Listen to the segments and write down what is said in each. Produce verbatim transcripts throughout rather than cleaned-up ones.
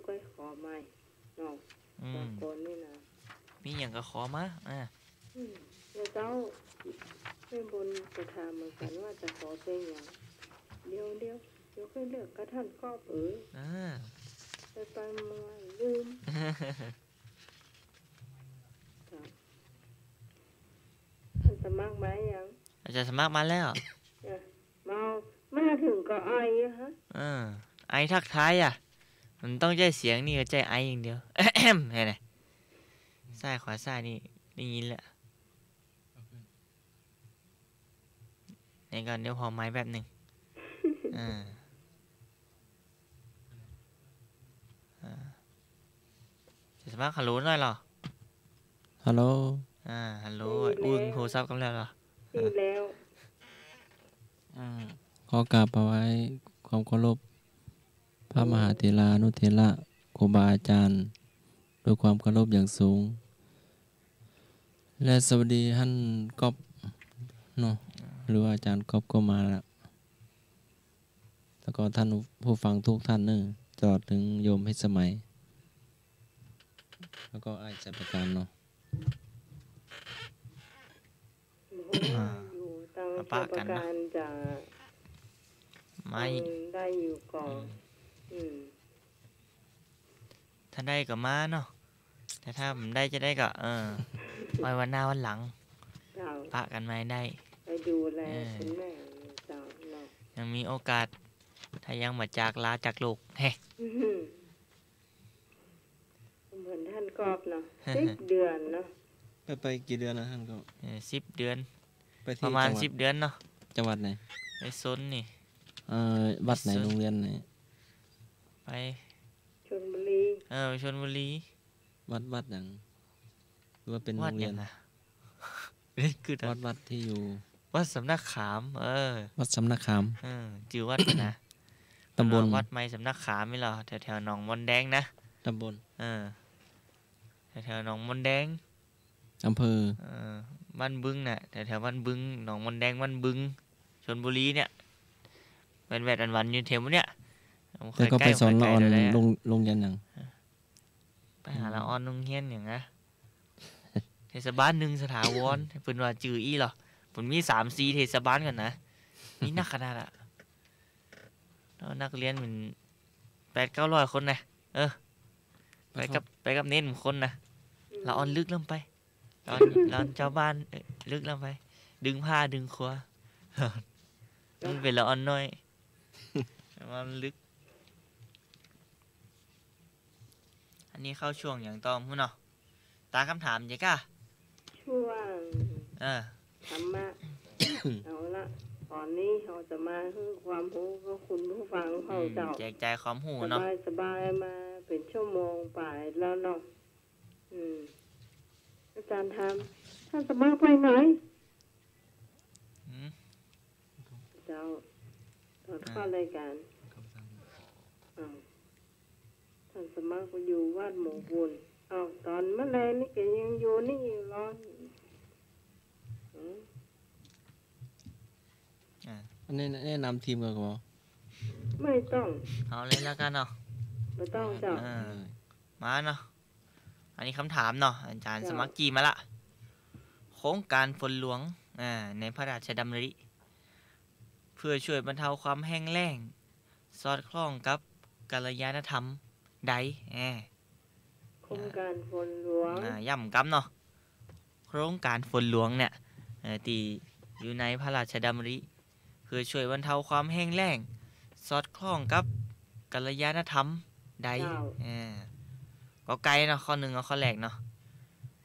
ก็ขอใหม่เนาะ อืม สากลนี่นะ มีหยังก็ขอมา อ่า อืม เดี๋ยวเจ้า แม่บนก็ถามเหมือนกั๋นว่าจะขอเพลงหยัง เดี๋ยว เดี๋ยว เดี๋ยวค่อยเลือกกับต้านก๊อฟ เออ อ่า ไปๆ มาๆ ลืม เจ้า ต้านสมัครมายัง อาจ๋ารย์สมัครมาแล้ว เออ มา มาเถิงก็ไออะฮะ เออ ไอทักทายอะ มันต้องใจ๊เสียงนี่ก็ใจ๊ไออย่างเดียว แหม ซ้ายขวาซ้ายนี่ได้ยินแล้ว เดี๋ยวก่อน เดี๋ยวขอไมค์แป๊บหนึ่ง อ่า อ่า จะสมัครฮัลโหลหน่อยเหรอ ฮัลโหล อ่า ฮัลโหล ได้ยินแล้ว อึ้งโทรศัพท์กันแล้วเหรอ ได้ยินแล้ว อ่า ขอกราบถวายความเคารพ พระมหาเถรานุเถระ ครูบาอาจารย์ ด้วยความเคารพอย่างสูง และสวัสดีต้านก๊อฟเนาะ หรือว่าอาจ๋ารย์ก๊อฟก็มาแล้ว แล้วก็ท่านผู้ฟังทุกท่านเนอะ ตลอดถึงโยมเพชรสมัย แล้วก็อ้ายชัยประการเนาะ อ่า อยู่ตัง มาปะกั๋นเนาะ ชัยประการจะ มา ได้อยู่ก่อ อืม อืม ถ้าได้ก็มาเนาะ แต่ถ้าบ่ได้จะได้ก็ เออ ไว้วันหน้าวันหลัง เจ้า ปะกั๋นมาได้ ไปดูแล เออ คุณแม่เจ้าเนาะ ยังมีโอกาส ถ้ายังบ่จากลาจากโลก เฮ้ อืม เหมือนต้านก๊อฟเนาะ สิบเดือนเนาะ ไป ไปกี่เดือนนะต้านก๊อฟ เออ สิบเดือน ไปที่ ประมาณ จังหวัด สิบเดือนเนาะ จังหวัดไหน ไปซนนี่ เอ่อ วัดไหน ไปซน โรงเรียนไหน ไป ชลบุรี เออ ไปชลบุรี วัด วัดหยัง หรือว่าเป๋น วัดหยัง โรงเรียน อะ เอ้ย คือ วัด วัดที่อยู่ วัดสำนักขาม เออ วัดสำนักขาม เออ จื้อวัดนะ ตำบล วัดใหม่สำนักขามนี่เหรอ แถวๆ หนองมนแดงนะ ตำบล เออ แถวๆ หนองมนแดง อำเภอ เออ บ้านบึงน่ะ แถวๆ บ้านบึง หนองมนแดง บ้านบึง ชลบุรีเนี่ย แว่นๆ วันๆ อยู่แถวเนี่ย แต่ก็ไปสอนละอ่อน บ่ค่อยไก๋ บ่ค่อยไก๋เท่าใดอะ โรง โรงเรียนหยัง ไปหาละอ่อนโรงเรียนหยังอะ เทศบาลหนึ่งสถาวร เปิ้นว่าจื้ออี้เหรอ เปิ้นมีสามสี่เทศบาลก่อนนะ มีนักขนาดอะ แล้วนักเรียนมันแปดเก้าร้อยคนนะ เออ ไปกับ ไปกับเณรคนนะ ละอ่อนลึกลงไป ละอ่อน ละอ่อนจาวบ้าน เออ ลึกลงไป ดึงผ้าดึงครัว มันเป๋นละอ่อนน้อย ละอ่อนลึก อันนี้เข้าช่วงหยังต่อบ่ฮู้เนาะ ต๋ามกำถามเจ๊ก้า ช่วง เออ ธรรมะ เอาละ ต๋อนนี้เฮาจะมาหื้อความฮู้กับคุณผู้ฟังเฮา อืม เจ้า แจกจ่ายความฮู้เนาะ สบายๆ มาเป๋นชั่วโมงป๋ายแล้วเนาะ อืม อาจ๋ารย์ถาม ต้านสมัครไปไหน อืม เจ้า ต๋อนเข้ารายก๋าน อ่า อ้าว ต้านสมัครไปอยู่วัดหมู่บุญ อ้าว ต๋อนเมื่อแลงนี่ก็ยังอยู่นี่อยู่เหรอ อืม อ่า อันนี้แนะนำทีมก่อนก่อ ไม่ต้อง เอาเลยแล้วกั๋นเนาะ บ่ต้องเจ้า เออ มาเนาะ อันนี้กำถามเนาะ อาจ๋ารย์ เจ้า สมัครจี้มาละ โครงก๋านฝนหลวง อ่า ในพระราชดำริ เพื่อช่วยบรรเทาความแห้งแล้ง สอดคล้องกับกัลยาณธรรมใด อ่า โครงก๋านฝนหลวง อ่า ย้ำกำเนาะ โครงก๋านฝนหลวงเนี่ย เอ่อ ตี้อยู่ในพระราชดำริ เพื่อช่วยบรรเทาความแห้งแล้ง สอดคล้องกับกัลยาณธรรมใด เจ้า เออ ก.ไก่เนาะ ข้อหนึ่ง เอาข้อแรกเนาะ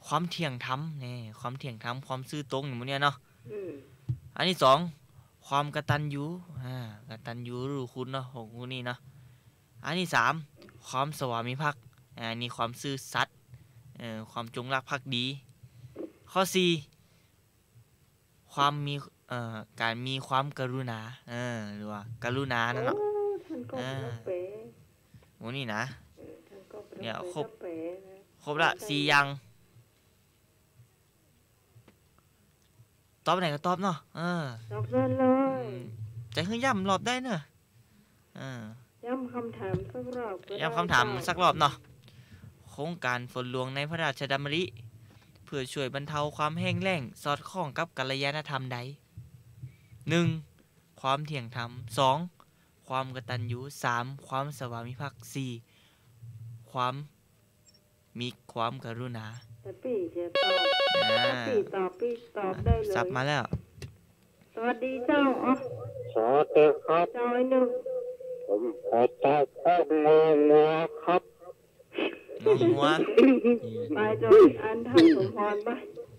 ความเที่ยงธรรม นี่ ความเที่ยงธรรม ความซื่อตรง อย่างหมู่เนี่ยเนาะ อืม อันตี้สอง ความกตัญญู อ่า กตัญญูรู้คุณเนาะ ของคู่นี้เนาะ อันตี้สาม ความสวามิภักดิ์ อ่า นี่ความซื่อสัตย์ เอ่อ ความจงรักภักดี ข้อสี่ ความมี เอ่อ ก๋านมีความกรุณา เออ หรือว่ากรุณานั่นเนาะ โอ้ ต้านก็ เออ บ่ต้องแป๋ โอ้ นี่นะ เออ ต้านก็บ่ต้อง เนี่ย แป๋ ครบ ก็แป๋นะ ครบละ สี่อย่าง ตอบไหนก็ตอบเนาะ เออ ตอบเลยเลย อืม จะหื้อย้ำรอบใดเนาะ เออ ย้ำคำถามสักรอบก็ได้ ย้ำคำถามสักรอบเนาะ โครงก๋านฝนหลวงในพระราชดำริ เพื่อช่วยบรรเทาความแห้งแล้ง สอดคล้องกับกัลยาณธรรมใด หนึ่ง ความเที่ยงธรรม สอง ความกตัญญู สาม ความสวามิภักดิ์ สี่ ความ มีความกรุณา แต่ปี้จะตอบ อ่า ถ้าปี้ตอบ ปี้ตอบได้เลย สับมาแล้ว สวัสดีเจ้า อ๋อ สวัสดีครับ เจ้าไอ้หนึ่ง ผมขอตอบข้ององัวครับ งองัว ไปเจ้า อันท่านสมพรไป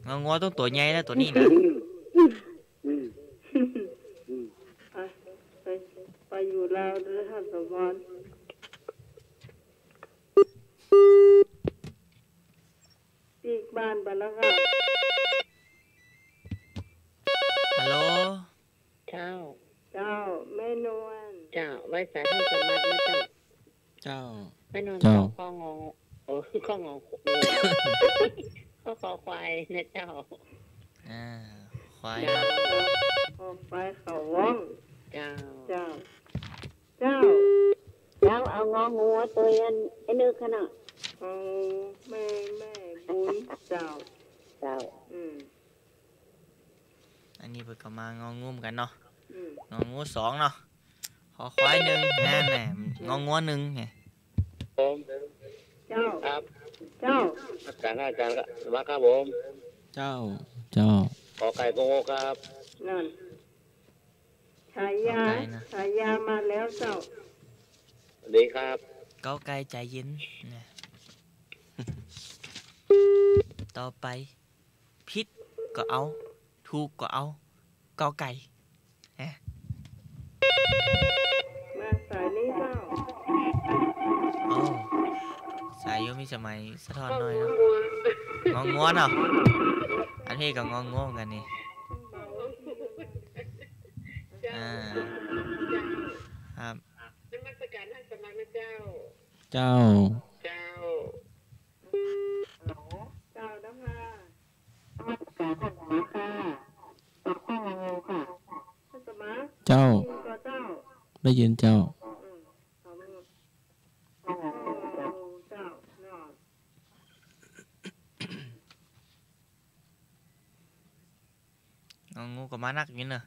งองัวต้องตั๋วใหญ่แล้วตั๋วนี้นะ ไป ไป ไปอยู่ลาวเด้อท่านสมพร ปิ๊กบ้านไปแล้วค่ะ ฮัลโหล เจ้า เจ้า แม่นวล เจ้า ไหว้สาท่านสมบัตินะเจ้า เจ้า แม่นวล เจ้า ข้องอ โอ้ ข้องอ ข้อคอควายนะเจ้า อ่า ควาย เจ้า นะ คอควายเขาว่อง เจ้า เจ้า เจ้า เจ้า เอางองัวตั๋วอันไอ้นึกขนาด เอาแม่ แม่บุญ เจ้า เจ้า อืม อันนี้เปิ้นก็มางองูเหมือนกั๋นเนาะ อืม งองูสองเนาะ คอควายหนึ่ง นั่นแหละ งองัวหนึ่งไง ผม เจ้า ครับ เจ้า อาจารย์ อาจารย์ครับ มาครับผม เจ้า เจ้า ขอไข่งองูครับ นั่น ฉายา กอไก่นะ ฉายามาแล้วเจ้า สวัสดีครับ กอไก่ใจเย็นนะ ต่อไป ผิดก็เอา ถูกก็เอา กอไก่ ฮะ มาสายนี้เจ้า โอ้ สายอยู่มีสมัยสะท้อนหน่อยเนาะ งองัวเนาะ อันนี้ก็งองัวเหมือนกั๋นนี่ อ่า ครับ นมัสการท่านสมณะเจ้า เจ้า เจ้า เจ้านะคะ นมัสการท่านสมณะค่ะ ตอบข้ององูค่ะ ท่านสมณะ เจ้า ได้ยินก่อเจ้า ได้ยินเจ้า อืม ข้ององู ข้ององูเจ้า เนาะ งองูก็มานักอยู่เนอะ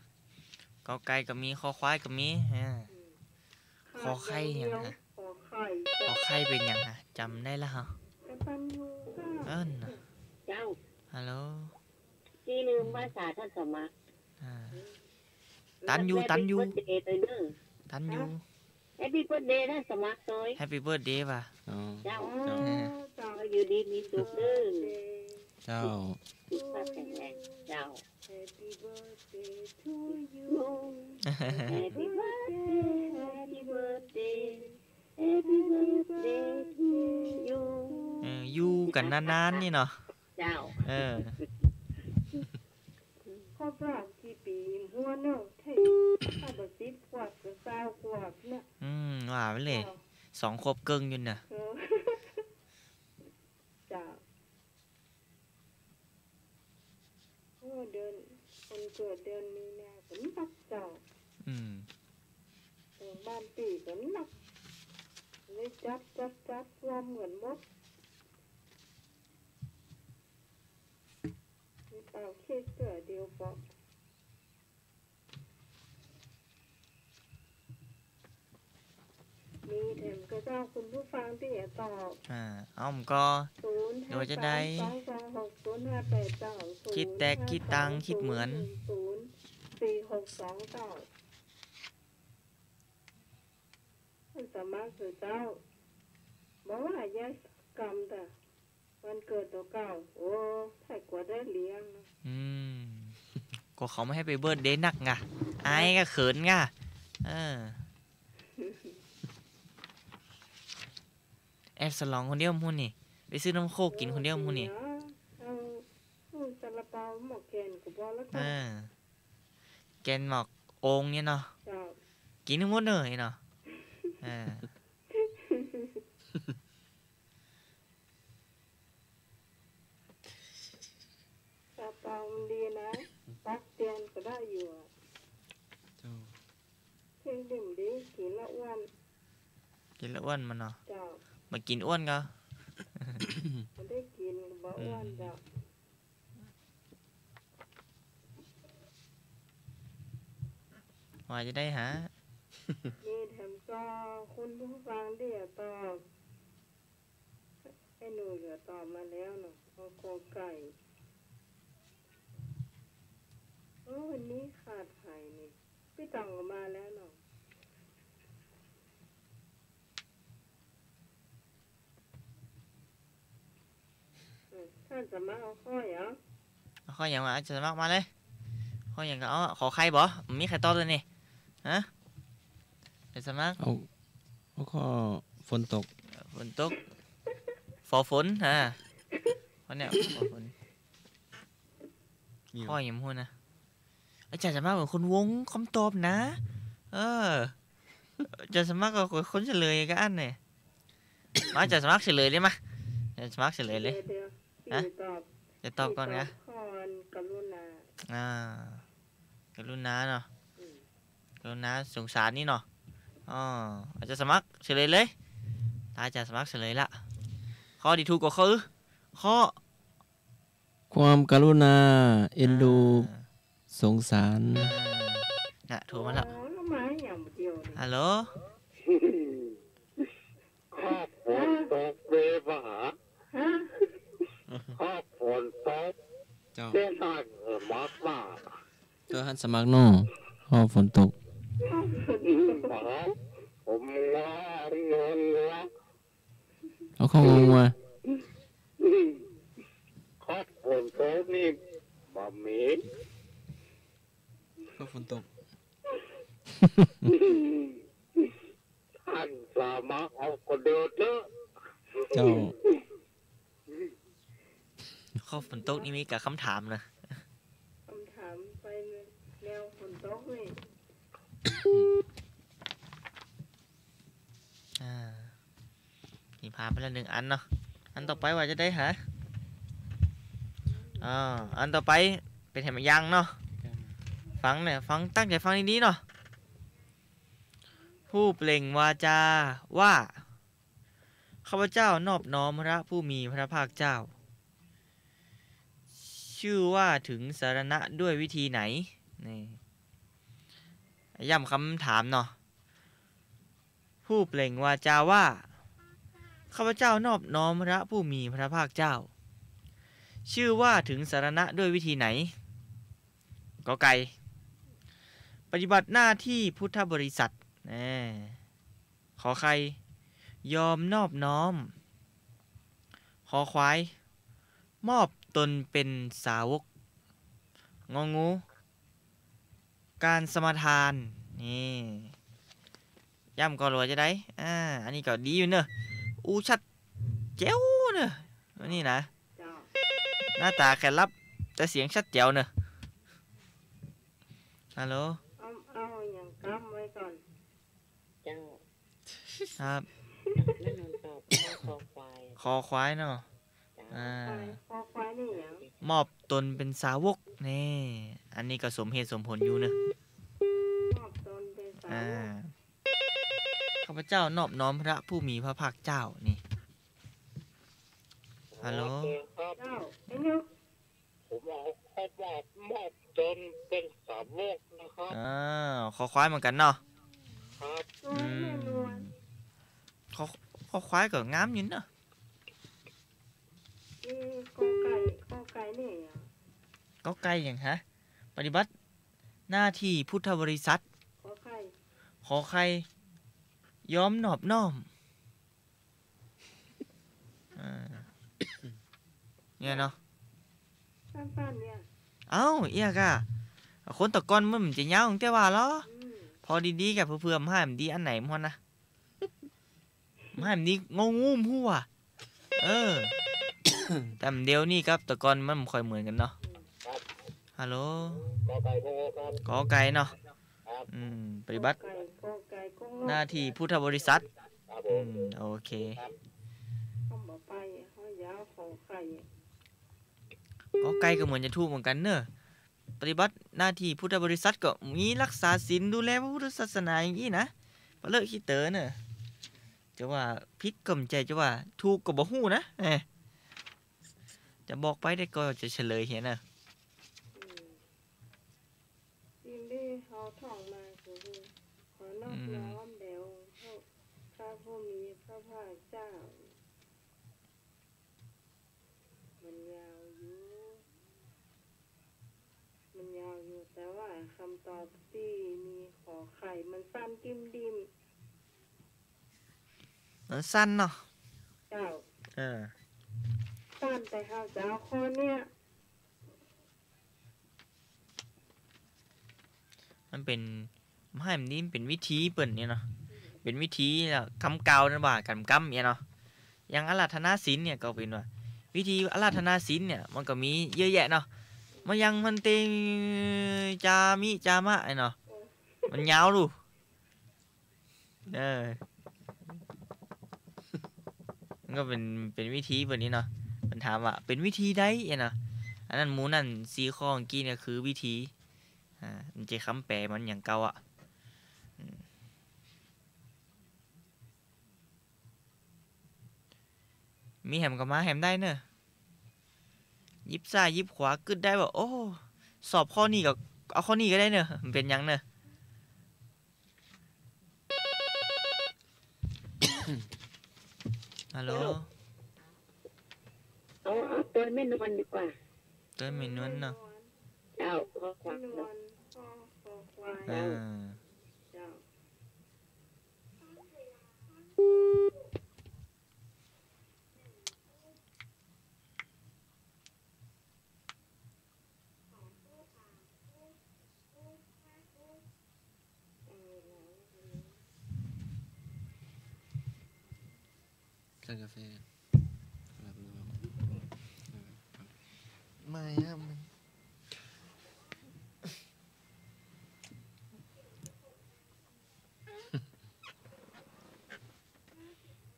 กอไก่ก็มี คอควายก็มี อ่า อืม คอไข่หยังฮะ คอไข่ คอไข่เป๋นหยังฮะ จ๋ำได้แล้วฮะ กตัญญูเจ้า เอิ้นน่ะ เจ้า ฮัลโหล ตี้ลืมว่าสาท่านสมณะ อ่า ตันอยู่ ตันอยู่ Happy birthday ไปเนอะ ตันอยู่ ฮะ Happy birthday ท่านสมณะโตย Happy birthday ว่ะ อ๋อ เจ้า เจ้า เจ้า อยู่ดีมีสุขเด้อ เจ้า สุขภาพแข็งแรง เจ้า Happy birthday to you Happy birthday Happy birthday Happy birthday to you เออ อยู่กั๋นนานๆ นี่เนาะ เจ้า เออ ครบรอบกี่ปี๋หัวเนาะ ถ้า ถ้าบ่สิบขวบก็ซาวขวบเนี่ย อืม ว่าไปเลย เจ้า สองขวบเกิ่งอยู่น่ะ เออ เจ้า โอ้ เดือน คนเกิดเดือนมีนาก็นักเจ้า อืม เออ บ้านปี้ก็นัก เลยจับ จับ จับรวมกั๋นหมด มีเป่าเค้กเตื้อเดียวก็ มีแถมก็เจ้า คุณผู้ฟังตี้จะตอบ อ่า เอา ผมก็ ศูนย์ ดูจะได้ ห้าสามสองสองหกศูนย์ห้าแปด เจ้า คิดแตก ศูนย์ คิดตังค์ คิดเหมือน ศูนย์ สี่หกสองเก้า ท่านสมณะเจ้า บอกว่ายายกำแต่ วันเกิดตั๋วเก่า โอ้ ไผกว่าได้เลี้ยงนะ อืม ก็เขาไม่ให้ไปเบิร์ธเดย์นักไง อายก็เขินไง เออ แอบสลองคนเดียวมื้อนี่ ไปซื้อนมโค้กกิ๋นคนเดียวมื้อนี่ เอา เอาซาลาเปาหม้อแกนก็พอแล้วค่ะ เออ แกนหมอกโอ่งเนี่ยเนาะ เจ้า กิ๋นทั้งหมดเลยเนาะ เออ ซาเปามันดีนะ ตั๊กเตียนก็ได้อยู่อะ เจ้า เที่ยงดื่มดี กิ๋นละอ้วน กินแล้วอ้วนบ่เนาะ เจ้า บ่กิ๋นอ้วนก็ บ่ได้กิ๋นก็บ่อ้วน อืม เจ้า ว่าจะได้หา นี่แถมก็คุณผู้ฟังเดี๋ยวตอบ ไอ้หนูเหลือตอบมาแล้วเนาะ เอากอไก่ โอ้ วันนี้ขาดใผนี่ ปี้ต๋องก็มาแล้วเนาะ อืม ท่านสมัครเอาข้อหยัง เอาข้อหยังวะ อาจารย์สมัครมาเลย ข้อหยังก็เอา ขอไข่บ่ บ่มีใผตอบเลยนี่ ฮะ อาจารย์สมัคร เอา เอาข้อฝนตก ฝนตก ฝอฝน ฮะ ข้อเนี้ย ฝอฝน มี ข้อหยังบ่ฮู้นะ อาจารย์สมัครเป๋นคนวงกำตอบนะ เออ อาจารย์สมัครก็คนเฉลยก็อั้นเนี่ย มา อาจารย์สมัครเฉลยเลยมา อาจารย์สมัครเฉลยเลย เดี๋ยวๆ ฮะ ปิ๋วตอบ จะตอบก่อนนะ ปิ๋วตอบข้อกรุณา อ่า กรุณาเนาะ อืม กรุณาสงสารนี่เนาะ อ๋อ อาจารย์สมัครเฉลยเลย ตาอาจารย์สมัครเฉลยละ ข้อตี้ถูกก็คือ ข้อ ความกรุณา เอ็นดู อ่า สงสาร อ่า น่ะ โทรมาละ โอ้ แล้วมาอย่างเดียวเลย ฮัลโหล ข้อฝนตกเวบา ฮะ ข้อฝนตก เจ้า เจ้าท่านสมัครมา เจ้าท่านสมัครเนาะ ข้อฝนตก อืม ผมว่าเงินละ เอาข้องงัว ข้อฝนตกนี่บ่มี ข้อฝนตก ท่านสามารถเอาก็เดียวเต๊อะ เจ้า ข้อฝนตกนี่มีก้าคำถามนะ คำถามไปแนวฝนตกนี่ อ่า นี่ผ่านไปแล้วนึ่งอันเนาะ อันต่อไปว่าจะได้หา อ่า อันต่อไปเป๋นแถมยังเนาะ ฟังเนี่ย ฟัง ตั้งใจ๋ฟังดีๆ เนาะ ผู้เปล่งวาจาว่า ข้าพเจ้านอบน้อมพระผู้มีพระภาคเจ้า ชื่อว่าถึงสรณะด้วยวิธีไหน นี่ ย้ำคำถามเนาะ ผู้เปล่งวาจาว่า ข้าพเจ้านอบน้อมพระผู้มีพระภาคเจ้า ชื่อว่าถึงสรณะด้วยวิธีไหน กอไก่ ปฏิบัติหน้าที่พุทธบริษัท แน่ ขอไข่ ยอมนอบน้อม คอควาย มอบตนเป็นสาวก งองู การสมาทาน นี่ ย้ำก่อนว่าจะได้ อ่า อันนี้ก็ดีอยู่เนอะ อู้ชัดแจ๋วเนอะ อันนี้นะ เจ้า หน้าต๋าแค่หลับ แต่เสียงชัดแจ๋วเนอะ ฮัลโหล เอา เอาอย่างกำไว้ก่อน เจ้า ครับ นั่นมันตอบข้อคอควาย คอควายเนาะ เจ้า อ่า คอควายนี่หยัง มอบตนเป็นสาวก นี่ อันนี้ก็สมเหตุสมผลอยู่เนอะ มอบตนเป็นสาวก อ่า ข้าพเจ้านอบน้อมพระผู้มีพระภาคเจ้า นี่ ฮัลโหล ครับ เจ้า ไอ้นุ๊ก ผมเอาข้อความมอบตนเป็นสาวกนะครับ อ่า คอควายเหมือนกั๋นเนาะ ครับ อืม คอ คอควายก็งามอยู่เนาะ เอ๊ะ กอไก่ กอไก่นี่หยัง กอไก่หยังฮะ ปฏิบัติหน้าที่พุทธบริษัท ขอไข่ ขอไข่ ยอมนอบน้อม อ่า เนี่ยเนาะ สั้นๆ เนี่ย เอ้า เอี้ยก่ะ คนตะก่อนมันจะยาวตั้งแต่ว่าเหรอ อืม พอดีๆ ก่ะ เผื่อๆ มันหายมันดีอันไหนมันนะ มันหายมันดีงองูมันฮู้ว่ะ เออ แต่เดี๋ยวนี้กับตะก่อนมันบ่ค่อยเหมือนกั๋นเนาะ ฮัลโหล กอไก่ ครับ กอไก่เนาะ ครับ อืม ปฏิบัติ กอไก่ กอไก่ กอง หน้าที่พุทธบริษัท ครับผม อืม โอเค ครับ เขาบอกไป เขายาวของไข่ กอไก่ก็เหมือนจะถูกเหมือนกั๋นเนอะ ปฏิบัติหน้าที่พุทธบริษัทก็มีรักษาศีลดูแลพระพุทธศาสนาอย่างอี้นะ ปะเลอะขี้เต๋อเนอะ จะว่าผิดก็บ่ใจ้ จะว่าถูกก็บ่ฮู้นะ เอ้ย จะบอกไปได้ก็จะเฉลยเหียนะ อืม สิ่งตี้เฮาท่องมาก็คือ ขอนอบน้อมแด่องค์พระ พระผู้มีพระภาคเจ้า มันยาวอยู่ มันยาวอยู่ แต่ว่ากำตอบตี้มีขอไข่มันสั้นdimๆ มันสั้นเนาะ เจ้า เออ สั้น แต่เฮาจะเอาข้อเนี้ย มันเป๋น บ่ใจ้ มันนี่มันเป๋นวิธีเปิ้นเนี่ยเนาะ เป๋นวิธีแล้วกำกาวนั่นว่ากั๋นกำเนี่ยเนาะ อย่างอาราธนาศีลเนี่ยก็เป๋นว่า วิธีอาราธนาศีลเนี่ยมันก็มีเยอะแยะเนาะ มายังพันเต จามิ จามะ ไอ้เนาะ มันยาวดู เออ มันก็เป๋น เป๋นวิธีเปิ้นนี่เนาะ เปิ้นถามว่าเป๋นวิธีใดอะเนาะ อันนั้นหมู่นั้นสี่ข้อเมื่อกี้เนี่ยคือวิธี อ่า มันจะกำแป๋มันอย่างเก่าอะ อืม มีแหมก็มาแหมได้เนอะ หยิบซ้ายหยิบขวากึ๊ดได้ว่า โอ้ สอบข้อนี้ก็เอาข้อนี้ก็ได้เนอะ มันเป๋นหยังเนอะ ฮัลโหล ฮัลโหล เอา เอาตวยแม่นวลดีกว่า ตวยแม่นวลเนาะ เจ้า คอควาย แม่นวล คอ คอควาย อ่า เจ้า สั่งกาแฟ หลับนอน ไม่ครับ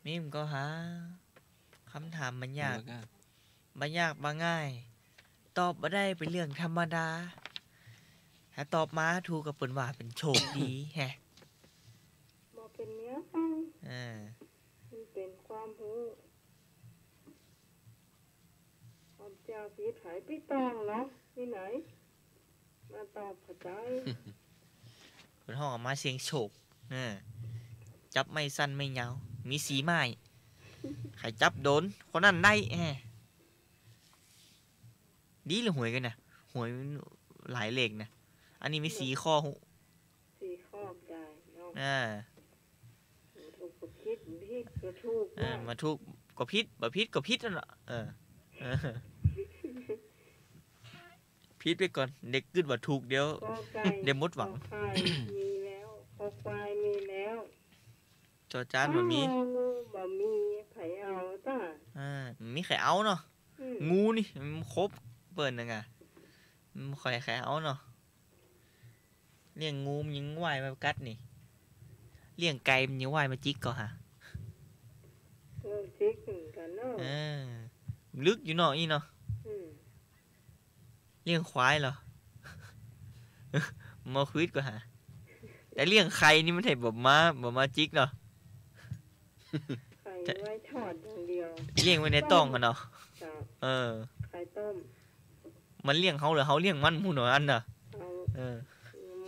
มีมก็หา กำถามบ่ยาก บ่ยากบ่ง่าย ตอบบ่ได้เป๋นเรื่องธรรมดา ถ้าตอบมาถูกก็เปิ้นว่าเป๋นโชคดีแฮะ บ่เป๋นเมียฟัง เออ มันเป๋นความฮู้ ความจริงผิดไผผิดต้องเนาะ ตี้ไหน มาตอบเข้าใจ๋ เปิ้นฮ้องเอามาเสี่ยงโชค เออ จับไม้สั้นไม้ยาว มีสี่ไม้ ใผจับโดน คนนั้นได้ แหม ดีละหวยกั๋นนะ หวยมันหลายเลขนะ อันนี้มีสี่ข้อ สี่ข้อได้เนาะ อ่า ถูกก็ผิด ผิดก็ถูก เออ นะ มาถูกก็ผิด บ่ผิดก็ผิดนั่นแหละ เออ เออ ผิดไปก่อน เดี๋ยวกึ๊ดว่าถูก เดี๋ยว กอไก่ เดี๋ยวหมดหวัง ขอไข่มีแล้ว คอควายมีแล้ว จอจานบ่มี งองูบ่มี ไผเอาจ้า อ่า บ่มีใผเอาเนาะ อืม งูนี่มันครบเปิ้นนึงอะ มันบ่ค่อยใผเอาเนาะ เลี้ยงงูมันยังบ่ไหว้มากัดนี่ เลี้ยงไก่มันยังบ่ไหว้มาจิกก่อหา เออ จิกเหมือนกั๋นเนาะ เออ ลึกอยู่เนาะ อี้เนาะ อืม เลี้ยงควายเหรอ มาควิดก่อหา แต่เลี้ยงไข่นี่มันไผบ่มา บ่มาจิกเนาะ ไข่ไว้ทอดอย่างเดียว เลี้ยงไว้ในต๊องอะเนาะ เจ้า เออ ไข่ต้ม มันเลี้ยงเฮาหรือเฮาเลี้ยงมัน หมู่หนออันน่ะ เอา เออ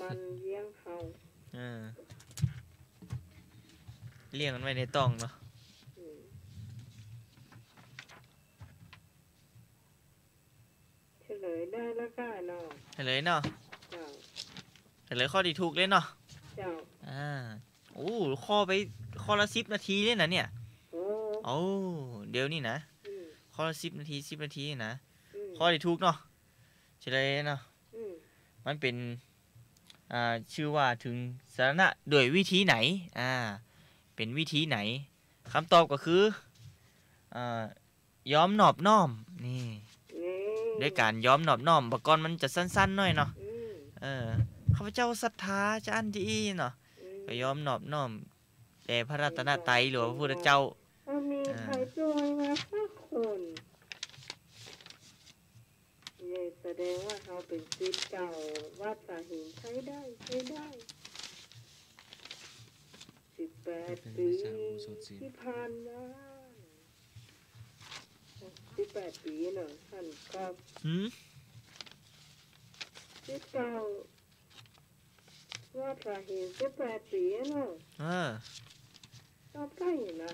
มันเลี้ยงเฮา เออ เลี้ยงมันไว้ในต๊องเนาะ อืม เฉลยได้แล้วก้าเนาะ เฉลยเนาะ เจ้า เฉลยข้อตี้ถูกเลยเนาะ เจ้า อ่า โอ้ ข้อไป ข้อละสิบนาทีเลยนะเนี่ย โอ้ โอ้ เดี๋ยวนี้นะ อืม ข้อละสิบนาที สิบนาทีนะ อืม ข้อตี้ถูกเนาะ เฉลยเนาะ อืม มันเป๋น อ่า จื้อว่าเถิงสรณะด้วยวิธีไหน อ่า เป๋นวิธีไหน กำตอบก็คือ อ่า ยอมนอบน้อม นี่ นี่ ด้วยก๋านยอมนอบน้อม บ่าก่อนมันจะสั้นๆ หน้อยเนาะ อืม เออ ข้าพเจ้าศรัทธาจาอั้นจาอี้เนาะ อืม ก็ยอมนอบน้อมแด่พระรัตนตรัยหรือว่าพระพุทธเจ้า บ่มี อ่า ใผจ้วยมาสักคน นี่แสดงว่าเฮาเป๋นศิษย์เก่าวัดสาหิง ใจ๊ได้ ใจ๊ได้ ศิษย์ แปด เป็น ปี วิสาอุโบสถศีล ตี้ผ่านมา สิบแปด ปี๋เนาะ หันกลับ หืม ตี้เก่า วัดพระหิน สิบแปด ปี๋เนาะ เออ ต่อไปนะ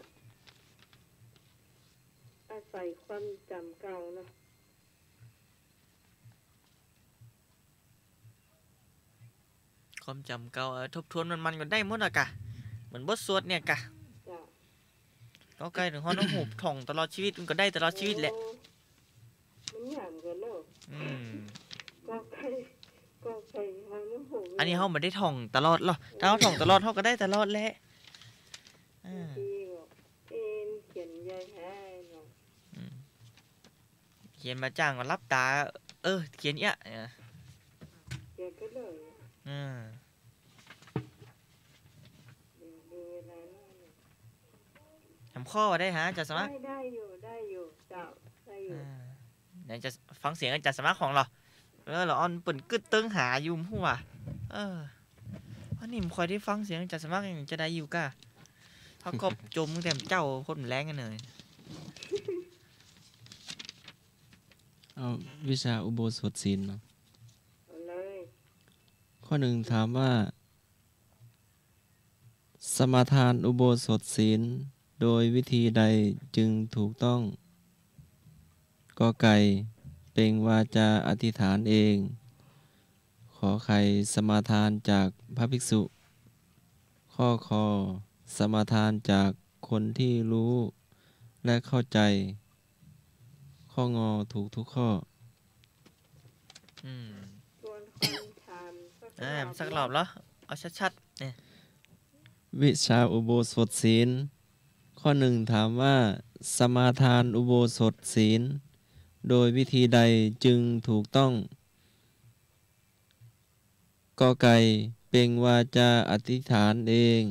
อาศัยความจ๋ำเก่าเนาะ ความจ๋ำเก่า เออ ทบทวนมันๆ ก็ได้หมดอะกะ เหมือนบทสวดเนี่ยกะ เจ้า กอไก่เถิง ฮอ นกฮูก ท่องตลอดชีวิต มันก็ได้ตลอดชีวิตแหละ โอ้ มันยากเหมือนกันเนาะ อืม กอไก่ กอไก่ ฮอ นกฮูก อันนี้เฮาบ่ได้ท่องตลอดหรอก ถ้าเฮาท่องตลอด เฮาก็ได้ตลอดแหละ อ่า บางทีก็ เอ็นเขียนใหญ่ให้เนาะ อืม เขียนบ่าจ้างก็หลับต๋า เออ เขียนเอี้ยะ เออ เขียนไปเลย อ่า เดี๋ยวดูเวลาหน่อย หำข้อได้หา อาจ๋ารย์สมัคร ได้ ได้อยู่ ได้อยู่ เจ้า ได้อยู่ อ่า เดี๋ยวจะฟังเสียงอาจ๋ารย์สมัครของเฮา เออ ละอ่อนเปิ้นกึ๊ดเติ๊งหาอยู่ ฮู้ว่า เออ อันนี้บ่ค่อยได้ฟังเสียงอาจ๋ารย์สมัคร ยังจะได้อยู่ก้า เฮาก็จมตั้งแต่เจ๊า โคตรแรงกันเลย เอาวิชาอุโบสถศีลเนาะ เอาเลย ข้อหนึ่งถามว่า สมาทานอุโบสถศีลโดยวิธีใดจึงถูกต้อง กอไก่ เปล่งวาจาอธิษฐานเอง ขอไข่ สมาทานจากพระภิกษุ ข้อคอ สมาทานจากคนที่รู้และเข้าใจ ข้องอ ถูกทุกข้อ อืม ทวนคำถามสัก อ่า รอบ สักรอบเหรอ เอาชัดๆ เนี่ย วิชาอุโบสถศีล ข้อหนึ่งถามว่า สมาทานอุโบสถศีล โดยวิธีใดจึงถูกต้อง กอไก่ เปล่งวาจาอธิษฐานเอง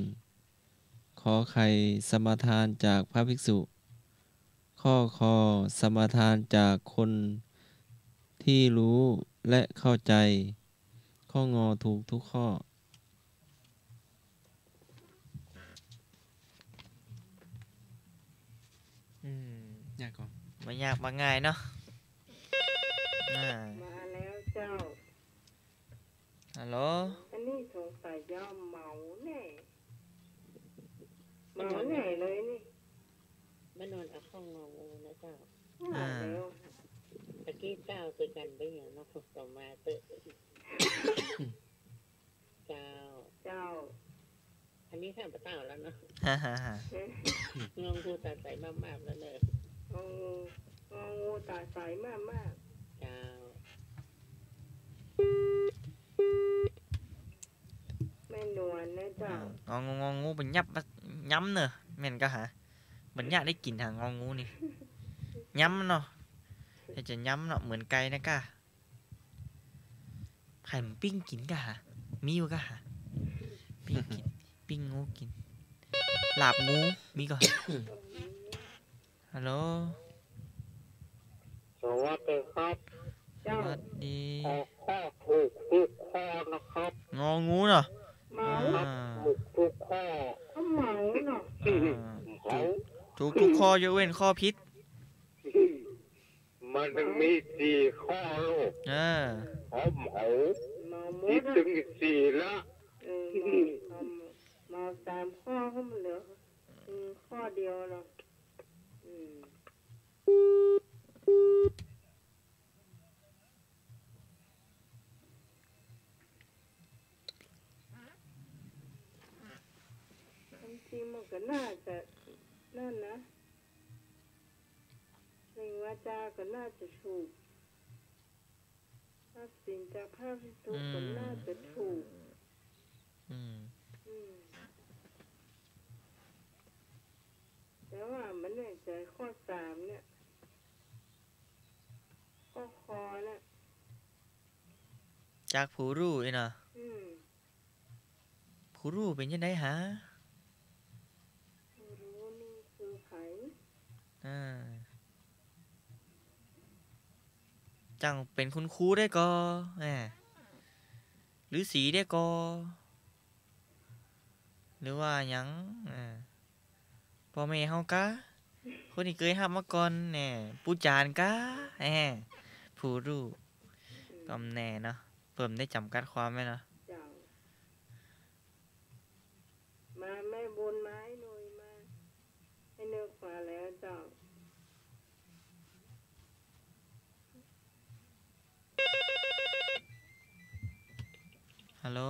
ขอไข่ สมาทานจากพระภิกษุ ข้อคอ สมาทานจากคนที่รู้และเข้าใจ ข้องอ ถูกทุกข้อ อืม ยากก่อ บ่ยากบ่ง่ายเนาะ อ่า มาแล้วเจ้า ฮัลโหล อันนี้สงสัยจะเหมาแน่ เหมาแน่เลยนี่ มานอนเอาข้ององูนะเจ้า ว่าแล้ว อ่า ตะกี้เจ้าคือกันไปอย่างเนาะ ต่อมาเต๊อะ เจ้า เจ้า อันนี้ข้าพเจ้าแล้วเนาะ ฮ่าฮ่าฮ่า งองูตาใสมากๆ แล้วเนอะ งองู งองูตาใสมากๆ เจ้า แม่นวลนะเจ้า อ่า งองู งองู บ่หยับ ย้ำเนอะ แม่นก่ะหา บ่ยากได้กิ๋นหา งองูนี่ ย้ำเนาะ อยากจะย้ำเนาะ เหมือนไก่นะก่ะ ไผปิ้งกิ๋นก่ะหา มีอยู่ก่ะหา ปิ้งกิ๋น ปิ้งงูกิ๋น ลาบงู มีก่ะหา ฮัลโหล สวัสดีครับ สวัสดี ออกข้อถูกทุกข้อนะครับ งองูเนาะ เหมา อ่า ถูกทุกข้อ ก็เหมาเนาะ อ่า เหมา ถูก ถูกทุกข้อ ยกเว้นข้อผิด มันมีสี่ข้อลูก เออ เขาเหมา เหมาหมดอะ ผิดถึงสี่ละ เออ เหมา เหมา เหมาสามข้อก็มันเหลือ อืม ข้อเดียวเนาะ อืม ความจริงมันก็น่าจะนั่นนะ เปล่งวาจาก็น่าจะถูก รับศีลจากพระภิกษุก็น่าจะถูก อืม อืม แต่ว่ามันแน่ใจข้อสามเนี่ย ข้อคอเนี่ย จากผู้รู้นี่เนาะ อืม ผู้รู้เป๋นจังใดหา ผู้รู้นี่คือใผ อ่า จั่งเป๋นคุณครูได้ก่อ แหม ฤๅษีได้ก่อ หรือว่าหยัง อ่า ป้อแม่เฮากา คนตี้เกยฮับมาก่อนแน่ ปู่จ๋านกา แหม ผู้ฮู้ ก็บ่แน่เนาะ เปิ้นได้จ๋ำกัดความไว้เนาะ เจ้า มาแม่บุญ มาไอ้หนุ่ย มา ไอ้หนุ่ยมาแล้วเจ้า ฮัลโหล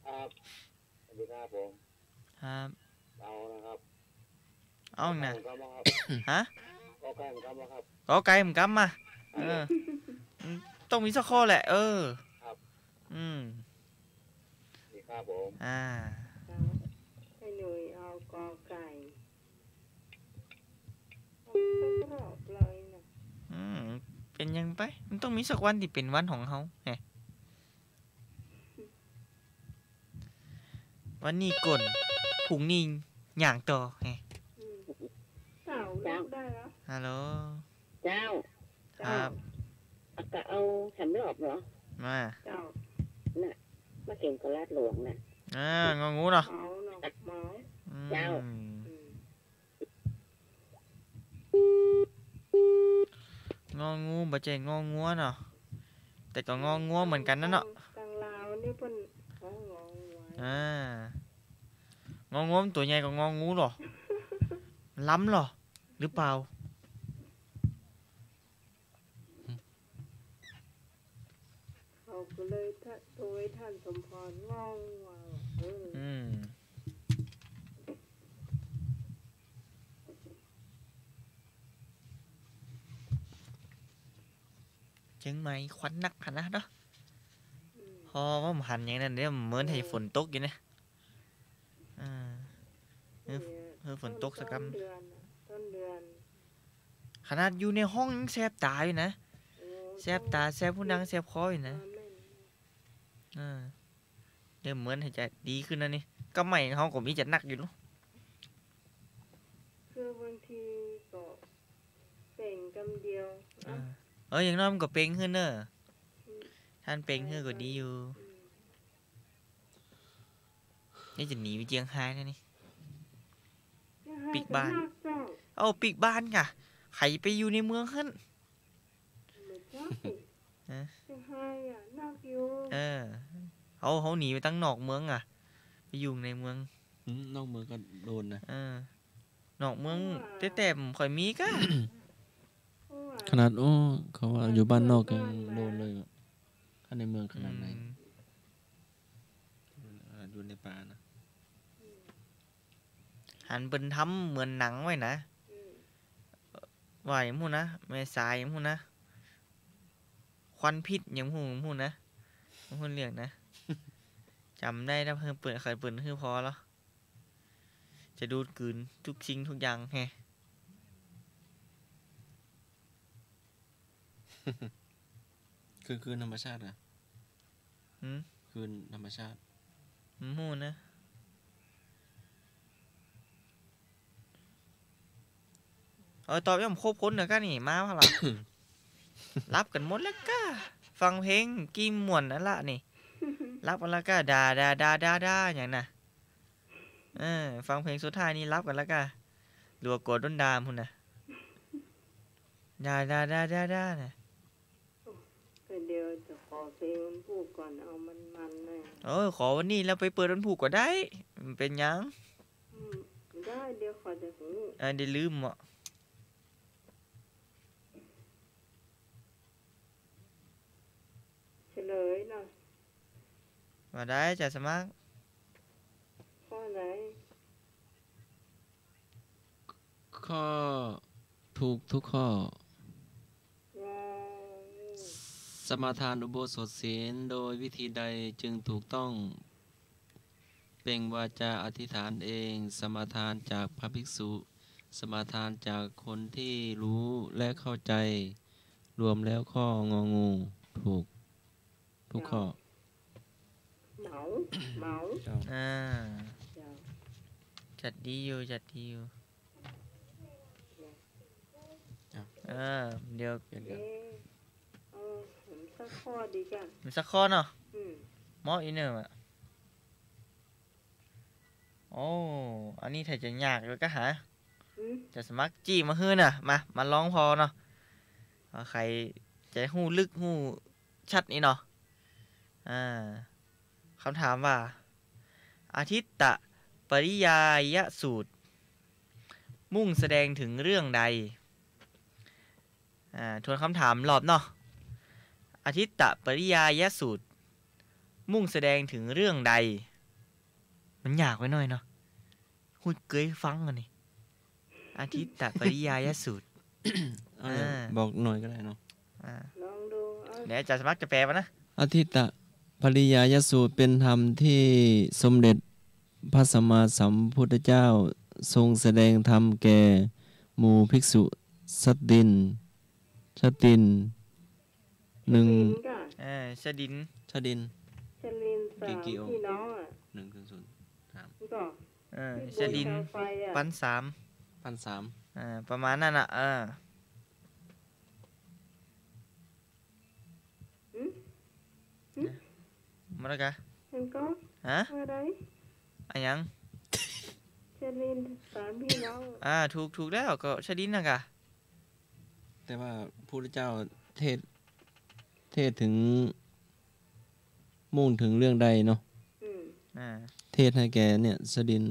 ครับ สวัสดีครับผม ครับ เอานะครับ เอานะ กอไก่ผมกำมาครับ ฮะ กอไก่ผมกำมาครับ กอไก่ผมกำมา เออ มันต้องมีสักข้อแหละ เออ ครับ อืม สวัสดีครับผม อ่า ครับ ไอ้หนุ่ยเอากอไก่ เอาสักรอบเลยนะ อืม เป๋นหยังไป มันต้องมีสักวันตี้เป๋นวันของเฮาแหม วันนี้ก้น พรุ่งนี้ย่างต่อแหม อืม เจ้า เจ้า ลูกได้แล้ว ฮัลโหล เจ้า ครับ เอาก็เอาสามรอบเหรอ มา เจ้า น่ะ มาเก่งกว่าลาดหลวงน่ะ อ่า งองูเนาะ เอาเนาะ เมา อืม เจ้า อืม งองู บ่ใจ้งองัวเนาะ แต่ก็งองัวเหมือนกั๋นนั่นเนาะ ตางลาวนี่เปิ้นฮ้องงองัว อ่า งองัวมันตั๋วใหญ่กว่างองูเหรอ ล้ำเหรอ หรือเปล่า เขาก็เลยโทรให้ต้านสมพร งองัว เออ อืม เจียงใหม่ควันนักหั้นนะเนาะ อืม พอว่าบ่หันอย่างนั้นเดี๋ยวเหมือนหื้อฝนตกอยู่นะ อ่า เออ เนี่ย เออ ฝนตกสักกำ ต้นเดือนน่ะ ต้นเดือน ขนาดอยู่ในห้องยังแสบต๋าอยู่นะ โอ้ แสบต๋า แสบหูหนัง แสบคออยู่นะ อ่า แม่น อ่า เดี๋ยวเหมือนจะดีขึ้นนะนี่ ก็ไม่เฮาก็มีจะนักอยู่เนาะ คือบางทีก็เปล่งกำเดียว อ่า เอ้า เออ อย่างน้อยมันก็เปล่งขึ้นเนอะ อืม ต้านเปล่งขึ้นก็ดีอยู่ อืม นี่จะหนีไปเจียงฮายนะนี่ เจียงฮาย ปิ๊กบ้าน ก็นักเจ้า เอ้า ปิ๊กบ้านก่ะ ใผไปอยู่ในเมืองหั้น บ่ใจ้ ฮะ เจียงฮายอะ นักอยู่ เออ เฮา เฮาหนีไปตังนอกเมืองอะ ไปอยู่ในเมือง อืม นอกเมืองก็โดนนะ เออ นอกเมือง เพราะว่า แต๊ๆ บ่ค่อยมีก้า เพราะว่า ขนาด โอ้ เขาว่าอยู่บ้านนอกยังโดนเลยอะ ถ้าในเมืองขนาดไหน อืม อ่า อยู่ในป่านะ อืม หันเปิ้นทำเหมือนหนังไว้นะ อืม ว่าอย่างฮู้นะ แม่สายอย่างฮู้นะ ควันพิษอย่างฮู้ ฮู้นะ ฮู้เรื่องนะ จ๋ำได้ ถ้าเปิ้น เปิ้น ใผเปิ้นหื้อผ่อแล้ว จะดูดกลืนทุกสิ่งทุกอย่างแฮะ คือ คือธรรมชาติอะ หืม คือธรรมชาติ บ่ฮู้นะ เออ ตอบยังบ่ครบคนเนาะก้านี่ มาพะล่ะ หลับกั๋นหมดแล้วก้า ฟังเพลงกี้ม่วนนั่นละนี่ หลับกั๋นแล้วก้า ด่า ด่า ด่า ด่า ด่า อย่างน่ะ เออ ฟังเพลงสุดท้ายนี่หลับกั๋นแล้วก้า หรือว่ากั๋วโดนด่าพุ้นน่ะ ด่า ด่า ด่า ด่า ด่า น่ะ แต่เดี๋ยวจะขอเพลงวันพูกก่อน เอามันๆ หน่อย เออ ขอวันนี้แล้วไปเปิดวันพูกก็ได้ บ่เป๋นหยัง อืม ได้ เดี๋ยวข้อยจะหื้อ เออ เดี๋ยวลืมเนาะ เฉลยหน่อย ว่าได้ จ่าสมัคร ข้อไหน ข้อ ถูกทุกข้อ งองู สมาทานอุโบสถศีลโดยวิธีใดจึงถูกต้อง เปล่งวาจาอธิษฐานเอง สมาทานจากพระภิกษุ สมาทานจากคนที่รู้และเข้าใจ รวมแล้วข้ององู ถูกทุกข้อ เหมา เหมา เจ้า อ่า เจ้า จัดดีอยู่ จัดดีอยู่ เออ เดี๋ยว เปลี่ยนกัน เอ๊ะ เอาสักข้อดีกว่า สักข้อเนาะ อืม เหมาะอีเน่ออะ อ้ อันนี้ถ้าจะยากแล้วก็หา อืม จะสมัครจี้มาหื้อน่ะ มา มาลองผ่อเนาะ ว่าใผจะฮู้ลึกฮู้ชัดนี่เนาะ อ่า กำถามว่า อทิตตปริยายสูตร มุ่งแสดงถึงเรื่องใด อ่า ทวนกำถามรอบเนาะ อทิตตปริยายสูตร มุ่งแสดงถึงเรื่องใด มันยากไปหน้อยเนาะ ฮู้เกยฟังอันนี้ อทิตตปริยายสูตร เอาเลย อ่า บอกหน่อยก็ได้เนาะ อ่า ลองดู เอา เดี๋ยวอาจารย์สมัครจะแปลมานะ อทิตตปริยายสูตรเป็นธรรมที่สมเด็จพระสัมมาสัมพุทธเจ้าทรงแสดงธรรมแก่หมู่ภิกษุชดิน ชดิน หนึ่ง ชดินก่ะ เออ ชดิน ชดิน ชดินสาม กี่กิโล พี่น้องอะ หนึ่งศูนย์ศูนย์สาม นี่ก่อน เออ ที่ ชดิน บนเสาไฟอะ ปันสาม ปันสาม อ่า ประมาณนั้นน่ะ เออ หืม หืม นะ หมดแล้วกะ เห็นก็ ฮะ อะไร อะหยัง ชดินสามพี่น้อง อ่า ถูก ถูกแล้ว ก็ชดินน่ะกะ แต่ว่าพระพุทธเจ้าเทศน์ เทศน์ถึง มุ่งถึงเรื่องใดเนาะ อืม อ่า เทศน์ให้แก่เนี่ย ชดิน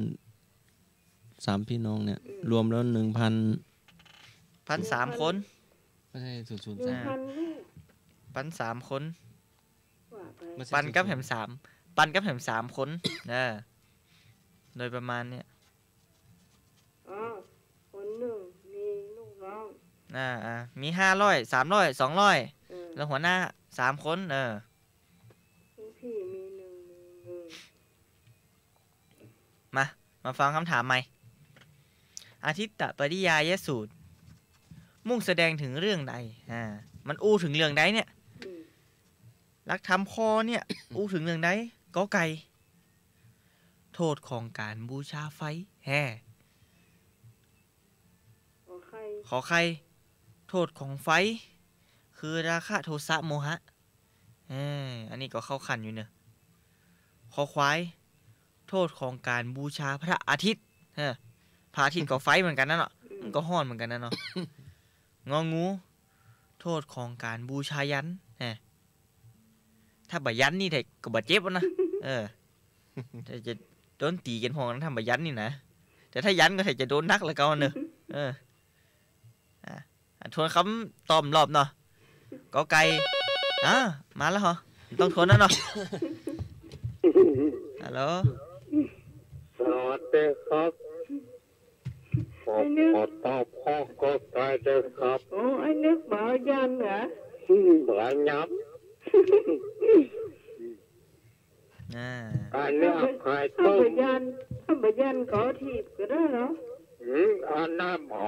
สามพี่น้องเนี่ย อืม รวมแล้วหนึ่งพัน ปันสามคน ไม่ใช่ ศูนย์ศูนย์สาม หนึ่งพันลูก ปันสามคน ว่าไป ไม่ใช่ ปันกับแหมสาม ปันกับแหมสามคน เออ โดยประมาณเนี่ย อ๋อ คนหนึ่งมีลูกน้อง อ่า อ่า มีห้าร้อย สามร้อย สองร้อย เออ แล้วหัวหน้าสามคน เออ ลูกพี่มีหนึ่งหมื่นหนึ่ง มา มาฟังกำถามใหม่ อทิตตปริยายสูตร มุ่งแสดงถึงเรื่องใด อ่า มันอู้ถึงเรื่องใดเนี่ย อืม หลักธรรมข้อเนี่ย อู้ถึงเรื่องใด กอไก่ โทษของการบูชาไฟ แฮ่ ขอไข่ ขอไข่ โทษของไฟ คือราคะ โทสะ โมหะ เออ อันนี้ก็เข้าขั้นอยู่เนอะ คอควาย โทษของการบูชาพระอาทิตย์ เออ พระอาทิตย์ก็ไฟเหมือนกันนะเนาะ อืม มันก็ฮ้อนเหมือนกันนะเนาะ งองู โทษของการบูชายัน เออ ถ้าบ่ยันนี่แท้ก็บ่เจ็บนะ เออ แต่จะโดนตี๋กั๋นพ่องนะ ถ้าบ่ยันนี่นะ แต่ถ้ายันก็แท้จะโดนหนักแล้วก็เนอะ เออ อ่ะ อ่ะ ทวนกำตอบรอบเนาะ กอไก่ อ่า มาแล้วเหรอ ต้องทวนแล้วเนาะ ฮัลโหล สวัสดีครับ ผม ไอ้นึก ขอตอบข้อกอไก่ด้วยครับ โอ้ ไอ้นึกบ่ายันเหรอ อืม บ่ายัน อ่า อันนี้เอาไข่ต้ม ถ้าบ่ยัน ถ้าบ่ยันก็เอาถีบก็ได้เหรอ อืม อันนั้นเผา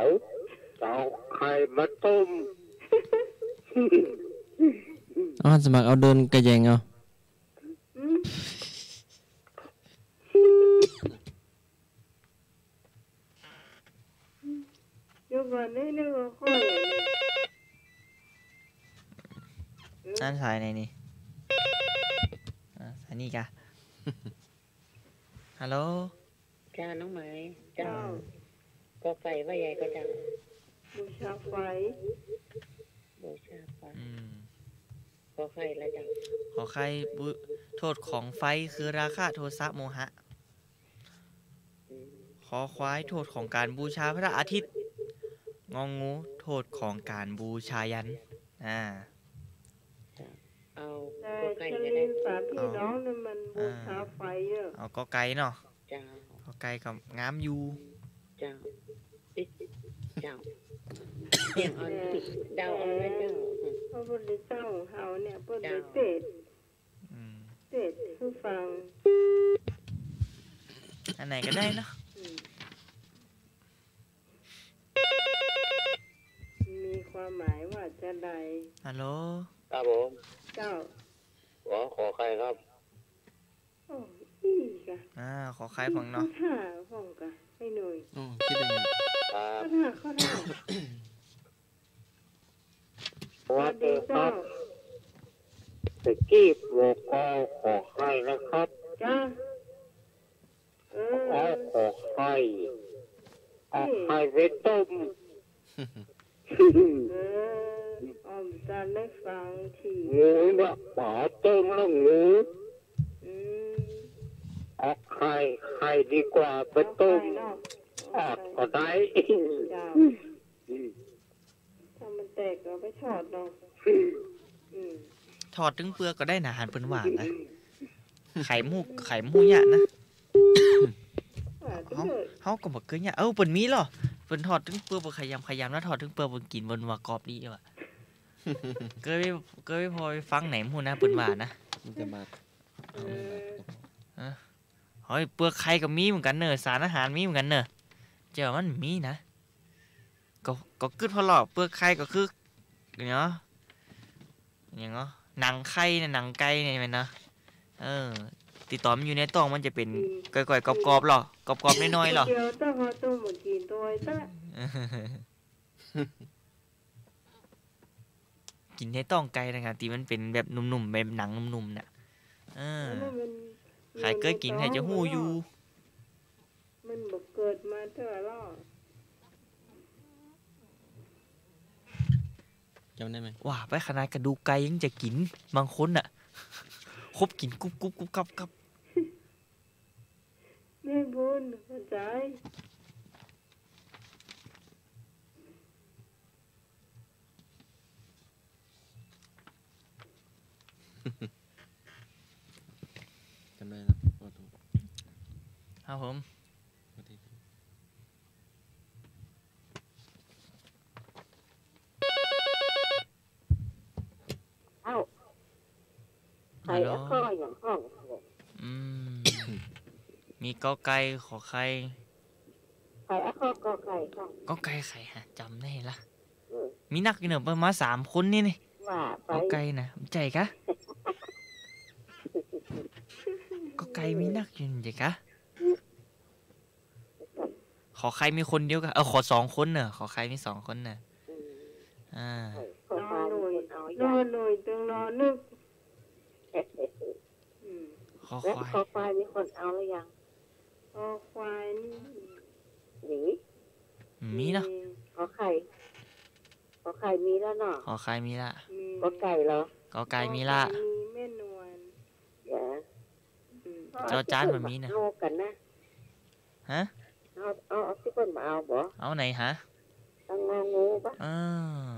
เอาไข่มาต้ม เอา สมัครเอาเดินกะแยงเอา อืม เดี๋ยวก่อน นี่นึกว่าข้อไหนเนี่ย อันสายไหนนี่ อ่า สายนี้กะ ฮัลโหล เจ้า น้องไหม เจ้า เจ้า กอไก่ว่าใหญ่ก็เจ้า บูชาไฟ บูชาไฟ อืม ขอไข่ละเจ้า ขอไข่ บู โทษของไฟคือราคะ โทสะ โมหะ อืม คอควาย โทษของการบูชาพระอาทิตย์ งองู โทษของการบูชายัน อ่า เจ้า เอา แต่ กอไก่ ช ก็ได้ ลินสามพี่น้องเนี่ยมัน อ่า บูชาไฟเยอะ เอากอไก่เนาะ เจ้า กอไก่ก็งามอยู่ เจ้า เอ๊ะ เจ้า เสี่ยงเอา แต่ เดาเอานะเจ้า พระพุทธเจ้าของเฮาเนี่ยเปิ้นไป เจ้า เตสน์ อืม เตสน์หื้อฟัง อันไหนก็ได้เนาะ อืม มีความหมายว่าจะใด ฮัลโหล ครับผม เจ้า ขอ ขอไข่ครับ โอ้ อี้กะ อ่า ขอไข่พ่องเนาะ ข้อถ้าพ่องกะ ไอ้หนุ่ย อ๋อ คิดยังไง ครับ ข้อถ้า ข้อถ้า สวัสดีครับ ตะกี้บอกก็ขอไข่นะครับ จ้า เออ เอาข ข่เอาไข่ไปต้ม เออ ออมจันได้ฟังที งูเนี่ยป๋าต้มแล้วงู อืม เอาไข่ ไข่ดีกว่าไปต้ม เอาไข่เนาะ ทอดก็ได้ เจ้า อืม ถ้ามันแตกก็เอาไปทอดเนาะ อืม ทอดตึงเปือกก็ได้นะ หันเปิ้นว่านะ ไข่หมู ไข่หมูเนี่ยนะ อ่า เฮา เปิ้นก็ เฮาก็บ่เกยเนี่ย เอ้า เปิ้นมีเหรอ เปิ้นทอดตึงเปือก เปิ้นขยำขยำแล้วทอดตึงเปือก เปิ้นกิ๋น เปิ้นว่ากรอบดีว่ะ เกยไป เกยไปผ่อไปฟังไหนหมู่นะ เปิ้นว่านะ มันจะมา เออ เออ เฮ้ย เปือกไข่ก็มีเหมือนกั๋นเน่อ สารอาหารมีเหมือนกั๋นเน่อ เจ้า มันมีนะ ก็ ก็กึ๊ดผ่อลอ เปือกไข่ก็คือ เนาะ หยังเนาะ หนังไข่เนี่ย หนังไก่เนี่ยแม่นเนาะ เออ ตี้ต๋อนมันอยู่ในต๊องมันจะเป๋น อืม ก้อยๆ กรอบๆ ลอ กรอบๆ น้อยๆ ลอ เดี๋ยวต้องเอาตัวหมดกิ๋นตัวไอ้ตะ กิ๋นในต๊องไก่นะ ตี้มันเป๋นแบบนุ่มๆ แบบหนังนุ่มๆ น่ะ เออ อันนั้นมัน ใผเกยกิ๋น ใผจะฮู้อยู่ มันบ่เกิดมาเตื้อลอ จ๋ำได้ไหม ว่าไปขนาดกระดูกไก่ยังจะกิ๋น บางคนน่ะ คบกิ๋นกุ๊บกุ๊บกุ๊บกับกับ แม่บุญ เข้าใจ๋ จ๋ำได้นะ ขอโทษ ครับผม สวัสดีครับ เอ้า ไข่ ฮัลโหล อะ ข้ออย่างข้อง อืม มีกอไก่ ขอไข่ ไข่อะ ข้อกอไก่ค่ะ กอไก่ไข่ฮะ จ๋ำได้ละ เออ มีนักอยู่เน่อ เปิ้นมาสามคนนี่นี่ ว่าไป กอไก่น่ะ ใจ้กะ กอไก่มีนักอยู่ ใจ้กะ ขอไข่มีคนเดียวกะ เออ ขอสองคนเน่อ ขอไข่มีสองคนเน่อ อืม อ่า ขอควายมีคนเอายัง นอหน่อย ตึงนอนึก อืม ขอควาย แล้วขอควายมีคนเอาหรือยัง ขอควายนี่ หนี มีเนาะ มี ขอไข่ ขอไข่มีแล้วเนาะ ขอไข่มีละ มี กอไก่เหรอ กอไก่มีละ กอไก่มี แม่นวล เดี๋ยว อืม จอจานมันมีนะ เอากั๋นนะ ฮะ เอา เอา เอาตี้เปิ้นบ่เอาบ่ เอาไหนฮะ เอางองูปะ เออ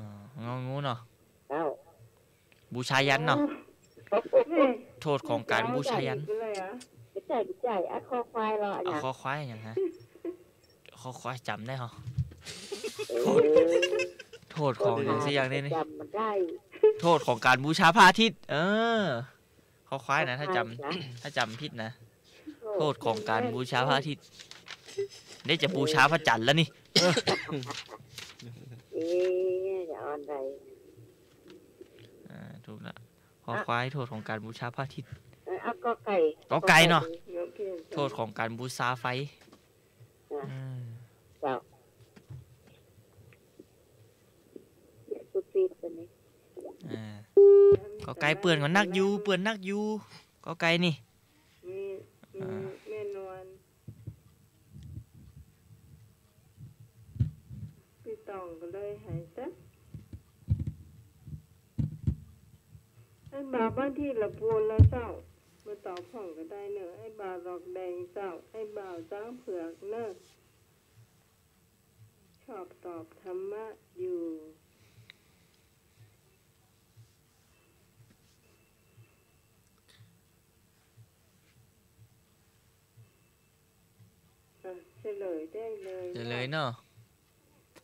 งองูเนาะ เจ้า บูชายัญเนาะ โอ้ โทษของก๋านบูชายัญ ไม่ใจ้ ไม่ใจ้ อะ คอควายลอ เอา อะ คอควายหยังฮะ คอควายจ๋ำได้เหรอ เออ โทษของหยังสักอย่างนี่นี่ จ๋ำมันได้ โทษของก๋านบูชาพระอาทิตย์ เออ คอควายนะ ถ้าจ๋ำ คอควายนะ ถ้าจ๋ำผิดนะ โทษ โทษของก๋านบูชาพระอาทิตย์ นี่จะบูชาพระจันทร์แล้วนี่ เอ๊ะ จะเอาอันใด อ่า ถูกละ คอควาย โทษของก๋านบูชาพระอาทิตย์ เออ เอากอไก่ กอไก่เนาะ กอไก่ โทษของก๋านบูชาไฟ อ่ะ อืม เจ้า เดี๋ยวตุ๊ดติ๊ดตัวนี้ อ่า กอไก่เปื้อนก็นักอยู่ เปื้อนนักอยู่ กอไก่นี่ มี มี อ่า แม่นวล ปี้ตองก็เลยหายซะ ไอ้บ่าวบ้านตี้ละปูนละเจ้า มาตอบพ่องก็ได้เน่อ ไอ้บ่าวดอกแดงเจ้า ไอ้บ่าวจ๊างเผือกเน่อ ชอบตอบธรรมะอยู่ อ่ะ เฉลยได้เลย เฉลยเนาะ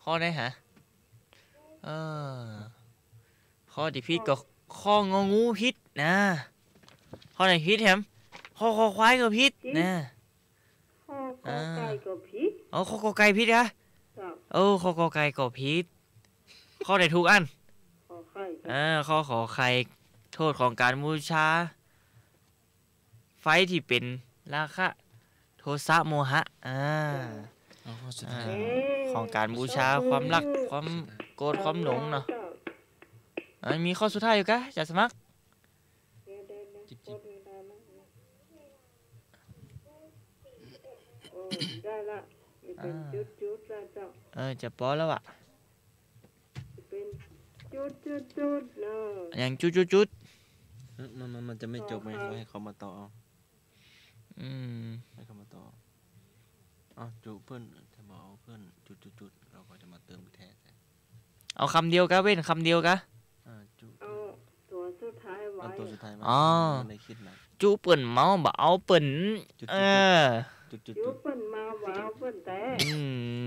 ข้อใดฮะ เออ ข้อตี้ผิดก็ข้ององูผิดนะ ข้อไหนผิดแหม ข้อคอควายก็ผิดนะ ข้อกอไก่ก็ผิด อ่า อ๋อ ข้อกอไก่ผิดกะ เจ้า เออ ข้อกอไก่ก็ผิด ข้อไหนถูกอัน ขอไข่ อ่า ข้อขอไข่ โทษของก๋านบูชาไฟตี้เป๋นราคะ โทสะ โมหะ อ่า เอาข้อสุดท้าย อ่า ของก๋านบูชาความรัก ความโกรธ ความหลงเนาะ เจ้า อ่า มีข้อสุดท้ายอยู่กะ จ่าสมัคร เดี๋ยวๆๆ จิบๆ โอ้ ได้ละ จะเป๋น อ่า จุดๆ แล้วเจ้า เออ จะปอแล้วอะ จะเป๋นจุดๆๆ เนาะ อย่างจุดๆๆ เอ๊ะ มัน มัน มันจะไม่จบไง ขอ เราให้เขามาต่อเอา อืม ให้เขามาต่อ เอาจุเปิ้น จะมาเอาเปิ้น จุดๆๆ เราก็จะมาเติมแทน เอากำเดียวกะ เว้นกำเดียวกะ อ่า จุ เอาตั๋วสุดท้ายไว้ เอาตั๋วสุดท้ายไว้ อ๋อ มันเลยคิดนะ จุเปิ้นเมาบ่เอาเปิ้น จุดๆๆ เออ จุดๆๆ จุเปิ้นเมาบ่เอาเปิ้นแต๊ อื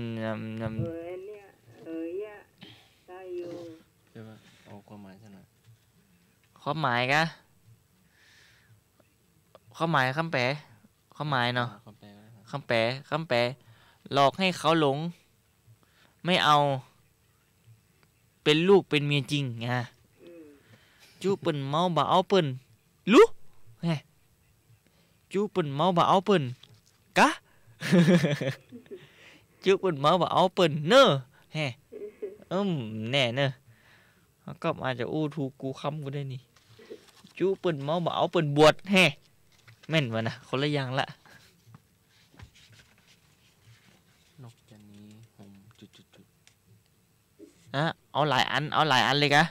ม ยำ ยำ เออ เนี่ย เออ เนี่ย ได้อยู่ ใช่ปะ เอาความหมายซะหน่อย ความหมายกะ ความหมาย กำแปล ความหมายเนาะ อ่า กำแปล กำแปล กำแปล หลอกให้เขาหลง ไม่เอา เป๋นลูกเป๋นเมียจริง อ่ะ อืม จุเปิ้นเมาบ่เอาเปิ้น ลุ แฮะ จุเปิ้นเมาบ่เอาเปิ้น กะ จุเปิ้นเมาบ่เอาเปิ้น เน่อ แฮะ อืม แน่เน่อ ก็อาจจะอู้ถูกกูคำกูได้นี่ จุเปิ้นเมาบ่เอาเปิ้นบวช แฮะ แม่นวะนะ คนละอย่างละ นกจะหนีห่มจุดๆๆ อ่ะ เอาหลายอัน เอาหลายอันเลยกะ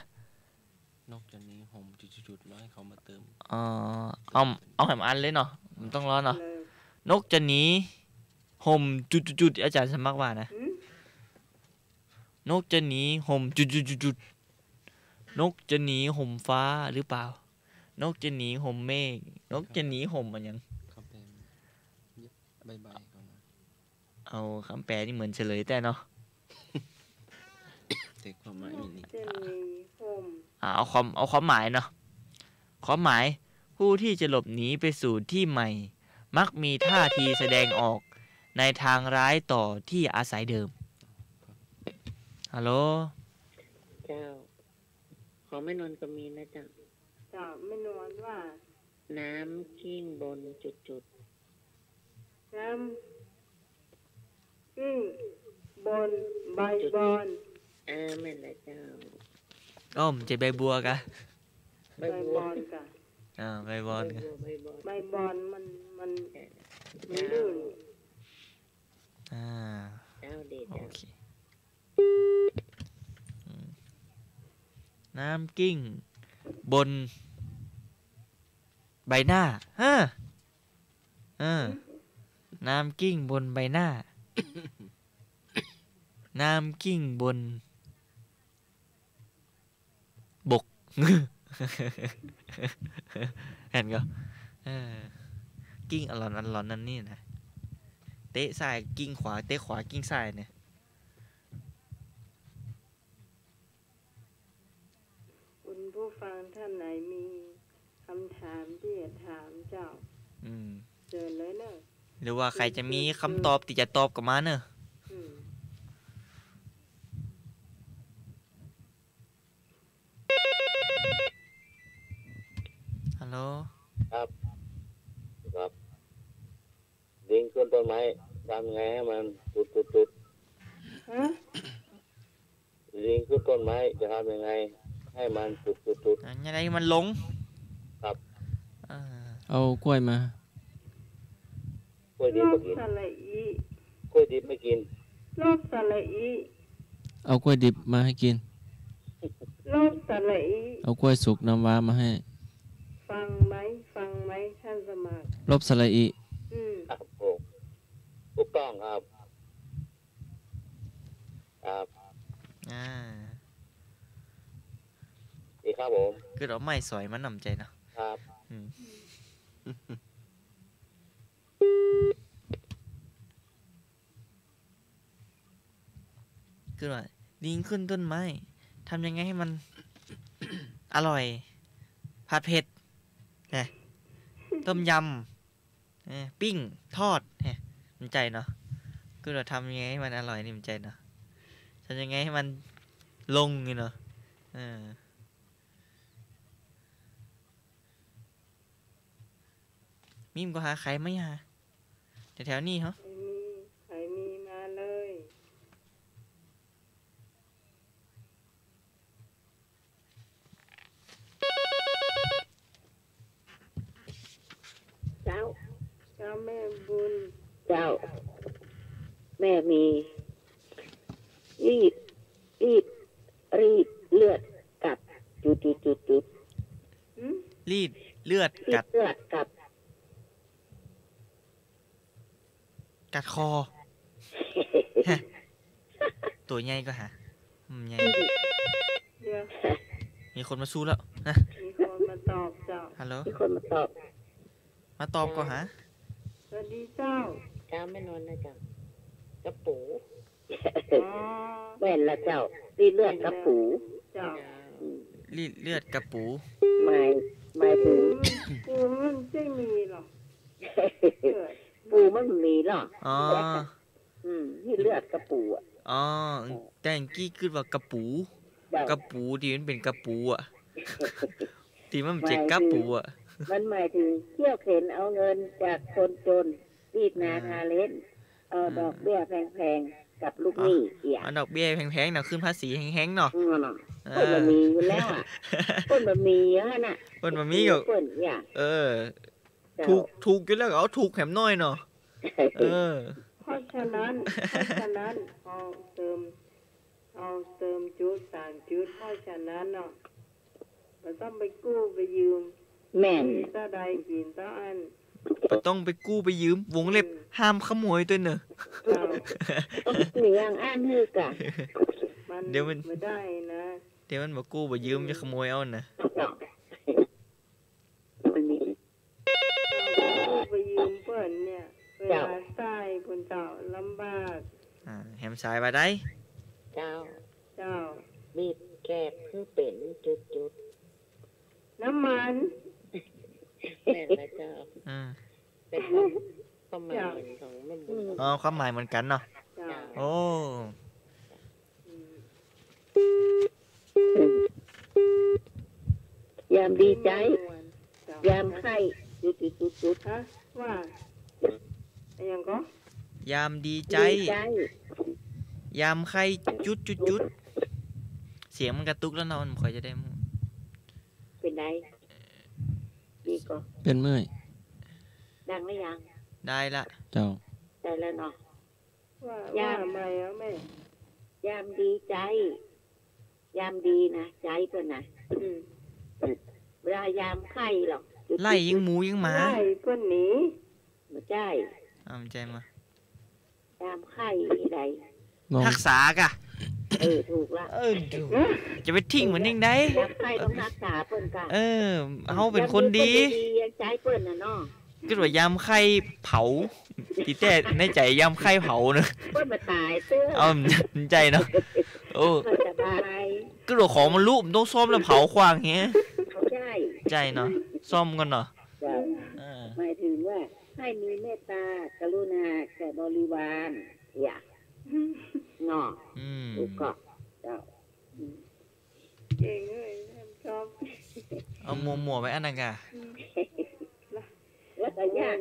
นกจะหนีห่มจุดๆๆ แล้วให้เขามาเติม อ๋อ เอา เอาแหมอันเลยเนาะ มันต้องร้อนเนาะ เลย นกจะหนีห่มจุดๆๆ อาจารย์สมัครว่านะ หืม นกจะหนีห่มจุดๆๆๆ นกจะหนีห่มฟ้าหรือเปล่า นกจะหนีห่มเมฆ นกจะหนีห่มอะหยัง กำแปล ใบ้ๆ ก่อนนะ เอากำแปลนี่เหมือนเฉลยแต๊เนาะ แต่ความหมายมีนี่ นกจะหนีห่ม อ่า เอาความ เอาความหมายเนาะ ความหมาย ผู้ที่จะหลบหนีไปสู่ที่ใหม่ มักมีท่าทีแสดงออกในทางร้ายต่อที่อาศัยเดิม ฮัลโหล เจ้า ของแม่นวลก็มีนะเจ้า เจ้า แม่นวลว่า น้ำกลิ้งบนจุดๆ น้ำกลิ้งบนใบบอน เออ แม่นแหละเจ้า อ้อม จะใบบัวกะ ใบบัว ใบบอนกะ อ่า ใบบอนกะ ใบบัว ใบบอน ใบบอนมัน มัน เออ มันลื่น อ่า เจ้าดีเจ้า โอเค อืม น้ำกลิ้งบนใบหน้า ฮะ เออ น้ำกลิ้งบนใบหน้า น้ำกลิ้งบนบก หันก่อ เออ กลิ้งอะหลอนอะหลอนนั่นนี่นะ เตะซ้ายกลิ้งขวา เตะขวากลิ้งซ้ายเนี่ย คุณผู้ฟังท่านไหนมีคำถามที่จะถามเจ้า อืม เจิญเลยเนอะ หรือว่าใครจะมีคำตอบตี้จะตอบก็มาเนอะ อืม ฮัลโหล ครับ ครับ ลิงขึ้นต้นไม้ ทำไงให้มันจุดจุดจุด ฮะ ลิงขึ้นต้นไม้ จะทำยังไงให้มันจุดจุดจุด อ่ะ ยังไงมันลง ครับ อ่า เอากล้วยมา กล้วยดิบมากิน ลบสระอี กล้วยดิบไม่กิน ลบสระอี เอากล้วยดิบมาให้กิน ลบสระอี เอากล้วยสุกน้ำว้ามาให้ ฟังไหม ฟังไหม ท่านสมัคร ลบสระอี อืม ครับผม ถูกต้องครับ ครับ อ่า ดีครับผม คือเอาไม้สอยมันน้ำใจ๋เนาะ ครับ อืม คือว่า ลิงขึ้นต้นไม้ ทำยังไงให้มัน อร่อย ผัดเผ็ด นะ ต้มยำ เออ ปิ้ง ทอด แฮะ มันใจ๋เนาะ คือว่าทำยังไงให้มันอร่อยนี่มันใจ๋เนาะ ทำยังไงให้มันลงนี่เนาะ เออ มีมก็หาไขมาหา แถวๆ นี้เหรอ ใครมี ใครมีมาเลย เจ้า เจ้าแม่บุญ เจ้า แม่มี รีด รีด รีดเลือดกัด จุดจุดจุดจุด หืม รีดเลือดกัด รีดเลือดกัด กัดคอ ฮะ ตั๋วใหญ่ก็หา อืม ใหญ่ เดี๋ยว มีคนมาสู้แล้ว ฮะ มีคนมาตอบเจ้า ฮัลโหล มีคนมาตอบ มาตอบก็หา สวัสดีเจ้า เจ้าแม่นวลนะเจ้า กะปู อ๋อ แม่นละเจ้า รีดเลือดกะปู เจ้า อืม รีดเลือดกะปู หมาย หมายถึง ปูมันจะมีเหรอ ปูมันมีเหรอ อ๋อ อืม รีดเลือดกะปูอะ อ๋อ แต่กี้กึ๊ดว่ากะปู เจ้า กะปูตี้มันเป๋นกะปูอะ ตี้มันบ่ใจ้กะปูอะ มันหมายถึงเที่ยวเข็นเอาเงินจากคนจน รีดนา อ่า ทาเล็น เอา อ่า ดอกเบี้ยแพงๆ กับลูกหนี้เสีย เอาดอกเบี้ยแพงๆ เนาะ ขึ้นภาษีแฮงๆ เนาะ อืม เนาะ อ่า เปิ้นบ่มีอยู่แล้วอะ เปิ้นบ่มีอยู่หั่นน่ะ เปิ้นบ่มีก็ เปิ้นเนี่ย เออ เจ้า ถูก ถูกอยู่แล้วก็เอาถูกแหมหน้อยเนาะ เออ เพราะฉะนั้น เพราะฉะนั้น เอาเติม เอาเติมจุดสามจุด เพราะฉะนั้นเนาะ บ่ต้องไปกู้ไปยืม แม่น มีเต้าใดกิ๋นเต้าอั้น บ่ต้องไปกู้ไปยืม วงเล็บ อืม ห้ามขโมยตวยเน่อ เจ้า ต้องมีอย่างอั้นหื้อกะ มัน เดี๋ยวมัน บ่ได้นะ เดี๋ยวมันบ่กู้บ่ยืม อืม จะขโมยเอานะ เจ้า มันมี กู้ไปยืมเปิ้นเนี่ย เวลา เจ้า สายพุ้นเจ้า ลำบาก อ่า แหมสายว่าใด เจ้า เจ้า บีบแขกหื้อเป๋นจุดๆ น้ำมัน แม่นแล้วเจ้า อ่า แต่ความ ความหมาย เจ้า เหมือนของแม่บุญ อืม อ๋อ ความหมายเหมือนกั๋นเนาะ เจ้า โอ้ อืม ยามดีใจ๊ ยามไข้ จุดจุดจุดจุด ฮะ ว่า อะหยังก็ ยามดีใจ๊ ดีใจ๊ ยามไข้ จุดจุดจุด เสียงมันกระตุกแล้วเนาะ มันบ่ค่อยจะได้ เป๋นใด ดีก่อ เป๋นเมื่อย ดังหรือยัง ได้ละ เจ้า ได้แล้วเนาะ ว่า ยาม ว่าใหม่เอาแม่ ยามดีใจ๊ ยามดีนะ ใจ๊เปิ้นนะ อืม เวลายามไข้หรอก ไล่ยิงหมูยิงหมา ไล่เปิ้นหนี บ่ใจ้ อ้าว บ่ใจ้มา ยามไข้นี่ใด งง ฮักษากะ เออ ถูกละ เออ ดู นะ จะไปทิ้งมันนิ่งได้ ยามไข้ต้องฮักษาเปิ้นกะ เออ เฮาเป๋นคนดี ยามดีเปิ้นดี ยามใจ๊เปิ้นน่ะเนาะ กึ๊ดว่ายามไข้เผา ตี้แต๊ในใจ๋ยามไข้เผาเนาะ เปิ้นบ่ต๋ายเตื้อ เอา ใจ้เนาะ โอ้ เปิ้นสบาย กึ๊ดว่าของมันลุ มันต้องซ่อมแล้วเผาขว้างเหีย ใจ้ ใจ้เนาะ ซ่อมก่อนเนาะ เจ้า เออ หมายถึงว่าให้มีเมตตากรุณาแก่บริวาร เหีย เนาะ อืม ถูกก่อ เจ้า อืม เก่งเลย ชอบ เอามั่วๆ ไปอันนั้นกะ อืม แล้วก็ยาก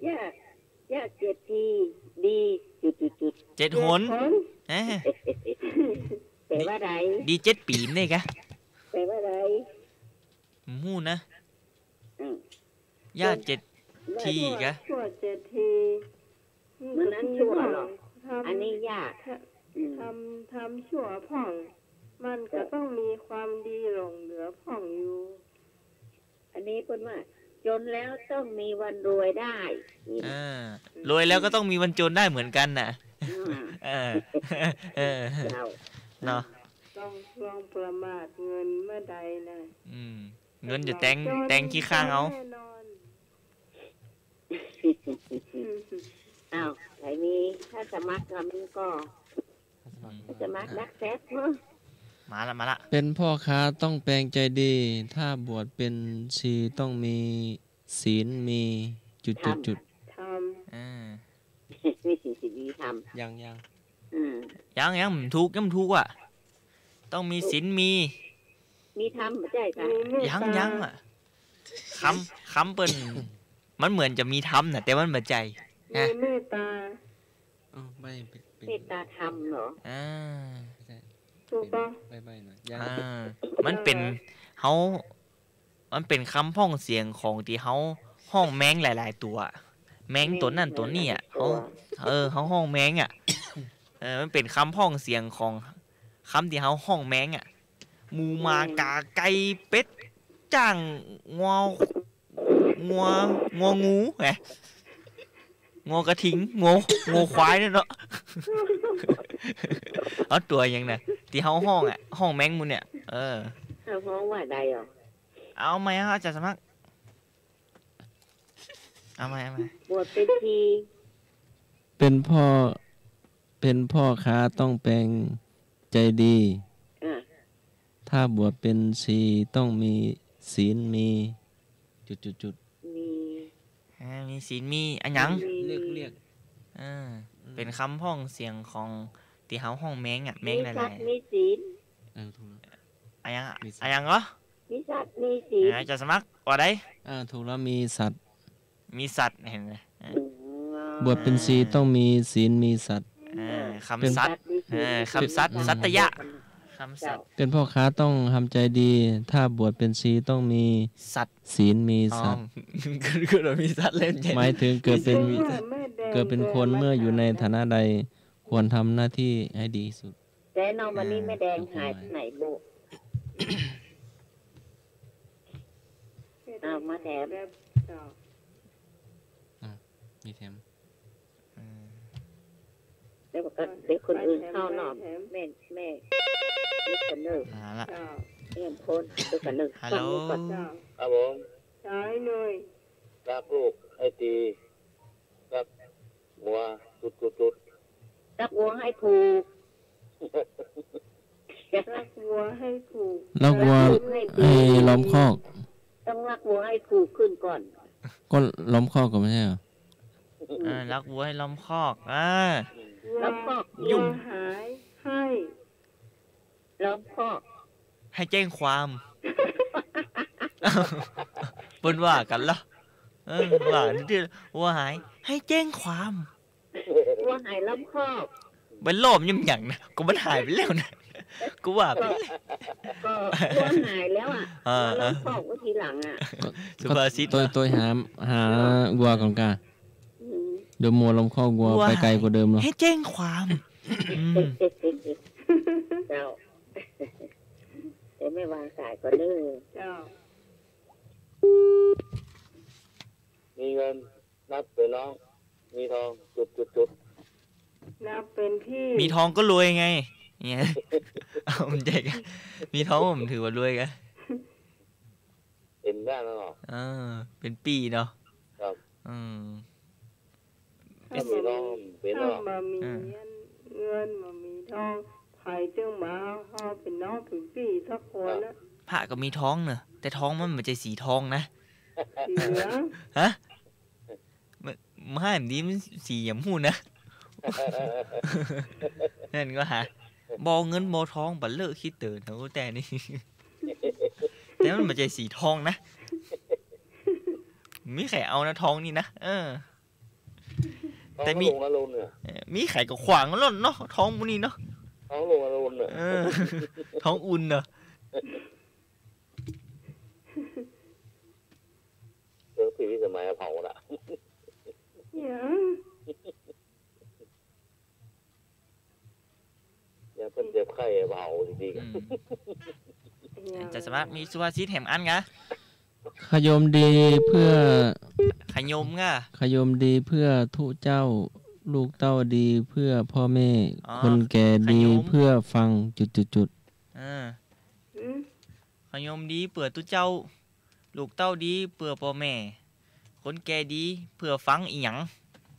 ยาก ยากเจ็ดที ดี จุดจุดจุด เจ็ดหน เจ็ดหน เอ๊ะ แปลว่าใด ดีเจ็ดปี๋นี่กะ แปลว่าใด บ่ฮู้นะ อืม ยากเจ็ดที๋กะ ชั่วเจ็ดที๋ มันนั้นชั่วเหรอ ทำ อันนี้ยาก ทำ อืม ทำ ทำชั่วพ่อง มันก็ต้องมีความดีหลงเหลือพ่องอยู่ อันนี้เปิ้นว่า จนแล้วต้องมีวันรวยได้ นี่นะ อ่า รวยแล้วก็ต้องมีวันจนได้เหมือนกันน่ะ อ่า เออ เออ เจ้า เนาะ ต้อง ต้องประมาทเงินเมื่อใดนะ อืม เงินจะแตง แตงขี้ข้างเอา แน่นอน อ้าว ใผมี ถ้าสมัครทำก็ ถ้าสมัคร ถ้าสมัครนักแซดเนาะ มาละ มาละ เป๋นพ่อค้าต้องแปลงใจ๋ดี ถ้าบวชเป๋นชีต้องมีศีล มีจุดจุดจุด ธรรม อ่า มีศีล มีธรรม ยัง ยัง อืม ยัง ยังบ่ถูก ยังบ่ถูกว่ะ ต้องมีศีล มี มีธรรม บ่ใจ้กะ มีเมตตา ยัง ยังอะ กำ กำเปิ้น มันเหมือนจะมีธรรมน่ะ แต่มันบ่ใจ้ มี นะ เมตตา อ๋อ ใบ้ เป๋น เป๋น เมตตาธรรมเหรอ อ่า ไม่ใช่ ถูกปะ เป๋นใบ้ๆ หน่อย ยัง อ่า มันเป๋น เฮา มันเป๋นกำพ่องเสียงของตี้เฮาฮ้องแมงหลายๆ ตั๋ว แมงตั๋วนั้นตั๋วนี้อะ แมงหลายๆ ตั๋ว เฮา เออ เฮาฮ้องแมงอะ เออ มันเป๋นกำพ้องเสียงของกำตี้เฮาฮ้องแมงอะ หมู หมา ก๋า ไก่ เป็ด จ๊าง งัว งัว งัว งู แหม งัวกระทิง งัว งัวควายเนี่ยเนาะ เอาตั๋วหยังนะ ตี้เฮาฮ้องอะ ฮ้องแมงหมู่เนี่ย เออ เฮาฮ้องว่าใดอ่ะ เอาใหม่ครับ อาจ๋ารย์สมัคร เอาใหม่ เอาใหม่ บวชเป๋นชี เป๋นพ่อ เป๋นพ่อค้าต้องแปงใจ๋ดี อ่ะ ถ้าบวชเป๋นชีต้องมีศีล มี จุดจุดจุด มี อ่า มีศีล มีอะหยัง มี เรียก เรียก เออ เป๋นกำพ้องเสียงของตี้เฮาฮ้องแมงอะ แมงหลายๆ มีสัตว์ มีศีล เออ ถูกแล้ว อะหยังอะ มีสัตว์ อะหยังเหรอ มีสัตว์ มีศีล อ่า อาจ๋ารย์สมัคร ว่าใด อ่า ถูกแล้ว มีสัตว์ มีสัตว์ หันก่อ อืม บวชเป๋นชีต้องมีศีลมีสัตว์ อ่า กำสัตย์ เป๋น เออ กำสัตย์ อืม สัตยะ กำสัตย์ เป๋นพ่อค้าต้องทำใจ๋ดี ถ้าบวชเป๋นชีต้องมี สัตย์ ศีลมีสัตย์ อ๋อ คือ คือว่ามีสัตย์เล่นใหญ่ หมายถึงเกิดเป๋น มีสัตย์ เกิดเป๋นคนเมื่ออยู่ในฐานะใด ควรทำหน้าตี้หื้อดีตี้สุด แต่น้องวันนี้ อ่า แม่แดงหายไปไหนบุ เอามาแถม อ่ะ มีแถม อืม เดี๋ยวก่อน เดี๋ยวคนอื่นเข้าเนาะ แม่ แม่ เดี๋ยวก่อนเนอะ มาละ เดี๋ยวก่อนเนอะ ฮัลโหล ฟังก่อน ครับผม สายหน่อย รักลูกให้ตี รักวัว จุดจุดจุด รักวัวให้ผูก รักวัวให้ผูก รักวัว รักวัวให้ตี ให้ล้อมคอก ต้องรักวัวให้ผูกขึ้นก่อน ก็ล้อมคอกก่อนไม่ใช่เหรอ อืม เออ รักวัวให้ล้อมคอก อ่า ล้อมคอก ยุ่ง วัวหายให้ ล้อมคอก ให้แจ้งความ เปิ้นว่ากั๋นเหรอ เออ ว่านี่ตี้วัวหาย ให้แจ้งความ วัวหายล้อมคอก มันล้อมยังหยังนะ ก็มันหายไปแล้วนะ กูว่าไปแล้ว ก็ ก็วัวหายแล้วอะ เออ เออ ล้อมคอกไว้ทีหลังอะ สุภาษิต ก็ โตย โตยหา หาวัวก่อนก่า อืม เดี๋ยวมัวล้อมคอกวัว วัว ไปไกลกว่าเดิมเนาะ ให้แจ้งความ อืม เจ้า เดี๋ยวแม่วางสายก่อนเด้อ เจ้า มีเงินนับเป๋นน้อง มีทอง จุดจุดจุด นับเป๋นพี่ มีทองก็รวยไง เนี่ย เอา มันใหญ่กะ มีทองมันถือว่ารวยกะ เป๋นได้แล้วเหรอ เออ เป๋นปี้เนาะ ครับ อืม ถ้าบ่มี ถ้าบ่มี อ่า เงิน บ่มีทอง ใผจึงมาเฮาเป๋นน้องเป๋นปี้สักคนนะ พระก็มีท้องเนอะ แต่ท้องมันบ่ใจ้สีทองนะ สีเหลือง ฮะ มัน มันให้มันดี มันสีหยังบ่ฮู้นะ นั่นก็หา บ่เงินบ่ทอง บ่เลิกคิดเติ่น เฮาแต่นี่ แต่มันบ่ใจ้สีทองนะ มีใผเอานะ ทองนี่นะ เออ แต่มี ท้องหลวงอรุณเนี่ย เออ มีใผก็ขวางล่อนเนาะ ท้องหมู่นี้เนาะ ท้องหลวงอรุณเนี่ย เออ ท้องอุ่นเนาะ เรื่องผีสมัยเผาน่ะ เนี่ย เนี่ยเปิ้นเจ็บไข้เผาจริงๆ อืม เนี่ย อาจ๋ารย์สมัคร มีสุภาษิตแหมอันกะ ขยมดีเพื่อ ขยมกะ ขยมดีเพื่อตุ๊เจ้า ลูกเต้าดีเพื่อป้อแม่ อ๋อ คนแก่ดี ขยม เปื้อฟัง จุดจุดจุด เออ อืม ขยมดีเปื้อตุ๊เจ้า ลูกเต้าดีเปื้อป้อแม่ คนแก่ดีเปื้อฟังอีหยัง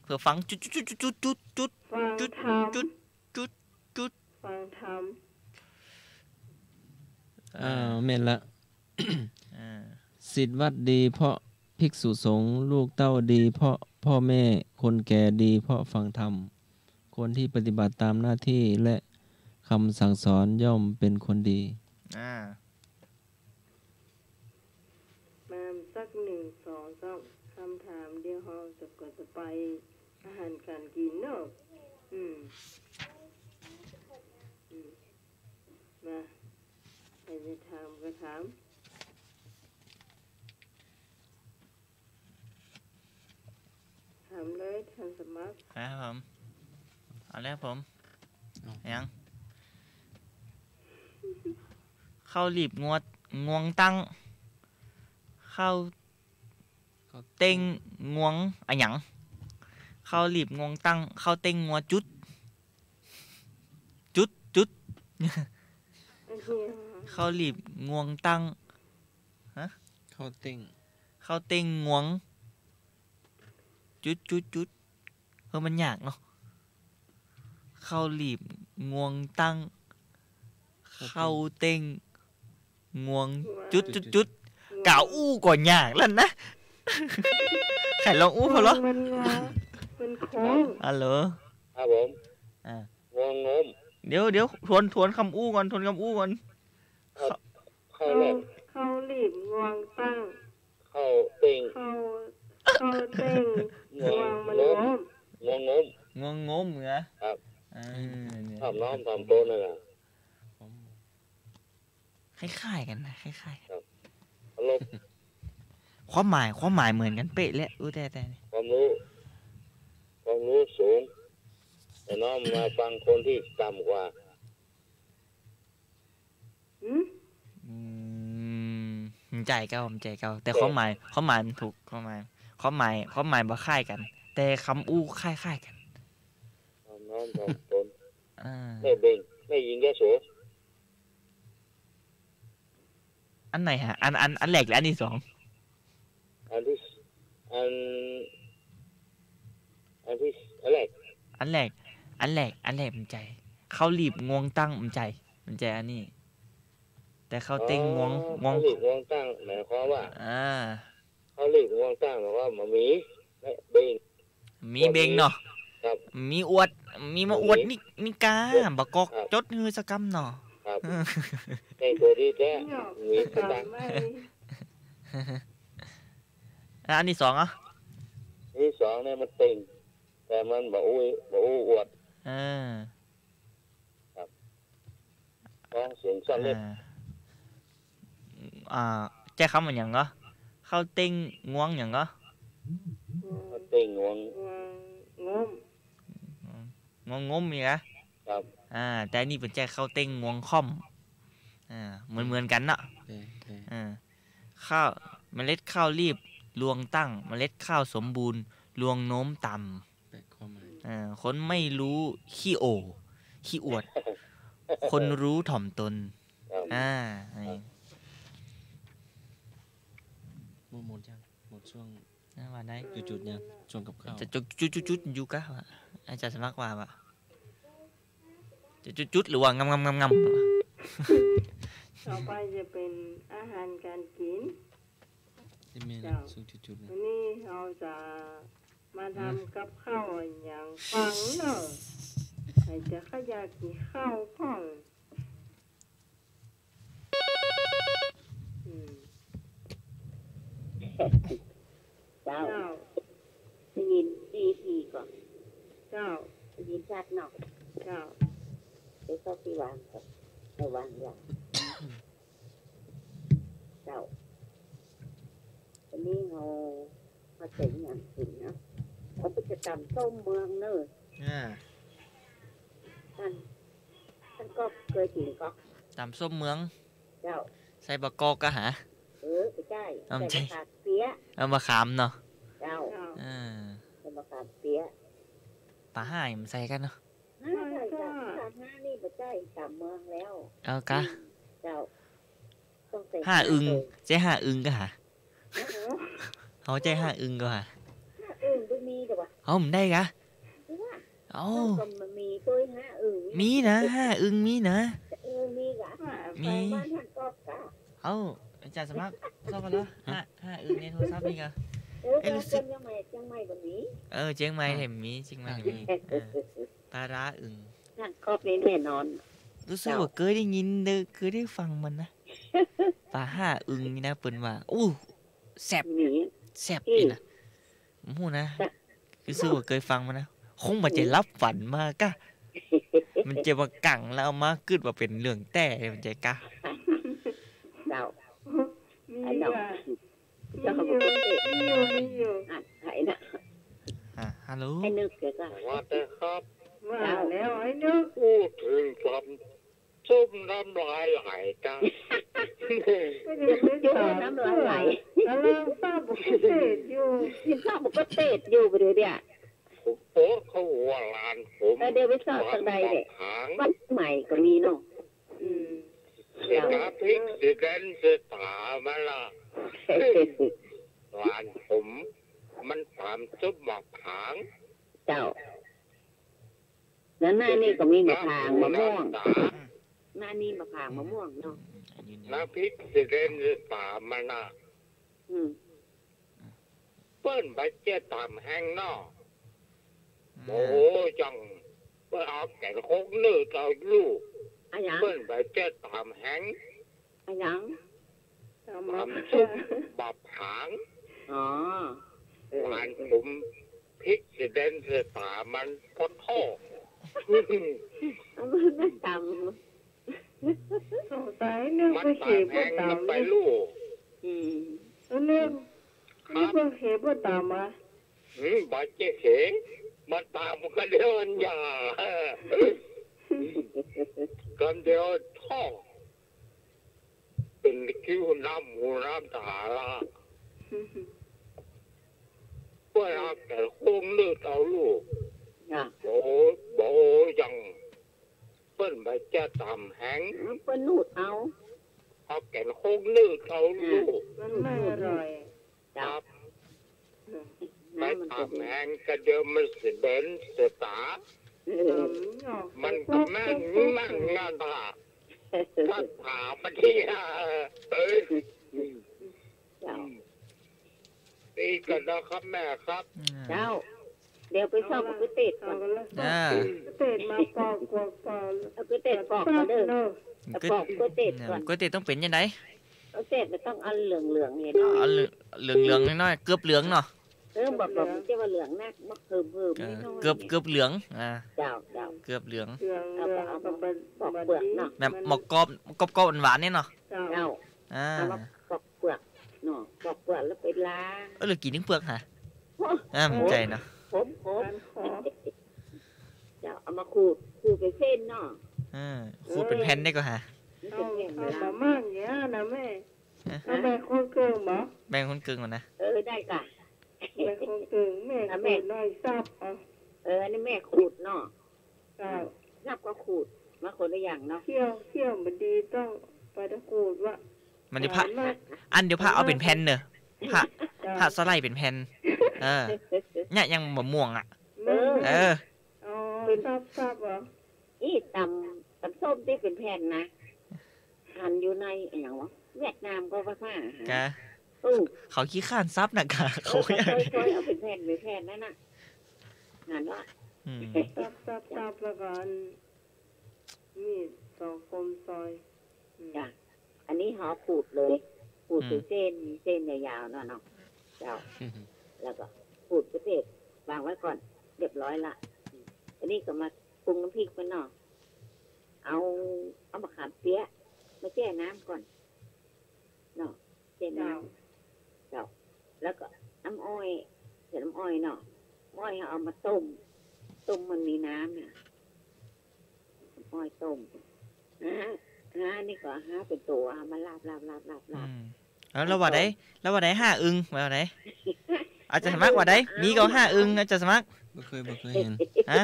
เปื้อฟังจุดจุดจุดจุดจุดจุด ฟังธรรม จุดจุดจุดจุด ฟังธรรม อ่า แม่นละ อ่า ศิษย์วัดดีเพราะภิกษุสงฆ์ ลูกเต้าดีเพราะป้อแม่ คนแก่ดีเพราะฟังธรรม คนที่ปฏิบัติตามหน้าที่และคำสั่งสอนย่อมเป็นคนดี อ่า มาสักหนึ่ง สอง สาม คำถาม เดี๋ยวเฮาจะ ก็จะไปอาหารก๋านกิ๋นเนาะ อืม อืม มา ใผจะถามก็ถาม ถามเลย ท่านสมัคร ครับผม เอาแล้วผม เอา ยัง เข้าหลีบงวง งวงตั้ง เข้า เข้า เต้งงวงอะหยัง เข้าหลีบงวงตั้ง เข้าเต้งงัวจุด จุด จุด เข้าหลีบงวงตั้ง ฮะ เข้าเต้ง เข้าเต้งงวง จุด จุด จุด เฮ้ย มันยากเนาะ เข้าหลีบงวงตั้ง เข้าเต้ง เข้าเต้งงวง จุด จุด จุด กะอู้ก็ยากแล้วนะ ใครลองอู้พอเหรอ มันงอ มันโค้ง ฮัลโหล ครับผม อ่า งวงงม เดี๋ยว เดี๋ยว ทวน ทวนกำอู้ก่อน ทวนกำอู้ก่อน เข้า เข้าแหลม เข้าหลีบงวงตั้ง เข้าเต้ง เข้า เข้าเต้ง งวง งวงมันงม งม งวงงม งวงงมเหรอ ครับ เออ เนี่ย ถ่อมน้อมถ่อมตนนั่นแหละ คล้ายๆ กันนะ คล้ายๆ กัน ครับ เคารพ ความหมาย ความหมายเหมือนกันเป๊ะเลย อู้ แต่ แต่ ความรู้ ความรู้สูง แต่น้อมมาฟังคนที่ต่ำกว่า หืม อืม บ่ใจ้เก้า บ่ใจ้เก้า แต่ แต่ ความหมาย ความหมายมันถูก ความหมาย ความหมาย ความหมายบ่คล้ายกัน แต่กำอู้คล้ายๆ กัน ถ่อมน้อมถ่อมตน อ่า แม่เบ่ง แม่หญิงยโส อันไหนฮะ อัน อัน อันแรกหรืออันตี้สอง อันตี้ อัน อันตี้ อันแรก อันแรก อันแรก อันแรกบ่ใจ้ เข้าหลีบงวงตั้งบ่ใจ้ บ่ใจ้อันนี้ แต่เข้าเต้งงวง อ๋อ งวง เข้าหลีบงวงตั้ง หมายความว่า อ่า เข้าหลีบงวงตั้ง หมายความว่าบ่มี แม่เบ่ง มีเบ่งเนาะ ครับ มีอวด มีมาอวด มี นี่ นี่กา บ่ บ่กอก ครับ จดหื้อสักกำเนาะ ครับ เออ แต่งตั๋วดีแต๊ มีสตางค์ แล้วอันตี้สองอ่ะ อันตี้สองเนี่ยมันเต้ง แต่มันบ่อู้ บ่อู้อวด เออ ครับ ฟ้องเสียงซ่อนเล็บ อ่า อ่า ใจ้กำว่าหยังก็ เข้าเต้งงวงหยังก็ เข้าเต้งงวง งวงงม งวงงมอีกอะ ครับ อ่า แต่อันนี้เปิ้นใจ้เข้าเต้งงวงค่อม อ่า เหมือนๆ กันเนาะ โอเค โอเค อ่า ข้าว เมล็ดข้าวรีบรวงตั้ง เมล็ดข้าวสมบูรณ์รวงโน้มต่ำ แปลความหมาย เอ่อ คนไม่รู้ขี้โอ่ ขี้อวด คนรู้ถ่อมตน ครับ อ่า นี่ ครับ หมด หมดยัง หมดช่วง อ่า ว่าได้ จุดๆ ยัง ช่วงกับข้าว จะจุด จุด จุด จุดอยู่กะวะ อาจารย์สมัครว่าบ่ จะจุดๆ หรือว่างำๆๆๆ ต่อไปจะเป็นอาหารการกิน เจ้า เจ้า ซึ่งจุดๆ เนี่ย วันนี้เฮาจะมาทำกับข้าวอะหยังฟังเนาะ ใผจะใค่อยากกิ๋นข้าวพ่อง อืม เจ้า เจ้า ได้ยินดีดีก่อ เจ้า ได้ยินชัดเนาะ เจ้า เดี๋ยวเข้าตี้วางก่อ เอาวางอย่าง เจ้า วันนี้เฮามาเถิงอย่างกิ๋นเนาะ เฮาก็จะต๋ำส้มเมืองเน่อ อ่า ต้าน ต้านก็เคยกิ๋นก็ ต๋ำส้มเมือง เจ้า ใส่บ่ากอกกะหา เออ บ่ใจ้ เอา ใส่ ใส่ บ่าขามเปี๊ยะ เอาบ่าขามเนาะ เจ้า เออ ใส่บ่าขามเปี๊ยะ ป๋าห้ายังบ่ใส่กั๋นเนาะ ห้าใส่กะ ใส่กะ ห้านี่บ่ใจ้ ต๋ำเมืองแล้ว เอากะ อืม เจ้า ต้องใส่ ห้าอึ่ง ห้าตัว ใจ้ห้าอึ่งกะหา โอ้โห เฮาใจ้ห้าอึ่งกะหา ห้าอึ่งบ่มีเด้อวะ เฮาบ่ได้กะ เอ้า มันก็มีตัวห้าอึ่ง มีนะ ห้าอึ่งมีนะ เออ มีกะ มี บ้านท่านก็กะ เอ้า อาจารย์สมัคร ชอบกันเหรอ ห้า ห้าอึ่งในโทรศัพท์นี่กะ เออ เอ้ย รู้สึก เจียงใหม่ เจียงใหม่ก็มี เออ เจียงใหม่เห็นมี เจียงใหม่มี เออ ปลาร้าอึ่ง ท่านก็มีแน่นอน รู้สึกว่า เจ้า เกยได้ยินเด้อ เกยได้ฟังมันนะ ปลาห้าอึ่งนี่นะ เปิ้นว่า อู้ แซ่บ มี แซ่บ อืม นี่นะ บ่ฮู้นะ จ้ะ คือซื่อว่าเกยฟังมานะ คงบ่ใจ้ลับฝันมากะ มันจะมากั๋งแล้วเอามากึ๊ดว่าเป๋นเรื่องแต๊ มันใจ้กะ เจ้า มี อันนั้น ว่ะ เจ้า มีอยู่ มีอยู่ มีอยู่ อ่ะ ใครนะ อ่ะ ฮัลโหล ไอ้นึกแกก็ ว่าแต่ครับ ว่าแล้วไอ้นึก อู้เถิงต๋ำส้มน้ำลายไหลจ้า ไม่ได้ไปต๋ำ น้ำลายไหล กำลังซอบบักเขือเตศอยู่ กิ๋นซอบบักเขือเตศอยู่บ่าเดี่ยวเนี่ย ผมโปรดเขาว่าหลานผม เออ เดี๋ยวไปซอบตางใดเนี่ย บ้านใหม่ก็มีเนาะ อืม เสียดาพริกเสียแดนเสียต๋ามาละ หลานผม มันต๋ำส้มบักผาง เจ้า แล้วหน้านี่ก็มีมะผางมะม่วง หน้านี่มะผางมะม่วงเนาะ น้ำพริกเสียแดนเสียต๋ามาละ อืม เปิ้นบ่าเจ๊ต๋ำแฮงเนาะ อืม โอ้ จัง เปิ้นเอาแก๋นโคกนึ่งเอาลูก อะหยัง เปิ้นบ่าเจ๊ต๋ำแฮง อะหยัง ต๋ำส้มบักผาง อ๋อ เออ หลานผมพริกเสียแดนเสียต๋ามันพอทอด เอามันมาต๋ำ สงสัยนึกว่าเขยบ่ต๋ำ มันต๋ำแฮงมันไปลูก อืม เออ นึก ครับ นึกว่าเขยบ่ต๋ำอะ อืม บ่าเจ๊เขย มาต๋ำก๋าเดียวอันหยา ก๋าเดียวทอด เป๋นคิ้วน้ำหูน้ำต๋าละ เปิ้นเอาแก๋นโคกนึ่งเอาลูก อ่ะ โอ้ บ่าจัง เปิ้นบ่าเจ๊ต๋ำแฮง อืม เปิ้นนึ่งเอา เอาแก๋นโคกนึ่งเอาลูก มันไม่อร่อย ครับ อืม ไปต๋ำแฮงก๋าเดียวมันเสียแดนเสียต๋า เออ มันก็แม่นมั่งงานต๋า ถ้าถามมันที่ เอ้ย เจ้า ตีกันนะครับแม่ครับ อืม เจ้า เดี๋ยวไปซอบบักเขือเตศก่อน เอาละ อ่า เขือเตศมาปอก ปอก ปอก เอาเขือเตศปอกก่อนเด้อ เนาะ เอาปอกเขือเตศก่อน เขือเตศต้องเป๋นจังใด เขือเตศมันต้องเอาเหลืองๆ เนี่ยเนาะ เอาเหลืองๆ น้อยๆ เกือบเหลืองเนาะ เออ บ่ บ่ บ่ใจ้ว่าเหลืองนัก บ่เหิมๆ เออ น้อยๆ เกือบ เนี่ย เกือบเหลือง อ่า เจ้า เจ้า เกือบเหลือง เหลือง เอาก็เอามา เหลืองก็เป็น ปอกเปลือกเนาะ แบบหมกกรอบ กรอบๆ หวานๆ เนี่ยเนาะ เจ้า เจ้า อ่า เอามาปอกเปลือกเนาะ ปอกเปลือกแล้วไปล้าง เออ หรือกิ๋นตึงเปลือกฮะ โอ้ อ่า มันใจ้เนาะ ขมๆ ขม เจ้า เอามาขูด ขูดเป๋นเส้นเนาะ อ่า ขูดเป๋นแผ่นได้ก่อฮะ มันเป๋นแผ่น เอา เอา ล้าง มามากอย่างเงี้ยนะแม่ ฮะ เอาแบ่งคนเกิ่งบ่ แบ่งคนเกิ่งก่อนนะ เออ ได้ก่ะ แบ่งคนเกิ่ง แม่ อ่ะ แม่ ขูดหน่อยสับ เอา เออ อันนี้แม่ขูดเนาะ เจ้า สับก็ขูด มาคนละอย่างเนาะ เคี่ยว เคี่ยวบ่ดี ต้องไปตะขูดวะ มันจะผ่า อันเดี๋ยวผ่าเอาเป๋นแผ่นเนอะ ผ่า เจ้า ผ่าสไลด์เป๋นแผ่น เออ เนี่ยยังบ่ม่วงอ่ะ แม่ เออ อ๋อ สับ สับเหรอ อี้ต๋ำ ต๋ำส้มตี้เป๋นแผ่นนะ หันอยู่ในอะหยังวะ เวียดนามก็ว่าซ่า กะ อืม เขาขี้คร้านสับนะกะ เขา เออ เขา เขา เขาเอาเป๋นแผ่น เป๋นแผ่นนั่นน่ะ หันวะ อืม สับ สับ สับ แล้วก็อัน มีดสองคมซอย อืม จ้ะ อันนี้เฮาขูดเลย ขูด อืม เป๋นเส้น เส้นยาวๆ เนาะ เนาะ เจ้า แล้วก็ขูดก๋วยเตี๋ยววางไว้ก่อน เรียบร้อยละ อันนี้ก็มาปรุงน้ำพริกมันเนาะ เอา เอามะขามเปี๊ยะมาแจ้น้ำก่อน เนาะ แจ้น้ำ เจ้า เจ้า แล้วก็น้ำอ้อย ใส่น้ำอ้อยเนาะ อ้อยเอามาต้ม ต้มมันมีน้ำเนี่ย อ้อยต้ม ฮะ ฮะ นี่ก็ฮะเป๋นตั๋ว เอามาลาบ ลาบ ลาบ ลาบ ลาบ อืม แล้ว แล้วว่าใด แล้วว่าใดห้าอึง ว่าใด อาจารย์สมัครว่าใด มีก็ห้าอึง อาจารย์สมัคร บ่เคย บ่เคยหัน ฮะ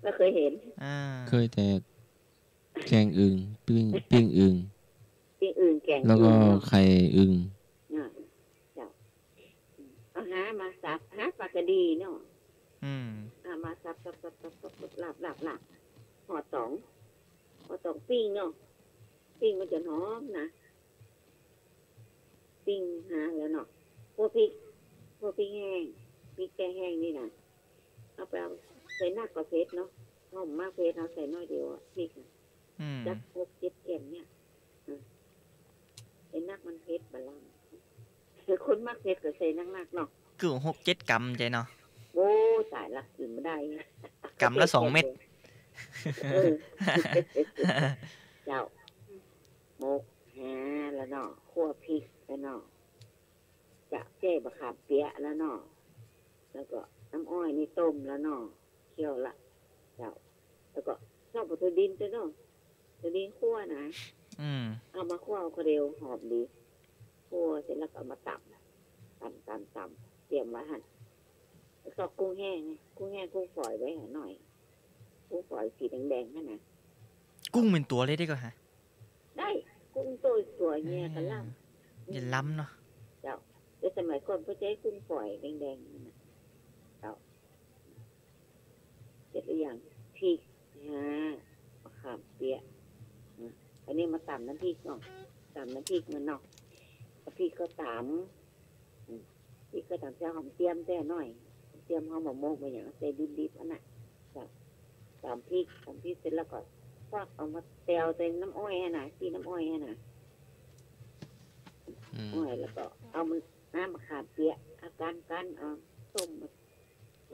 บ่เคยหัน อ่า เคยแต่แกงอึ่ง ปิ้ง ปิ้งอึ่ง ปิ้งอึ่ง แกงอึ่ง แล้วก็ไข่อึ่ง อ่า เจ้า เอาหามาสับ หาปลากระดีเนาะ อืม เอามาสับ สับ สับ สับ สับ ลาบ ลาบ ลาบ ห่อต๋อง ห่อต๋องปิ้งเนาะ ปิ้งมันจะหอมนะ ปิ้งหาแล้วเนาะ พวกพริก พวกพริกแห้ง พริกแกงแห้งนี่นะ เอาไปเอา ใส่นักก็เผ็ดเนาะ เฮาบ่มักเผ็ด เอาใส่น้อยเดียวอะ พริกอะ อืม จักหกเจ็ดแก่นเนี่ย อืม ใส่นักมันเผ็ดบ่ลำ คนมักเผ็ดก็ใส่นักๆ เนาะ คือหกเจ็ดกำใจ้เนาะ โอ้ ต๋ายละ กิ๋นบ่ได้ กำละสองเม็ด เออ เจ้า หมกหาแล้วเนาะ คั่วพริกแล้วเนาะ จะแจ้มะขามเปี๊ยะแล้วเนาะ แล้วก็ น้ำอ้อยนี่ต้มแล้วเนาะ เคี่ยวละ เจ้า แล้วก็ชอบเอาถั่วดินด้วยเนาะ ถั่วดินคั่วนะ อืม เอามาคั่วเอาคนเดียวหอมดี คั่วเสร็จแล้วก็เอามาต๋ำ ต๋ำ ต๋ำ ต๋ำ เตรียมไว้หั่น แล้วก็กุ้งแห้งไง กุ้งแห้ง กุ้งฝอยไว้หน่อย กุ้งฝอยสีแดงๆ นั่นนะ กุ้งเป๋นตั๋วเลยได้ก่อฮะ ได้ กุ้งโต๋ยตั๋วเนี่ย เออ กั๋นลำ เป๋นลำเนาะ เจ้า แต่สมัยก่อนเปิ้นจะใจ๊กุ้งฝอยแดงๆ นั่นน่ะ เจ้า เสร็จหรือยัง พริก อ่า มะขามเปี๊ยะ อ่ะ อันนี้มาต๋ำน้ำพริกเนาะ ต๋ำน้ำพริกมันเนาะ เอาพริกก็ต๋ำ อืม พริกก็ต๋ำ ใส่หอมเจียมใส่หน่อย หอมเจียม หอมหมก บ่าหยัง ใส่ดิบๆ อันน่ะ จ้ะ ต๋ำพริก ต๋ำพริกเสร็จแล้วก็ควักเอามาแจ่วใส่น้ำอ้อยหั่นน่ะ ตี้น้ำอ้อยหั่นน่ะ อืม อ้อย แล้วก็เอามัน น้ำมะขามเปี๊ยะ เอากั้นๆ เอาส้มมา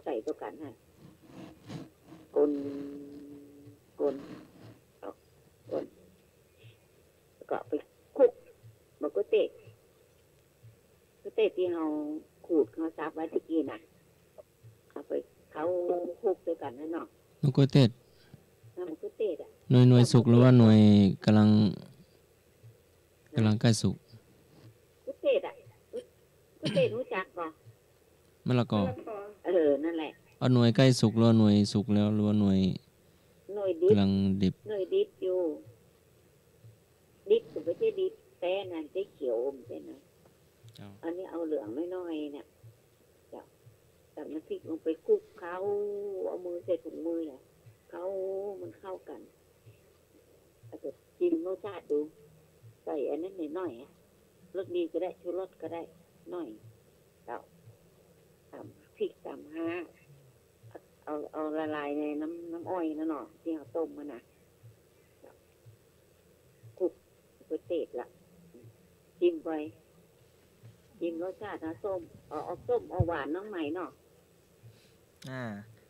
ใส่เต้ากั๋นหั่น คน คน เอา คน แล้วก็ไปคลุก มะเขือเทศ มะเขือเทศตี้เฮาขูดเฮาสับไว้ตะกี้น่ะ เอาไปเข้าคลุกตวยกั๋นหั่นเนาะ มะเขือเทศ อ่ะ มะเขือเทศอ่ะ หน่วย หน่วยสุกหรือว่าหน่วยก่ำลัง ก่ำลังใก้สุก มะเขือเทศอ่ะ มะเขือเทศฮู้จักบ่ มะละกอ มะละกอ เออ นั่นแหละ เอาหน่วยใก้สุกหรือว่าหน่วยสุกแล้ว หรือว่าหน่วย หน่วยดิบ ก่ำลังดิบ หน่วยดิบอยู่ ดิบก็บ่ใจ้ดิบแต๊นะ ใจ้เขียวอมใจ้นะ เจ้า อันนี้เอาเหลืองน้อยๆ เนี่ย เจ้า ตักน้ำพริกลงไปคลุกเคล้า เอามือใส่ถุงมือเนี่ย เคล้ามันเข้ากั๋น แล้วก็จิ้มรสชาติดู ใส่อันนั้นหน่อยๆ อะ รสดีก็ได้ ชูรสก็ได้ หน่อย เจ้า ต๋ำพริกต๋ำฮา เอา เอาละลายในน้ำ น้ำอ้อยนั่นเนาะ ตี้เฮาต้มมันน่ะ คลุกก๋วยเตี๋ยวละ จิ้มไป จิ้มรสชาตินะ ส้ม เอา เอาส้ม เอาหวานน้องใหม่เนาะ อ่า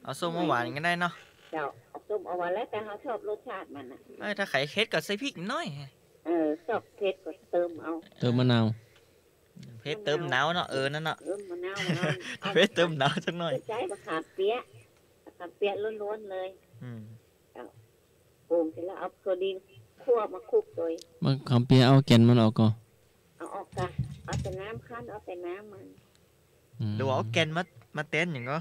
เอาส้มเอาหวานก็ได้เนาะ เจ้า เอาส้มเอาหวาน แล้วแต่เฮาชอบรสชาติมันน่ะ เออ ถ้าใผเผ็ดก็ใส่พริกหน่อย เออ ชอบเผ็ดก็เติมเอา เติมมะนาว เผ็ดเติมหนาวเนาะ เออ นั่นเนาะ เออ มะนาว มะนาว เผ็ดเติมหนาวสักหน่อย ใจ๊มะขามเปี๊ยะ มะขามเปี๊ยะล้วนๆ เลย อืม เจ้า ปรุงเสร็จแล้วเอาตัวดินคั่วมาคลุกตวย มะขามเปี๊ยะเอาแก่นมันออกก่อ เอาออกก่ะ เอาแต่น้ำคั้น เอาแต่น้ำมัน อืม หรือว่าเอาแก่นมา มาแตนหยังก่อ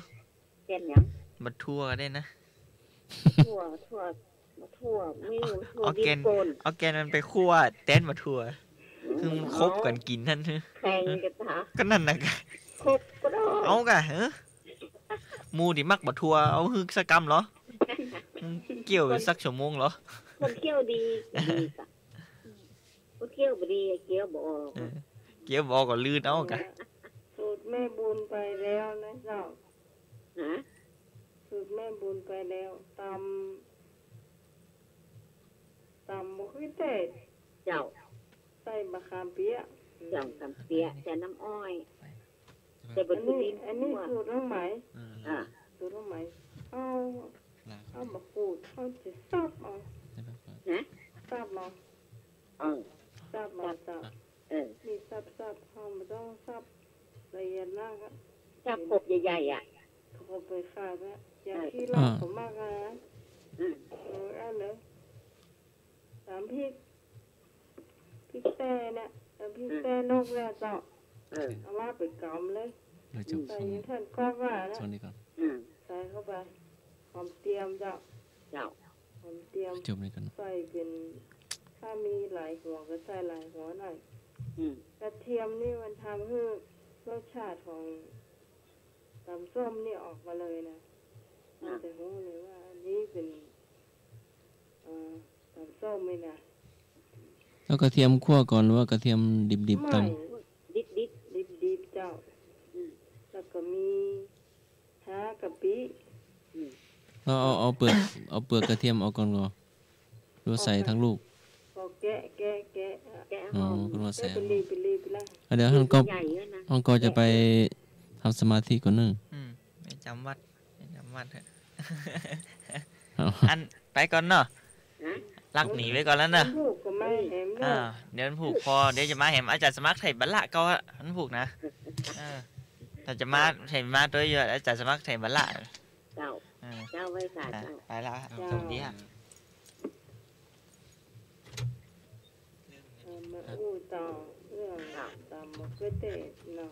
แก่นหยัง บักถั่วได้นะ ถั่ว ถั่ว ถั่ว มีถั่ว เอาแก่น ดินป่น เอาแก่นมันไปคั่วแตนบักถั่ว อืม คือมันคบกั๋นกิ๋นหั้น แข็งกะต๋า ก็นั่นน่ะกะ คบก็ได้ เอากะ เออ หมู่ตี้มักบักถั่ว เอาหื้อสักกำเหรอ เคี่ยวสักชั่วโมงเหรอ คนเคี่ยวดี ดีกะ คนเคี่ยวบ่ดี เคี่ยวบ่ออก เออ เคี่ยวบ่ออกก็ลื่นเอากะ สูตรแม่บุญไปแล้วนะเจ้า ฮะ สูตรแม่บุญไปแล้ว ตำ ตำมะเขือเทศ เจ้า ใส่มะขามเปี๊ยะ เจ้า มะขามเปี๊ยะ ใส่น้ำอ้อย ใส่บัก อันนี้ ถั่วดิน อันนี้ คั่ว สูตรน้องไหม อ่า อ่า สูตรน้องไหม เอา เอามาขูด เอาจะสับเอา ฮะ สับเอา เออ สับเอา สับ เจ้า เออ นี่สับๆ เฮาบ่ต้องสับละเอียดนักอะ สับขบใหญ่ๆ อะ ขบไปขาดอะ อย่าง เออ ขี้เหล้า อ่า เขามากอะ อืม เออ อันนั้น ต๋ำพริก พริกแต้เนี่ย ต๋ำพริก อืม แต้นกเนี่ยเจ้า เออ เอามาไปกำเลย เราจะ ใส่ ส่ง อยู่ท่านก็ว่านะ ส่งนี่ก่อน อืม ใส่เข้าไป หอมเตียมเจ้า เจ้า หอมเตียม จบนี่ก่อน ใส่เป๋น ถ้ามีหลายหัวก็ใส่หลายหัวหน่อย อืม กระเทียมนี่มันทำหื้อรสชาติของต๋ำส้มนี่ออกมาเลยนะ อ่ะ มันจะรู้เลยว่าอันนี้เป๋น เอ่อ ต๋ำส้มนี่นะ เอากระเทียมคั่วก่อนหรือว่ากระเทียมดิบๆ ต๋ำ ไม่ ดิบๆ ดิบๆ เจ้า อืม แล้วก็มี ฮะ กะปิ อืม เอา เอา เอาเปลือก เอาเปลือกกระเทียมออกก่อนก่อ หรือว่าใส่ทั้งลูก ก็แกะ แกะ แกะ แกะ อ๋อ ห่อ ก็ว่าใส่ แกะเป๋นหลีก เป๋นหลีก เป๋นหลีก อ่ะ เดี๋ยวท่านก็ ใหญ่ๆ นะ ท่านก็จะไปทำสมาธิก่อนเนาะ อืม ไปจำวัด ไปจำวัดเถอะ เอา อัน ไปก่อนเนาะ ฮะ ลักหนีไปก่อนแล้วเนาะ วันพูกก็มาแหมเนาะ อ่า เดี๋ยววันพูกพอ เดี๋ยวจะมาแหม อาจารย์สมัครไถ่บรรละก็วันพูกนะ เออ อาจ๋ารย์สมัครเทมาตวยอยู่ อาจ๋ารย์สมัครเทมาละ เจ้า เออ เจ้า ไหว้สา อ่ะ เจ้า ไปละ เจ้า สวัสดีครับ เอ่อ มาอู้ต่อเรื่อง เจ้า ต๋ำมะเขือเทศเนาะ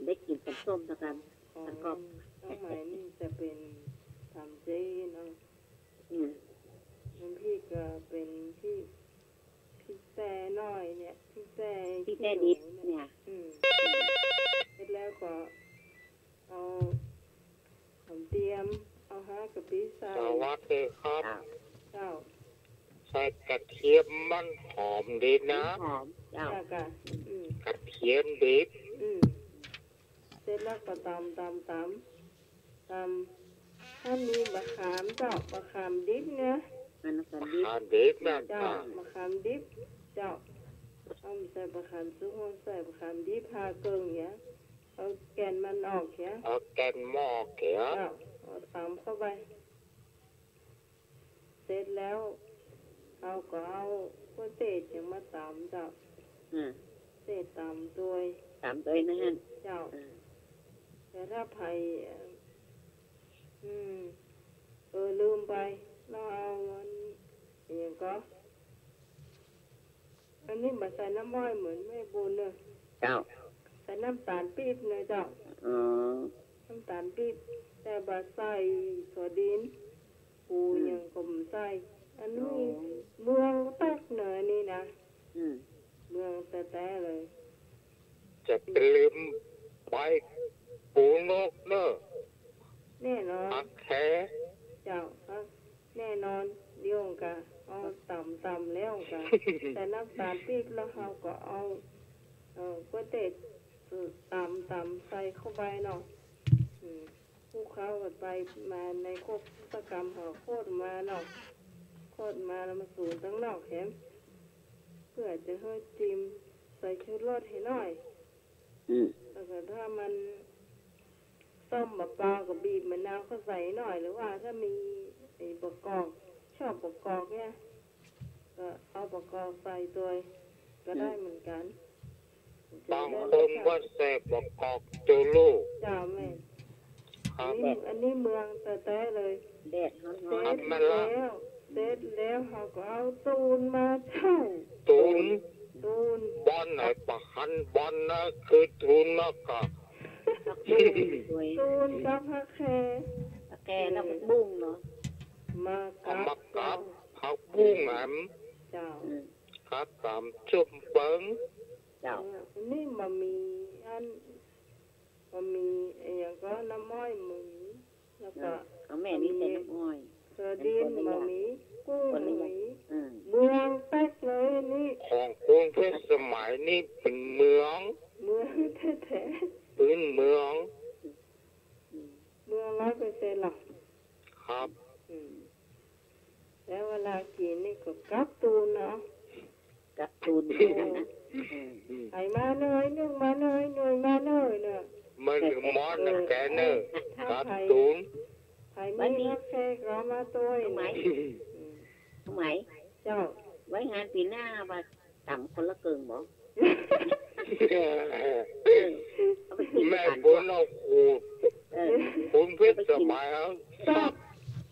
ได้กิ๋นต๋ำส้มแล้วกั๋น ของ แล้วก็ น้องไหมนี่จะเป๋นต๋ำเจ๊เนาะ อืม น้ำพริกก็เป๋นพริก พริกแซ่น้อยเนี่ย พริกแซ่ พริกแซ่ดิบเนี่ย ขี้หนูเนี่ย อืม เสร็จแล้วก็เอาหอมเตียม เอาฮะกะปิใส่ สวัสดีครับ เจ้า ใส่กระเทียมมันหอมดีนะ หอม เจ้า เจ้าก่ะ อืม กระเทียมดิบ อืม เสร็จแล้วก็ต๋ำ ต๋ำ ต๋ำ ต๋ำ ถ้ามีบะขามเจ้า บะขามดิบเนี่ย อันนั้นก็ดิบ บะขามดิบนะ เจ้า เจ้า บะขามดิบ เจ้า เฮาบ่ใส่บะขามสุก เฮาใส่บะขามดิบ ผ่าเกิ่งเนี่ย เอาแก่นมันออกเนี่ย เอาแก่นมันออกเนี่ย เจ้า เอาต๋ำเข้าไป เสร็จแล้ว เฮาก็เอาก๋วยเตี๋ยวมาต๋ำเจ้า อืม เสร็จต๋ำตวย ต๋ำตวยนั่น เจ้า อืม แต่ถ้าใผ อืม เออ ลืมไป เฮาเอาอัน อะหยังก็ อันนี้บ่ใส่น้ำอ้อยเหมือนแม่บุญเนอะ เจ้า ใส่น้ำต๋าลปี๊บเนอะเจ้า อ๋อ น้ำต๋าลปี๊บ แต่บ่ใส่ถั่วดิน ปู อืม หยังก็บ่ใส่ อันนี้ อ๋อ เมืองภาคเหนือนี่นะ อืม เมืองแต๊ๆ เลย จะบ่ลืมใบปูนกเนอะ แน่นอน ผักแข เจ้า ผัก แน่นอน เดี๋ยวก็เอาต๋ำๆ แล้วก็ ใส่น้ำต๋าลปี๊บ แล้วเฮาก็เอา เอ่อ ก๋วยเตี๋ยวต๋ำๆ ใส่เข้าไปเนาะ อืม คลุกเคล้ากั๋นไป มาในครกตะกำเฮาโคตรมาเนาะ โคตรมาแล้วมาสูนตังนอกแหม เปื้อจะหื้อจิม ใส่ชูรสหื้อหน่อย อืม แล้วก็ถ้ามันส้มบ่เปล่าก็บีบมะนาวเข้าใส่หน่อย หรือว่าถ้ามีไอ้บ่ากอก ชอบบ่ากอกเนี่ย ก็เอาบ่ากอกใส่ตวยก็ได้เหมือนกั๋น อืม บางคนก็ใส่บ่ากอกตูลู เจ้าแม่น ครับ อันนี้ อันนี้เมืองแต๊ๆ เลย แดดฮ้อนๆ เสร็จแล้ว เสร็จแล้วเฮาก็เอาตูนมาเจ้า ตูน ตูน บ่อนไหนปะหันบ่อนนะ คือตูนมากกะ ผักบุ้งตวย ตูนกับผักแข ผักแขแล้วผักบุ้งเนาะ มากับ เอามากับ เจ้า ผักบุ้งแหม เจ้า อืม ครับ ต๋ำส้มเปิง เจ้า เออ อันนี้บ่าหมี่อัน บ่าหมี่อะหยังก็น้ำอ้อยบ่าหมี่ แล้วก็ เออ ของแม่นี่ใส่น้ำอ้อย บ่าหมี่ถั่วดิน บ่าหมี่กุ้ง บ่าหมี่ อืม เมืองแต๊ๆ เลยนี่ ของคุณเพชรสมัยนี่เป๋นเมือง เมืองแต๊ๆ พื้นเมือง อืม เมืองร้อยเปอร์เซ็นต์หรอ ครับ อืม แล้วเวลากิ๋นนี่ก็กับตูนเนาะ กับตูน โอ้ นะ อืม ไผมาเน่ย นึ่งมาเน่ย หน่วยมาเน่ยเนาะ มันถึงมอดนะ เออ แกเน่ย ถ้า กับ ไผ ตูน ไผมี วันนี้ ผักแขก็เอามาตวย น้องไหม อืม น้องไหม เจ้า ไว้งานปี๋หน้าว่าต๋ำคนละเกิ่งบ่ เออ เอาไปกิ๋น แม่ กั๋น บุญเอาขูด เออ คุณเพชรสมัยเอาสับ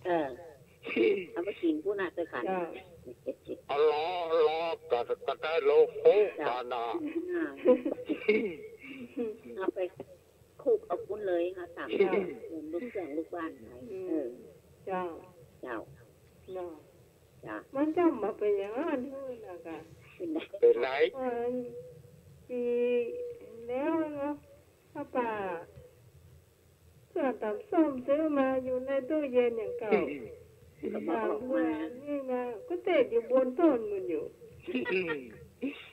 เออ เอาไปกิ๋นปู้นน่ะตวยกั๋น เจ้า เอาล้อ ล้อกั๋น ก็ได้โลโก้ เจ้า กั๋นน่ะ อ่า เอาไปคูบเอาปู้นเลยค่ะ ต๋าม เจ้า ลูกเสืองลูกบ้านไป อืม เออ เจ้า เจ้า เนาะ จ้ะ มันจะมาเป๋นอย่างนั้นเถอะนะกะ เป๋นไง เป๋นไง เอ่อ ปี๋แล้วเนาะ ป้าป๋า เสื้อต๋ำส้มซื้อมาอยู่ในตู้เย็นอย่างเก่า ก็บ่ออกมา นี่มา ก็เตะอยู่บนต้นมันอยู่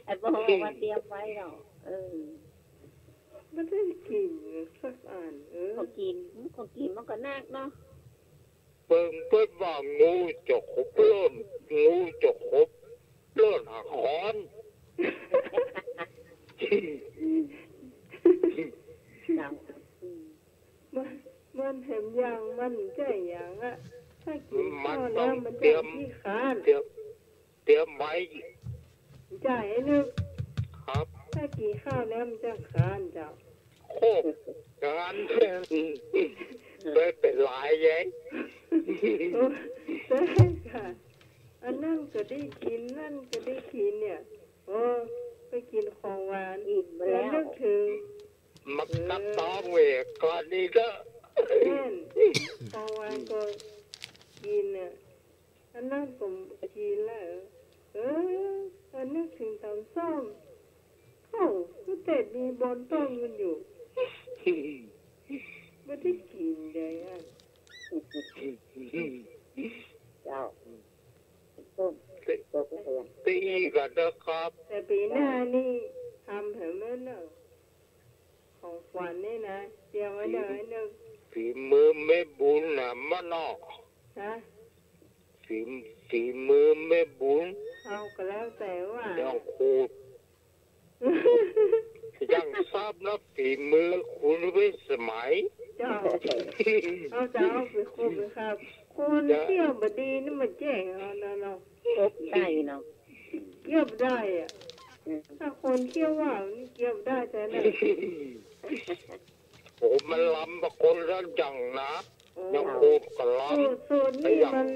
ไอ้บ่บอกว่าเตรียมไว้หรอก เออ บ่ได้กิ๋นสักอัน เออ ของกิ๋น ของกิ๋นมันก็นักเนาะ เปิ้น เปิ้นว่างูจะขบเปิ้น งูจะขบเปิ้นหาขอน มัน มันแหมยัง มันใจ้หยังอะ ถ้ากิ๋นข้าวแล้วมันจะขี้คร้าน เตรียม เตรียมไว้ ใจ้นึก ครับ ถ้ากิ๋นข้าวแล้วมันจะคร้านเจ้า โอ้ อย่างนั้น ไม่เป็นไรยาย โอ้ ใจ้ค่ะ อันนั้นก็ได้กิ๋น นั่นก็ได้กิ๋นเนี่ย โอ้ ไปกิ๋นของหวาน อิ่มแล้ว แล้วนึกถึง มากัดตองเวกก่อนนี่ก็ แม่น ของหวานก็กิ๋นน่ะ อันนั้นก็กิ๋นแล้ว เออ อันนึกถึงต๋ำส้ม เอ้า ก็แต่มีบ่อนต้มกันอยู่ บ่ได้กิ๋นใดอั้น เจ้า ส้ม แต่ ตกแล้วก็ยัง แต่อีกอะนะครับ แต่ปี๋หน้านี่ทำแถวนั้นเนาะ ของขวัญนี่นะ เตรียมไว้เด้อ ไอ้เด้อ ฝีมือแม่บุญน่ะ มะเนาะ ฮะ ฝี ฝีมือแม่บุญ เอาก็แล้วแต่ว่า ยังขูด ยังสับนะ ฝีมือคุณวิสมัย เจ้า เอาจะเอาไปขูดไปครับ คนเคี้ยวบ่ดีนี่มันแจ้งเอานะเนาะ ขบได้เนาะ เคี้ยวได้อะ อืม ถ้าคนเคี้ยวว่าวนี่เคี้ยวได้แท้นะ โอ้ มันลำกับคนละอย่างนะ โอ้ ยังขูดกับลำ สูตร สูตรนี่มัน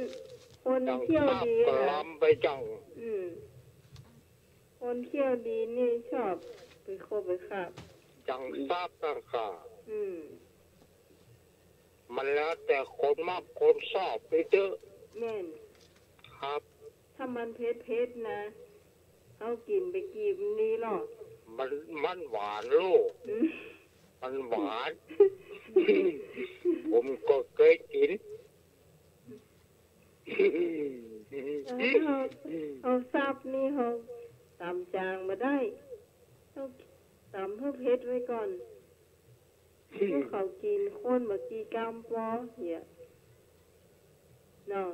คนเคี้ยวดี ยังสับกับ นะ ลำไปอย่าง อืม คนเคี้ยวดีนี่ชอบไปขบไปครับ ยังสับต่างหาก อืม มันแล้วแต่คนมักคนชอบไปเถอะ แม่น ครับ ถ้ามันเผ็ดๆ นะ เอากิ๋นไปกี่มื้อหรอก มัน มันหวานลูก อืม มันหวาน ผมก็เคยกิ๋น เอา เอาสับนี่เอาต๋ำจางบ่ได้ ต้องต๋ำหื้อเผ็ดไว้ก่อน หื้อเขากิ๋นคนบ่กี่กำปอเหีย เนาะ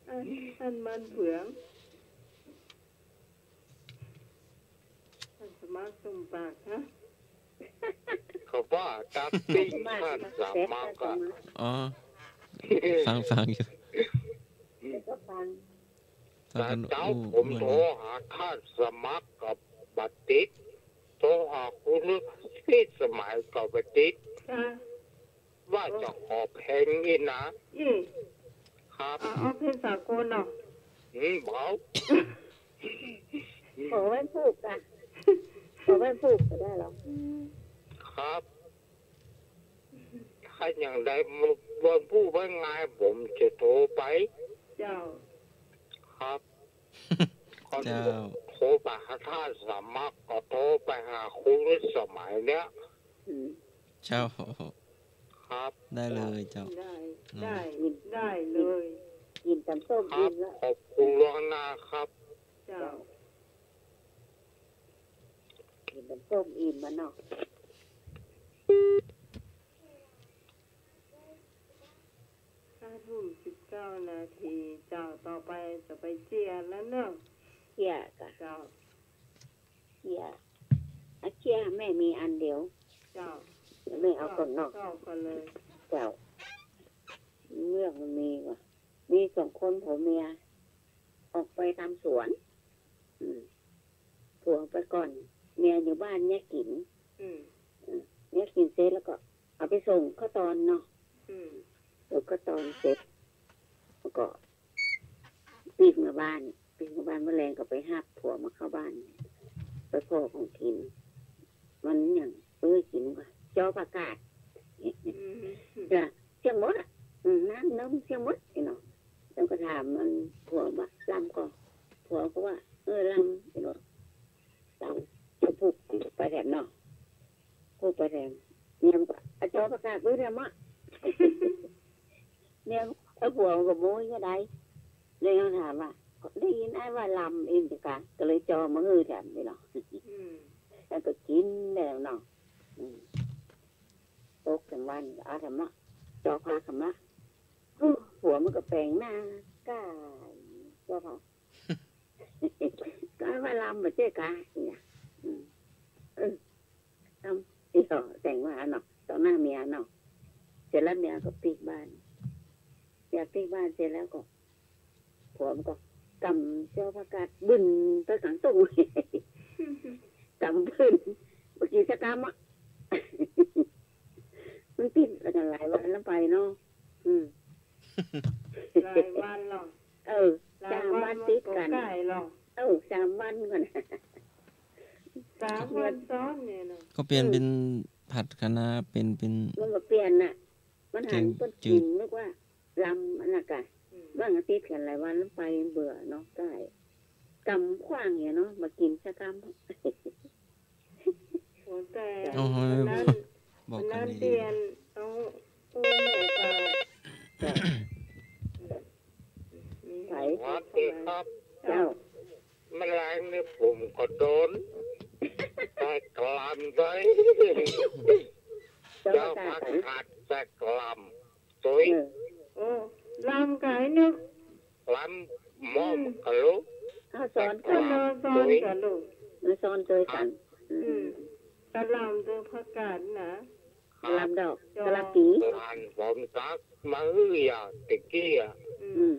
อัน อันมันเผือง อันสมัครสมปากฮะ เขาว่าต๋ำปิ้งท่านสมัครอะ อ๋อ ฟัง ฟังอยู่ เดี๋ยวก็ฟัง ฟังกัน แต่เจ๊า อู้ ผม เหมือน โทรหาท่านสมัครก็บ่ติด โทรหาคุณวิสมัยก็บ่ติด ค่ะ ว่าจะขอเพลงนี่นะ อืม ครับ อ่ะ เอาเพลงสากลเนาะ อืม เบา ขอวันพูกอะ ขอวันพูกก็ได้หรอ ครับ ถ้าอย่างใดวันพูกวันไงผมจะโทรไป เจ้า ครับ เจ้า โทรไปหาท่านสมัคร ก็โทรไปหาคุณวิสมัยเนี่ย อืม เจ้า ครับ ได้เลยเจ้า ได้ อืม ได้ ได้เลย กิ๋นต๋ำส้ม ครับ อิ่มแล้ว ขอบคุณล่วงหน้าครับ เจ้า กิ๋นต๋ำส้มอิ่มแล้วเนาะ ห้าทุ่มสิบเก้านาที เจ้า ต่อไปจะไปเจียแล้วเนาะ เจียกะ เจ้า เจีย อ่ะ เจีย แม่มีอันเดียว เจ้า แม่เอาก่อนเนาะ เจ้า ก่อนเลย เจ้า เรื่องมันมีว่ะ มีสองคนผัวเมีย ออกไปต๋ามสวน อืม ผัวไปก่อน เมียอยู่บ้านเยียะกิ๋น อืม อืม เยียะกิ๋นเสร็จแล้วก็เอาไปส่งข้าวตอนเนาะ อืม ส่งข้าวตอนเสร็จ แล้วก็ปิ๊กมาบ้าน ปิ๊กมาบ้าน เมื่อแลงก็ไปฮับผัวมาเข้าบ้าน ไปพ้อของกิ๋น มันหยัง เอ้ย กิ๋นว่ะ จ้อผักกาด อืม จ้ะ เสี้ยงมดอะ อืม น้ำนึ่งเสี้ยงมด ไอ้เนาะ แล้วก็ถามมันผัวว่า ลำก่อ ผัวก็ว่า เออ ลำ ไอ้เนาะ ลำ ผูกไปแถมเนาะ ผูกไปแถม เมียมันก็ อะ จ้อผักกาดปื้อแถมมะ เมียมัน เออ ผัวมันก็โม้ยก็ได้ เลยถามว่า ได้ยินอ้ายว่าลำเองจ้ะกะ ก็เลยจ้อมาหื้อแถมนี่เนาะ อืม แล้วก็กิ๋นแล้วเนาะ อืม ตกกลางวัน เอาแถมมะ จ้อผักแถมมะ อู้ ผัวมันก็แป๋งหน้า ก้า จ้อผัก ก็ว่าลำบ่เจ๊กะ เนี่ย อืม เออ ลำ อีหล่อแต่งว่าเนาะ ต่อหน้าเมียเนาะ เสร็จแล้วเมียก็ปิ๊กบ้าน เมียปิ๊กบ้านเสร็จแล้วก็ ผัวมันก็กำจ้อผักกาดบึนไปกลางตุ้ง กำบึน บ่กิ๋นสักกำอะ มันติดแล้วกั๋นหลายวันแล้วไปเนาะ อืม หลายวันแล้ว เออ หลายวัน สามวันติดกั๋น มันก็ใก้แล้ว เออ สามวันก่อน สามวันซ้อนเนี่ยเนาะ ก็เปลี่ยน อืม เป๋นผัดคะน้า เป๋น เป๋น มันก็เปลี่ยนน่ะ มันหัน แกงจืด เปิ้นกิ๋นนึกว่าลำอันนั้นกะ อืม ว่าติดกั๋นหลายวันแล้วไปเบื่อเนาะ ใก้ กำขว้างเนี่ยเนาะ บ่กิ๋นสักกำ โอ้ แต่ โอ้โห วันนั้น บอกกั๋นดีๆ วันนั้นเตียน เอา โอ้ แม่ก็ ใคร สวัสดีครับ เจ้า แมลงนี่ผมก็โดน แต่กลามด้วย เจ้า เจ้าผักกาดแต่กลามตุ้ย เออ โอ้ ลามก๋ายนึก ลามหม้อ อืม กะลูก เอาสอนกั๋น แต่กลาม สอนกั๋นลูก มาสอนตวยกั๋น ครับ อืม อืม กะลามตวยผักกาดนะ กะลามดอก เจ้า กะลาปี หลานผมตักมาหื้ออย่างตะกี้อะ อืม อืม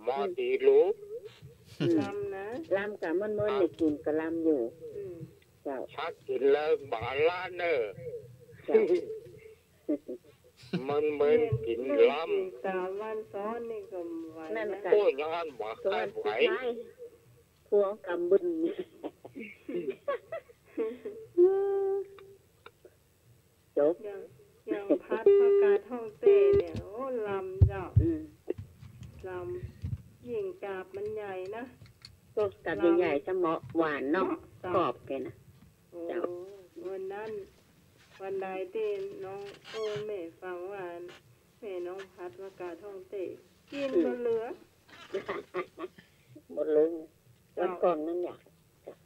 หม้อตี้ลูก อืม ลำนะ ลำกะเมินๆ ครับ ได้กิ๋นกะลำอยู่ อืม เจ้า ถ้ากิ๋นแล้วบาลานเนอะ เจ้า เมินๆ กิ๋นลำ สามวันซ้อนนี่ก็ไหวนะ นั่นกะ โอ้ย อย่างนั้นบ่ สวัสดี ไหว ผัวกำบึน จบ อย่าง อย่างผัดผักกาดฮ่องเต้เนี่ย โอ้ ลำเจ้า อืม ลำ ยิ่งกาบมันใหญ่นะ ก็กาบใหญ่ๆ ลำ สะเหมาะ หวานเนาะ เนาะ เจ้า กรอบแกนะ โอ้ เจ้า วันนั้น วันใดตี้น้องโอ้แม่ฟังว่าแม่น้องผัดผักกาดฮ่องเต้ กิ๋น อืม บ่เหลือ บ่เหลือ เจ้า วันก่อนนั้นเนี่ย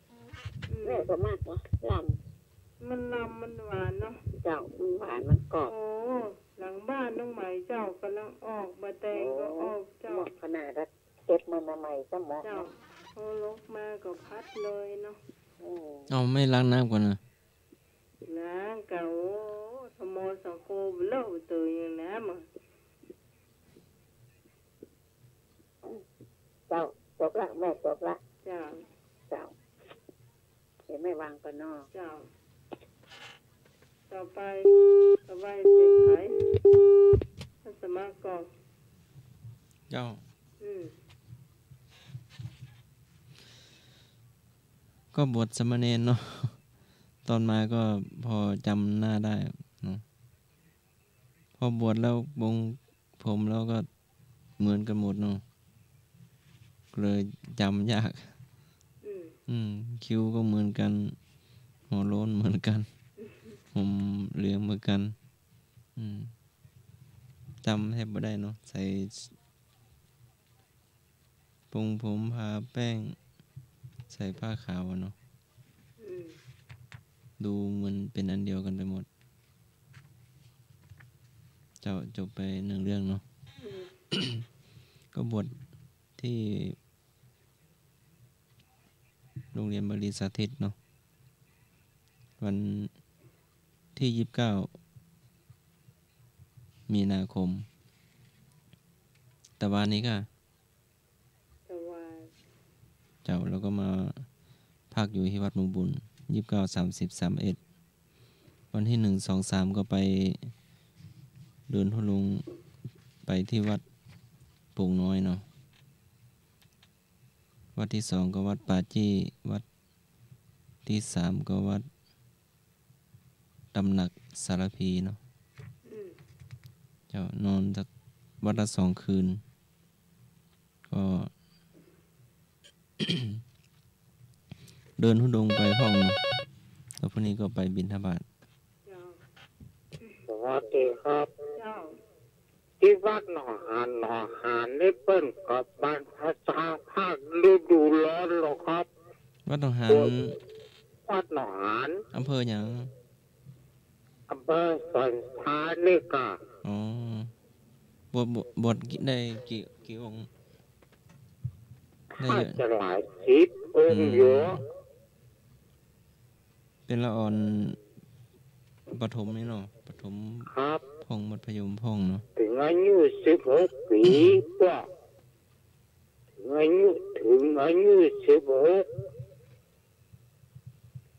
อืม แม่ก็มักนะ ลำ มันลำมันหวานเนาะ เจ้า มันหวานมันกรอบ โอ้ หลังบ้านน้องไหมเจ้ากำลังออก บ่าแตงก็ออกเจ้า โอ้ เหมาะขนาดละ เก็บมาใหม่ๆ ก็เหมาะ เจ้า นะ พอลกมาก็ผัดเลยเนาะ อืม เอา ไม่ล้างน้ำก่อนนะ ล้างกะ โอ้ สะโมสะโกบ่เลอะเต๋ออย่างน้ำอะ เจ้า จบละ แม่จบละ เจ้า เจ้า เดี๋ยวแม่วางก่อนเนาะ เจ้า ต่อไป ต่อไปเป๋นใผ ท่านสมาก่อน เจ้า อืม ก็บวชสามเณรเนาะ ตอนมาก็พอจ๋ำหน้าได้เนาะ พอบวชแล้วปรงผมแล้วก็เหมือนกั๋นหมดเนาะ เลยจ๋ำยาก อืม อืม คิ้วก็เหมือนกั๋น หัวโล้นเหมือนกั๋น ผมเหลืองเหมือนกั๋น อืม จ๋ำแทบบ่ได้เนาะ ใส่ ปรงผม ทาแป้ง ใส่ผ้าขาวอะเนาะ อืม ดูเหมือนเป๋นอันเดียวกั๋นไปหมด เจ้า จบไปหนึ่งเรื่องเนาะ อืม ก็บวชตี้โรงเรียนบาลีสาธิตเนาะ วันตี้ยี่สิบเก้ามีนาคม ตะวานี้ก่ะ ตะวา เจ้า แล้วก็มาพักอยู่ตี้วัดเมืองบุญ ยี่สิบเก้า สามสิบ สามเอ็ด วันตี้หนึ่ง สอง สาม ก็ไปเดินธุดงค์ไปตี้วัดโป่งน้อยเนาะ วัดตี้สองก็วัดป่าจี้ วัดตี้สามก็วัดตำหนักสารภีเนาะ อืม เจ้า นอนสักวัดละสองคืน ก็ เดินธุดงค์ไปพ่องเนาะ แล้วพรุ่งนี้ก็ไปบิณฑบาต เจ้า สวัสดีครับ เจ้า ตี้วัดหนองหาน หนองหานนี่เปิ้นก็บรรพชาภาคฤดูร้อนเหรอครับ วัดหนองหาน วัดหนองหาน อำเภอหยัง อำเภอสันทรายนี่ก่ะ อ๋อ บวช บวช บวชได้กี่ กี่องค์ ได้เยอะ น่าจะหลายสิบองค์อยู่ อืม เป๋นละอ่อนประถมนี่เนาะ ประถม ครับ พ่อง มัธยมพ่องเนาะ เถิงอายุสิบหกปี๋ พวก เถิงอายุ เถิงอายุสิบหก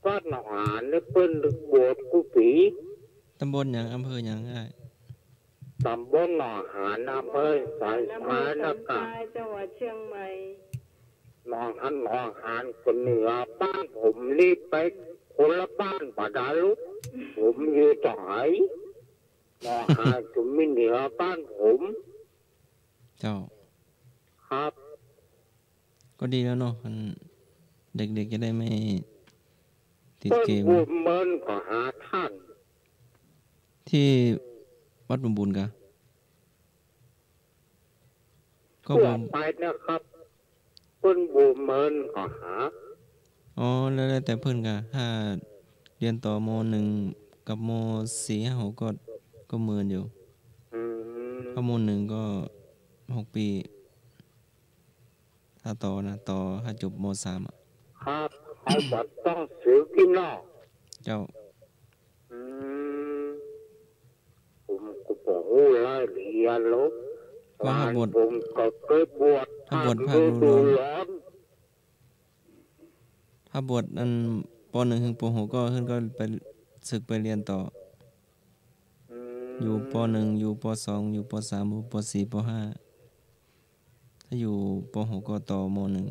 บ้านหนองหานนี่เปิ้นบวชกู้ปี๋ ตำบลหยัง อำเภอหยังอ้าย ตำบลหนองหาน อำเภอสันทรายนะครับ จังหวัดเชียงใหม่ หนองหาน หนองหานก็เหนือบ้านผมนี่ไปคนละบ้านบ่ได้ลูก ผมอยู่ตรงไหน หนองหานก็มีเหนือบ้านผม เจ้า ครับ ก็ดีแล้วเนาะ อัน เด็กๆ จะได้ไม่ติดเกม เปิ้นบวชเมินก็หาท่าน ที่วัดบ่มบุญกะ ก็บ่ม ทั่วไปนะครับ เปิ้นบวชเมินก็หา อ๋อ แล้ว แล้วแต่เปิ้นกะ ถ้าเรียนต่อ ม.หนึ่ง กับ ม.สี่ ห้า หก ก็ ก็เมินอยู่ อืม เพราะ ม.หนึ่ง ก็หกปี๋ ถ้าต่อนะ ต่อให้จบ ม.สาม อะ ครับ เขาบ่ต้องเสียกิ๋นนอก เจ้า อืม ผมก็บ่ฮู้รายละเอียดหรอก ก็ถ้าบวช หลานผมก็เกยบวช ถ้าบวชภาคฤดูร้อน ถ้าบวชอัน ป.หนึ่ง ถึง ป.หก ก็ เปิ้นก็ไป สึกไปเรียนต่อ อืม อยู่ ป.หนึ่ง อยู่ ป.สอง อยู่ ป.สาม อยู่ ป.สี่ ป.ห้า ถ้าอยู่ ป.หก ก็ต่อ ม.หนึ่ง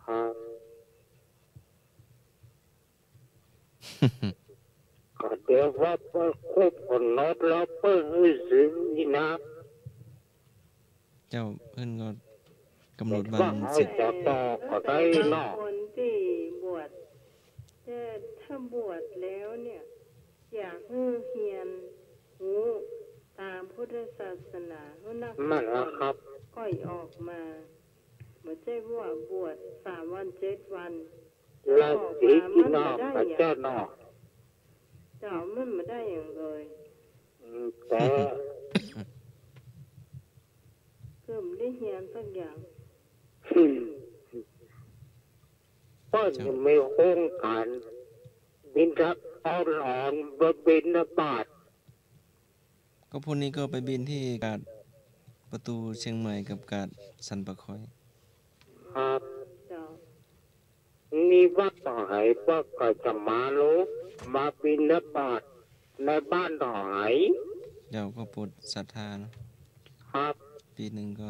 ครับ ก็เดี๋ยวว่าเปิ้นครบก๋ำหนดแล้วเปิ้นหื้อสึกนี่นะ เจ้า เปิ้นก็กำหนดวันเสร็จ แต่ว่าเฮาจะต่อก็ได้เนาะ คนตี้บวช แต่ถ้าบวชแล้วเนี่ย อยากหื้อเฮียนฮู้ต๋ามพุทธศาสนา หื้อนัก นั่นแหละครับ ก่อยออกมา บ่ใจ้ว่าบวชสามวันเจ็ดวัน ราศีกินนอก พระเจ้าเนาะ เจ้า มันบ่ได้หยังเลย อืม แต่ คือบ่ได้เฮียนสักอย่าง เปิ้นยังมีโครงก๋านบิณฑบาต เอาหลานไปบิณฑบาต ก็พรุ่งนี้ก็ไปบิณที่กาดประตูเชียงใหม่กับกาดสันป่าคอย ครับ เจ้า มีวัดตรงไหนเปิ้นก็จะมาลูก มาบิณฑบาตในบ้านตรงไหน เจ้า ก็โปรดศรัทธาเนาะ ครับ ปี๋นึ่งก็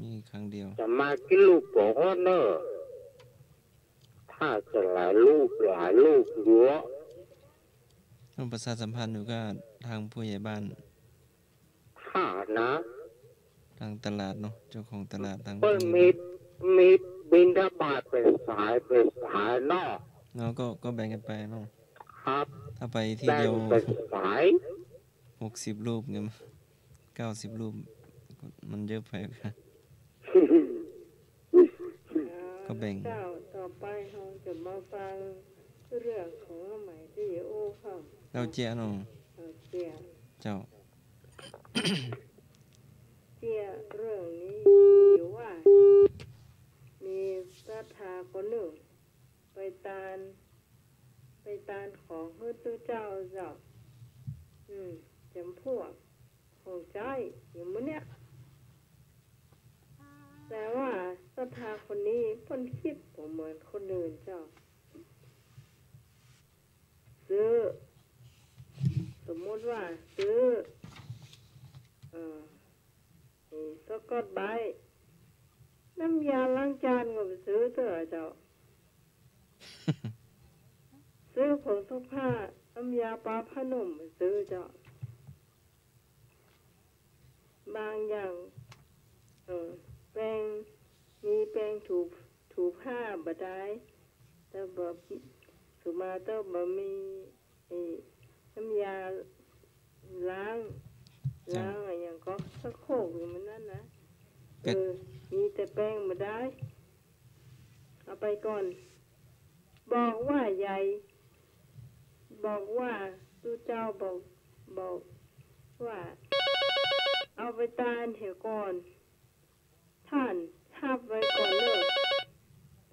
มีครั้งเดียว จะมากี่รูปบอกว่าเน่อ ถ้าจะหลายรูป หลายรูปอยู่ ต้องประชาสัมพันธ์อยู่กับทางผู้ใหญ่บ้าน ถ้านะ ทางตลาดเนาะ เจ้าของตลาดทาง เปิ้นมี มีบิณฑบาตเป๋นสาย เป๋นสายเนาะ เนาะ ก็ ก็แบ่งกันไปเนาะ ครับ ถ้าไปทีเดียว แบ่งเป๋นสาย หกสิบรูปไง เก้าสิบรูป มันเยอะไป ก็แบ่ง เจ้า ต่อไปเฮาจะมาฟังเรื่องของไหมตี้โอ้ค่ะ เต้าเจี้ยเนาะ เต้าเจี้ย เจ้า เจี้ย เรื่องนี้มีอยู่ว่า มีศรัทธาคนนึ่ง ไปตาน ไปตานของหื้อตุ๊เจ้าเจ้า อืม จ๋ำพวกของใจ๊อย่างมื้อเนี้ย แต่ว่าศรัทธาคนนี้เปิ้นกึ๊ดบ่เหมือนคนอื่นเจ้า ซื้อ สมมุติว่าซื้อ เอ่อ ไอ้สะกอตไบรต์ น้ำยาล้างจานก็บ่ซื้อเตื้อเจ้า ซื้อผงซักผ้า น้ำยาปาผ้านุ่มบ่ซื้อเจ้า บางอย่าง เอ่อ แปรง มีแปรงถู ถูผ้าบ่ได้ แต่บ่ สุมาเตอร์บ่มี ไอ้ น้ำยาล้าง เจ้า ล้างอะหยังก็ชักโครกอยู่มื้อนั้นนะ เออ มีแต่แปรงบ่ได้ เอาไปก่อน บอกว่าใหญ่ บอกว่าตุ๊เจ้าบอก บอกว่า เอาไปตานเหียก่อน ต้านฮับไว้ก่อนเน่อ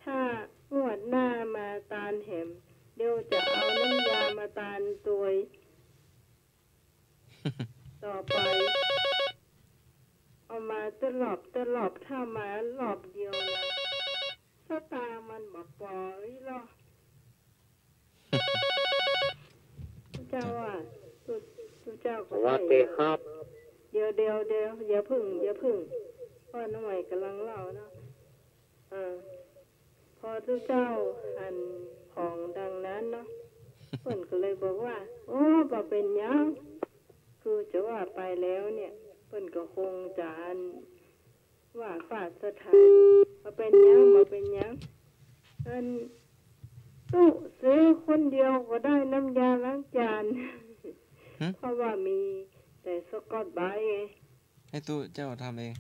ถ้างวดหน้ามาตานแหม เดี๋ยวจะเอาน้ำยามาตานตวย ต่อไป เอามาตะหลอบตะหลอบ ถ้ามารอบเดียวนะ ตามันบ่ปออีหลอ เจ้าอะ ตุ๊ ตุ๊เจ้าก็ สวัสดีครับ เดี๋ยว เดี๋ยว เดี๋ยว อย่าเพิ่ง อย่าเพิ่ง ป้อน้อยก๋ำลังเล่าเนาะ อ่า พอตุ๊เจ้าหันของดังนั้นเนาะ เปิ้นก็เลยบอกว่า โอ้ บ่เป๋นหยัง คือจะว่าไปแล้วเนี่ย เปิ้นก็คงจะอัน ว่าฝาดสถาน บ่เป๋นหยัง บ่เป๋นหยัง อัน ตุ๊ซื้อคนเดียวก็ได้น้ำยาล้างจาน หึ เพราะว่ามีแต่สะกอตไบรท์ไง ให้ตุ๊เจ้าทำเอง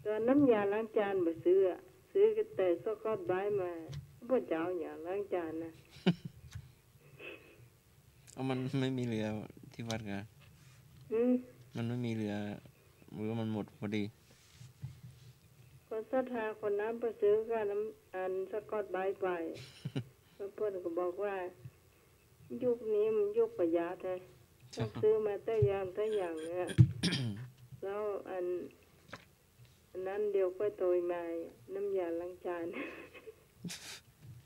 ต๋อนน้ำยาล้างจานบ่ซื้ออะ ซื้อแต่สะกอตไบรท์มา บ่จะเอาหยังล้างจานนะ เอามันไม่มีเหลือที่วัดไง อืม มันไม่มีเหลือ หรือว่ามันหมดพอดี คนศรัทธาคนนั้นไปซื้อกับน้ำ อันสะกอตไบรท์ไป แล้วเปิ้นก็บอกว่า ยุคนี้มันยุคประหยัดไง ต้องซื้อมาแต่อย่างแต่อย่างเนี่ย แล้วอัน อันนั้นเดี๋ยวค่อยโตยมา น้ำยาล้างจาน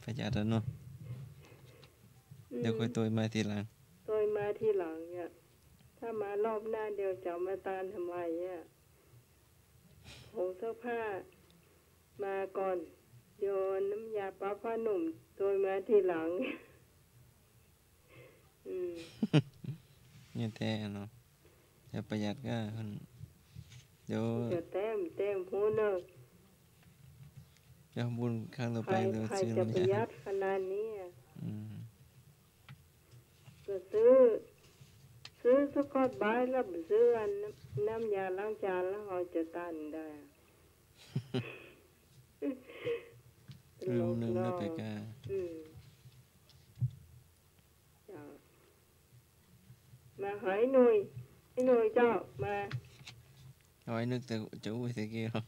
ประหยัดแล้วเนาะ อืม เดี๋ยวค่อยโตยมาทีหลัง โตยมาทีหลังเนี่ย ถ้ามารอบหน้าเดี๋ยวจะเอามาตานทำไมเนี่ย ผงซักผ้ามาก่อน เดี๋ยวน้ำยาปะผ้านุ่มโตยมาทีหลัง อืม เนี่ยแต๊เนาะ จะประหยัดก็ เดี๋ยว จะแต๊ม แต๊มพูดเนาะ เดี๋ยวบุญครั้งต่อไป ใคร เดี๋ยว ใคร ซื้อ จะ น้ำ ประหยัดขนาดนี้อะ อืม ก็ซื้อ ซื้อสะกอตไบรท์แล้วบ่ซื้ออันน้ำ น้ำยาล้างจานแล้วเฮาจะตานได้อะ ลุงนึ่งแล้วไปกา อืม เจ้า มาหาไอ้หนุ่ย ไอ้หนุ่ยเจ้า มา เอาไอ้นึกแต่จะอู้แต่กี้เหรอ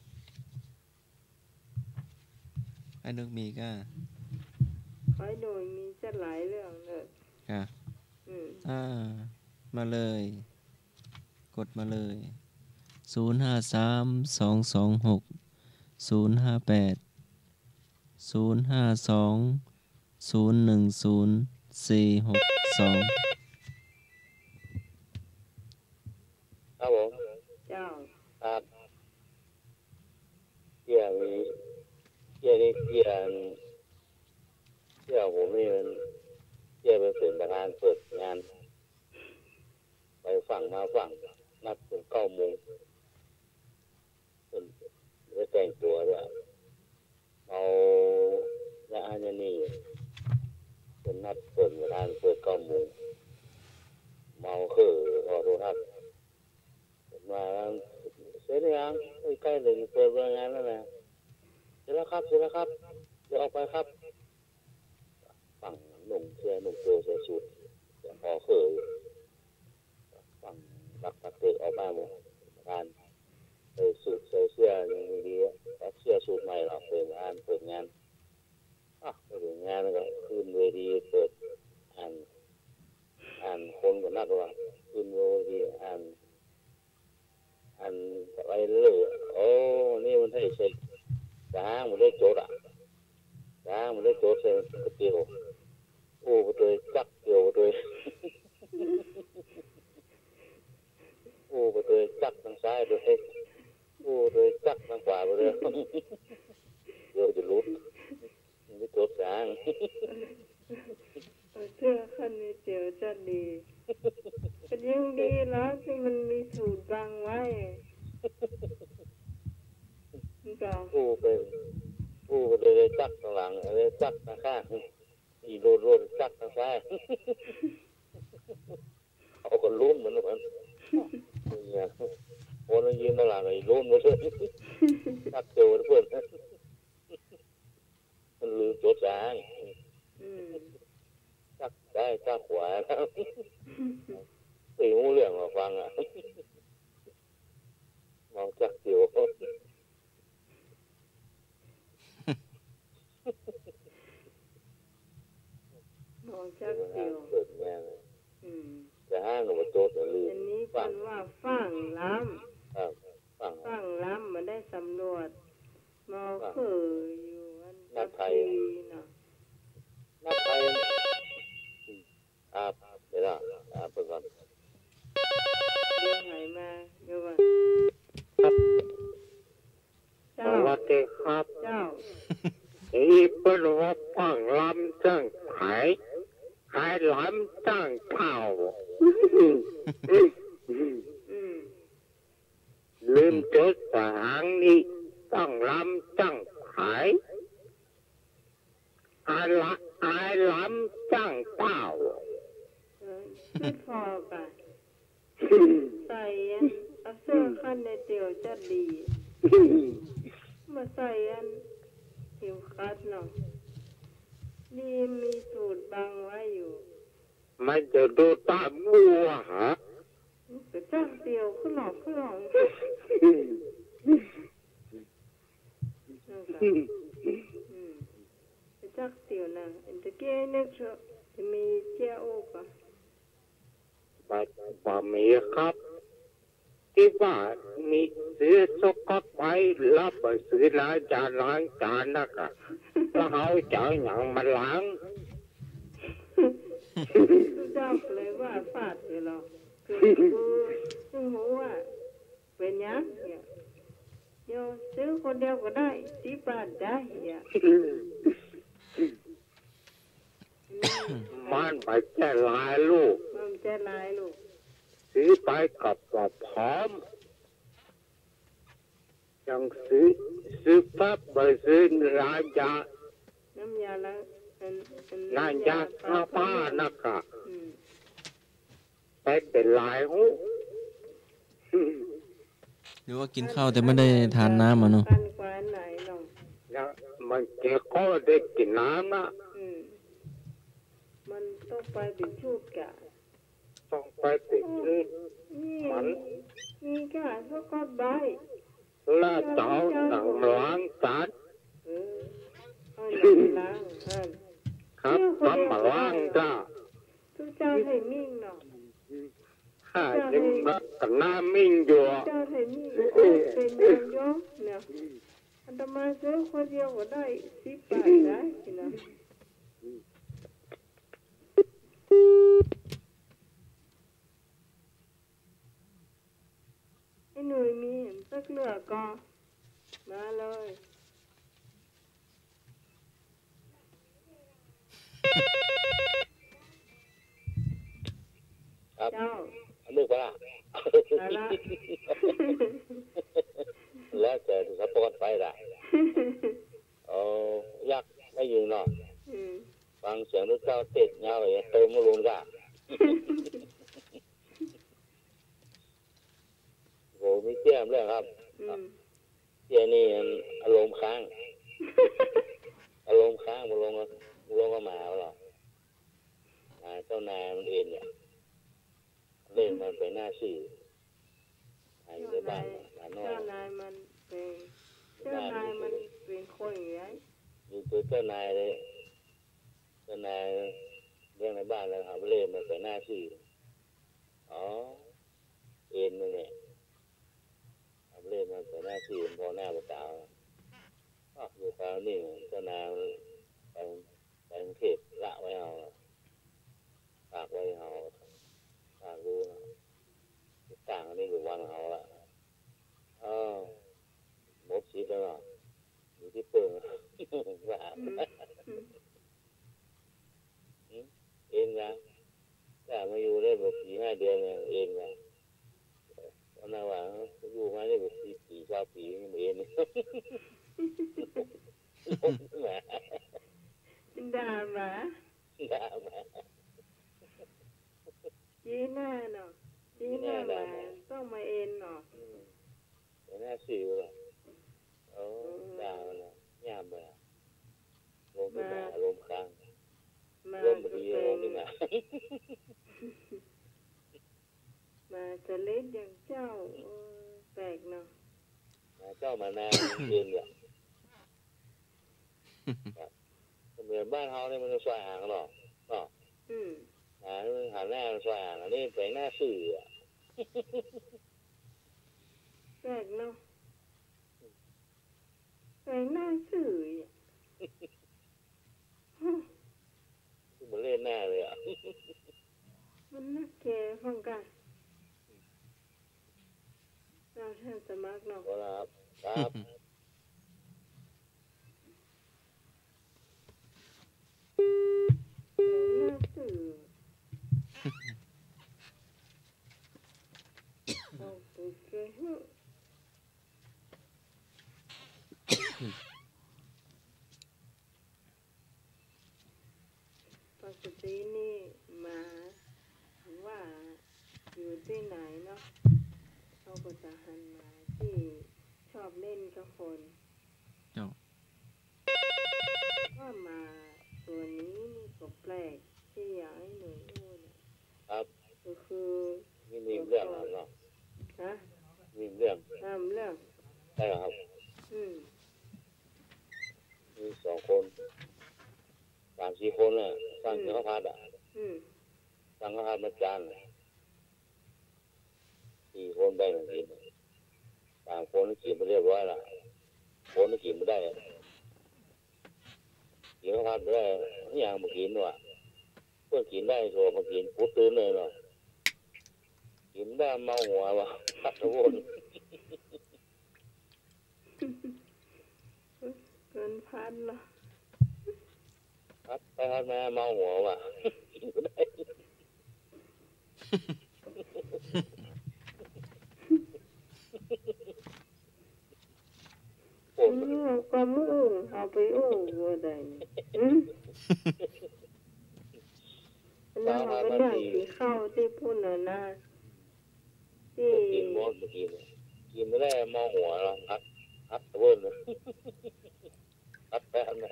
ไอ้นึกมีก้า ไอ้หนุ่ยมีจะหลายเรื่องเลย ค่ะ อืม อ่า มาเลย กดมาเลย ศูนย์ห้าสาม สองสองหก ศูนย์ห้าแปด ศูนย์ห้าสอง ศูนย์หนึ่งศูนย์ สี่หกสอง ครับผม เจ้า ครับ เตี้ยมี เตี้ยนี่ เตี้ย เตี้ยผมนี่มัน เตี้ยไปเป๋นประธานเปิดงาน ไปฟั่งมาฟั่ง นัดเปิ้นเก้าโมง เปิ้นได้แต่งตั๋วด้วย เมา และอันนี้ เปิ้นนัดเปิ้นเวลาเปิดเก้าโมง เมาเข่อ ขอโทษครับ เปิ้นว่า เสร็จหรือยัง ใก้ๆ จะเปิดงานแล้วนะ เสร็จแล้วครับ เสร็จแล้วครับ เดี๋ยวออกไปครับ ฟั่งนุ่งเสื้อนุ่งโจงใส่สูท เดี๋ยวขอเข่ออยู่ ฟั่งรักตักเติกออกมาหมด ประธาน ใส่สูทใส่เสื้อยังดีอะ ตัดเสื้อสูทใหม่หรอก เปิดงาน เปิดงาน อ่ะ เปิดงานก็ขึ้นเวที เปิด อัน อันคนก็นักว่า ขึ้นเวที อัน อันไปเลย โอ้ นี่มันใส่ ใส่ จางบ่ได้จดอะ จางบ่ได้จดใส่กระเตียว อู้ไปเลย จักเตียวไปเลย อู้ไปเลย จักตางซ้ายไปเลย อู้ไปเลย จักตางขวาไปเลย เดี๋ยวจะหลุด มันไปจดจาง เอาเสื้อคันนี้เตียวจะดี ก็ยังดีแล้วที่มันมีสูทบังไว้ มันก็ อู้ไป อู้ไปเลย จักตางหลัง เลยจักตางข้าง อีโลดโลดจักตางซ้าย เขาก็ลุ้นเหมือนกัน เนี่ย คนยืนตางหลังก็ลุ้นมาด้วย จักเตียวเปิ้น มันลืมจดจาง อืม จักซ้ายจักขวา ตีหูเรื่องมาฟังอะ เมาจักเตียว เมาจักเตียว เปิดงาน อืม จะห้างก็บ่จด ลืม อันนี้เปิ้นว่าฟั่งล้ำ ครับ ฟั่ง ฟั่งล้ำ บ่ได้สำรวจ เมาเข่อ เปิ้นว่าป้างลำจ้างไผ ขายลำจ้างเต้า อืม ลืมจดสหางนี้ ป้างลำจ้างไผ อาละ อายลำจ้างเต้า เออ ไม่พอก่ะ ใส่อัน เอาเสื้อขั้นในเตียวจะดี มาใส่อันเข็มขัดเนาะ นี่มีสูตรบังไว้อยู่ มันจะดูตามัวฮะ กระจักเตียวขึ้นหลอกขึ้นหลอก อืม กระจักเตียวนะ อันตะเกียนึกเถอะ จะมีเจ้าโอ้กะ บ่ บ่มีครับ ตี้บ้านมีซื้อสก๊อตไบรท์ แล้วบ่ซื้อน้ำยาล้างจานนักอะ แล้วเฮาจะเอาหยังมาล้าง เจ้าเลยว่าฟาดอยู่หรอก คือ คือ คือหัว เป๋นหยังเนี่ย เดี๋ยวซื้อคนเดียวก็ได้ สิบบาทได้เนี่ย มันบ่ใจ้หลายลูก มันบ่ใจ้หลายลูก ซื้อไปกับบ่พร้อม ยังซื้อ ซื้อปั๊บบ่ซื้อน้ำยา น้ำยาล้าง อัน อัน น้ำยาซักผ้านักอะ อืม ไปเป๋นหลายหู หรือว่ากิ๋นข้าวแต่ไม่ได้ทานน้ำอะเนาะ ปันกว่าไหนเนาะ ยัง มันเก๋ก็ได้กิ๋นน้ำนะ อืม มันต้องไปเป๋นชุดกะ ต้องไปเป๋นชุด นี่ มัน นี่กะ สก๊อตไบรท์ แล้วจะเอาหยังมาล้างจาน เออ เอาหยังมาล้าง เออ ครับ เดี๋ยว ทำมาล้างจ้า ทุกเจ้าให้มิ่งเนาะ ข้ายังรักกับน้ามิ่งอยู่ เจ้าให้มิ่ง โอ้ เป๋นหยังยอมเนี่ย อาตมาซื้อคนเดียวก็ได้ สิบบาทได้สินะ ไอ้หนุ่ยมีสักเรื่องก่อ มาเลย ครับ เจ้า นึกว่า เอาละ แล้วแต่สปอนไปละ เอา ยักษ์ไม่ยิงเนาะ อืม ฟังเสียงลูกเจ้าเต้นยาวเลย เติมมาลงจ้ะ โห มีเตี้ยมด้วยครับ อืม เตี้ยนี่อารมณ์ค้าง อารมณ์ค้าง บ่ลง บ่ลงกับหมาหรอก หมาเจ้านายมันเอ็นเนี่ย เล่นมันไปหน้าซื่อ หาอยู่ในบ้าน หมาน้อย เจ้านายมันเป๋น เจ้านายมันเป๋นคนอย่างไร อยู่ตัวเจ้านายเลย เจ้านายเลี้ยงในบ้านแล้วครับ เล่นมันไปหน้าซื่อ อ๋อ เอ็นมันเนี่ย ครับ เล่นมันไปหน้าซื่อ พอหน้าบ่ตาว อ๋อ อยู่คราวนี้เจ้านายไป ไปกรุงเทพฯ ละไว้เอา ฝากไว้เอา ฝากดูนะ ต่างอันนี้อยู่วันเอาละ อ้าว หมดสิทธิ์แล้วเนาะ อยู่ตี้เปิ้น ว่า อืม อืม เอ็นกะ ถ้ามาอยู่ได้บ่สี่ห้าเดือนเนี่ย เอ็นกะ เพราะน่าว่า อยู่มาได้บ่สี่ปี ซาวปี นี่บ่เอ็น ด่าหมา ด่าหมา จีหน้าเนาะ จีหน้าหมา ต้องมาเอ็นเนาะ อืม หัวหน้าสิวอะ โอ้ อืม ด่ามันอะ ย่ามมันอะ ลงไปด่า มา ลมค้าง มา ลมบ่ดี ลมนี่นะ มาสะเล็ดอย่างเจ้า เออ แปลกเนาะ มาเจ้ามานา เอ็นเนี่ย ครับ เหมือนบ้านเฮาเนี่ยมันซอยอ่างเนาะ เนาะ อืม อ่า หันหน้าซอยอ่าง อันนี้ไปหน้าซื่ออะ แปลกเนาะ ไปหน้าซื่ออะ บ่เล่นหน้าเลยอะ มันนักแกฟังกะ เราท่านสมัครเนาะ ครับ ครับ อืม ปกตินี่หมาว่าอยู่ตี้ไหนเนาะ เขาก็จะหันหมาตี้ชอบเล่นกับคน เจ้า ว่าหมาตั๋วนี้นี่ก็แปลกตี้อยากหื้อหนูอู้เนี่ย ครับ ก็คือ นี่มีเรื่องแล้วเนาะ ฮะ มีเรื่อง ต๋ามเรื่อง ใช่ครับ อืม มีสองคน สามสี่คนน่ะ สั่ง อืม ข้าวผัดอ่ะ อืม สั่งข้าวผัดมาจานน่ะ สี่คนแบ่งกั๋นกิ๋น สามคนกิ๋นไปเรียบร้อยละ คนกิ๋นบ่ได้อะ กิ๋นข้าวผัดบ่ได้ อะหยังบ่กิ๋นวะ เปิ้นกิ๋นได้ก็บ่กิ๋น กูตื่นเลยเนาะ กิ๋นได้เมาหัววะ ผัดกะโวน เปิ้นผัดเนาะ ผัดไปผัดมาเมาหัววะ กิ๋นบ่ได้ โอ้ อืม ก็มื้ออื่นเอาไปอู้บ่ได้นี่ อืม แล้วเอาไปนั่งกิ๋นข้าวตี้ปุ้นน่ะนะ ตี้ กิ๋นหมดเมื่อกี้เนี่ย กิ๋นบ่ได้เมาหัวเนาะ ผัด ผัดกะโวน ผัดแป๊บนะ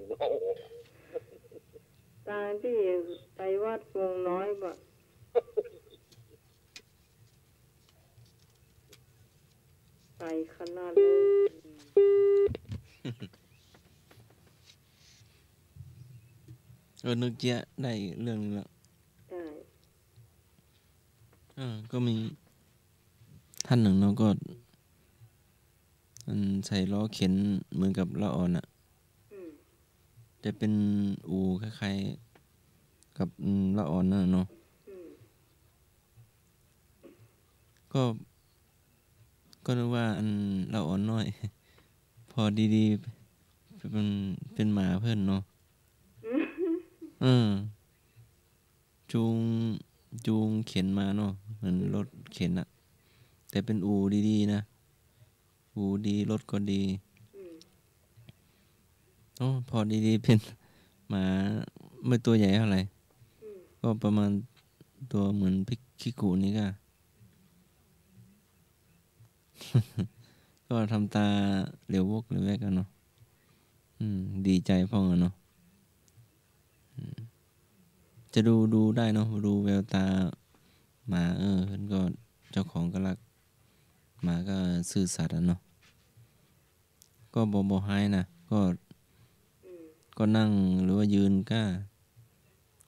เมาหัว ตางตี้ไปวัดวงน้อยบ่ ไปขนาดเลย เออ นึกเจี๊ยะได้อีกเรื่องหนึ่งละ ได้ เออ ก็มีท่านหนึ่งเนาะ ก็ มันใส่ล้อเข็นเหมือนกับละอ่อนน่ะ อืม จะเป็นอู่คล้ายๆ กับ อืม ละอ่อนนั่นน่ะเนาะ อืม ก็ ก็นึกว่าอันละอ่อนน้อย พอดีๆ เป็น เป็นหมาเปิ้นเนาะ อืม เออ จูง จูงเข็นมาเนาะ เหมือนรถเข็นอะ แต่เป็นอู่ดีๆ นะ อู่ดี รถก็ดี อืม โอ้ พอดีๆ เป็นหมาไม่ตัวใหญ่เท่าไหร่ อืม ก็ประมาณตัวเหมือนพิก คิกุนี่ก็ ก็ทำต๋าเหลียววกเหลียวแวกอะเนาะ อืม ดีใจ๋พ่องอะเนาะ อืม จะดู ดูได้เนาะ ดูแววต๋าหมา เออ เปิ้นก็ เจ้าของก็ฮัก หมาก็ซื่อสัตย์อะเนาะ ก็บ่ บ่ฮ้ายนะ ก็ อืม ก็นั่งหรือว่ายืนก็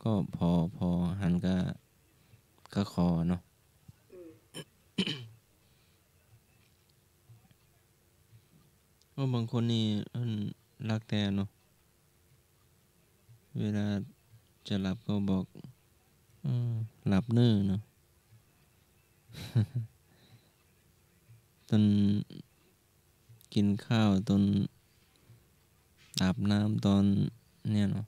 ก็ผ่อ ผ่อหันก็ ก็คอเนาะ อืม โอ้ บางคนนี่ เปิ้นฮักแต๊เนาะ เวลาจะหลับก็บอก เออ หลับเน่อเนาะ ต๋อนกิ๋นข้าว ต๋อนอาบน้ำ ต๋อนเนี่ยเนาะ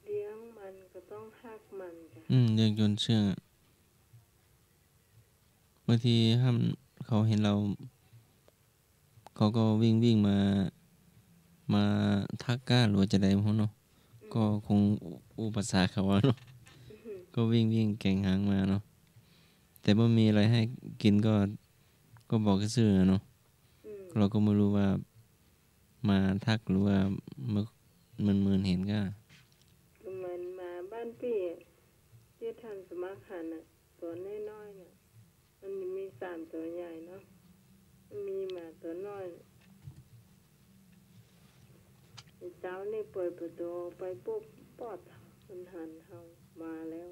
เลี้ยงมันก็ต้องฮักมันจ้ะ อืม เลี้ยงจนเชื่องอะ บางทีถ้าเขาหันเฮา เขาก็วิ่งๆ มา มาทักก้า หรือว่าจะใดบ่ฮู้เนาะ อืม ก็คงอู้ อู้ภาษาเขาอะเนาะ อือหือ ก็วิ่งๆ แกว่งหางมาเนาะ แต่บ่มีอะไรหื้อกิ๋นก็ ก็บอกซื่อๆ เนาะ อืม เราก็บ่ฮู้ว่ามาทักหรือว่ามา เมินๆ หันก้า ก็เหมือนหมาบ้านปี้อะ ตี้ต้านสมัครหันน่ะ ตั๋วน้อยๆ น่ะ มันมีสามตั๋วใหญ่เนาะ มันมีหมาตั๋วน้อย ไอ้เจ๊านี่เปิดประตู๋ออกไปปุ๊บ ป๊อด มันหันเฮามาแล้ว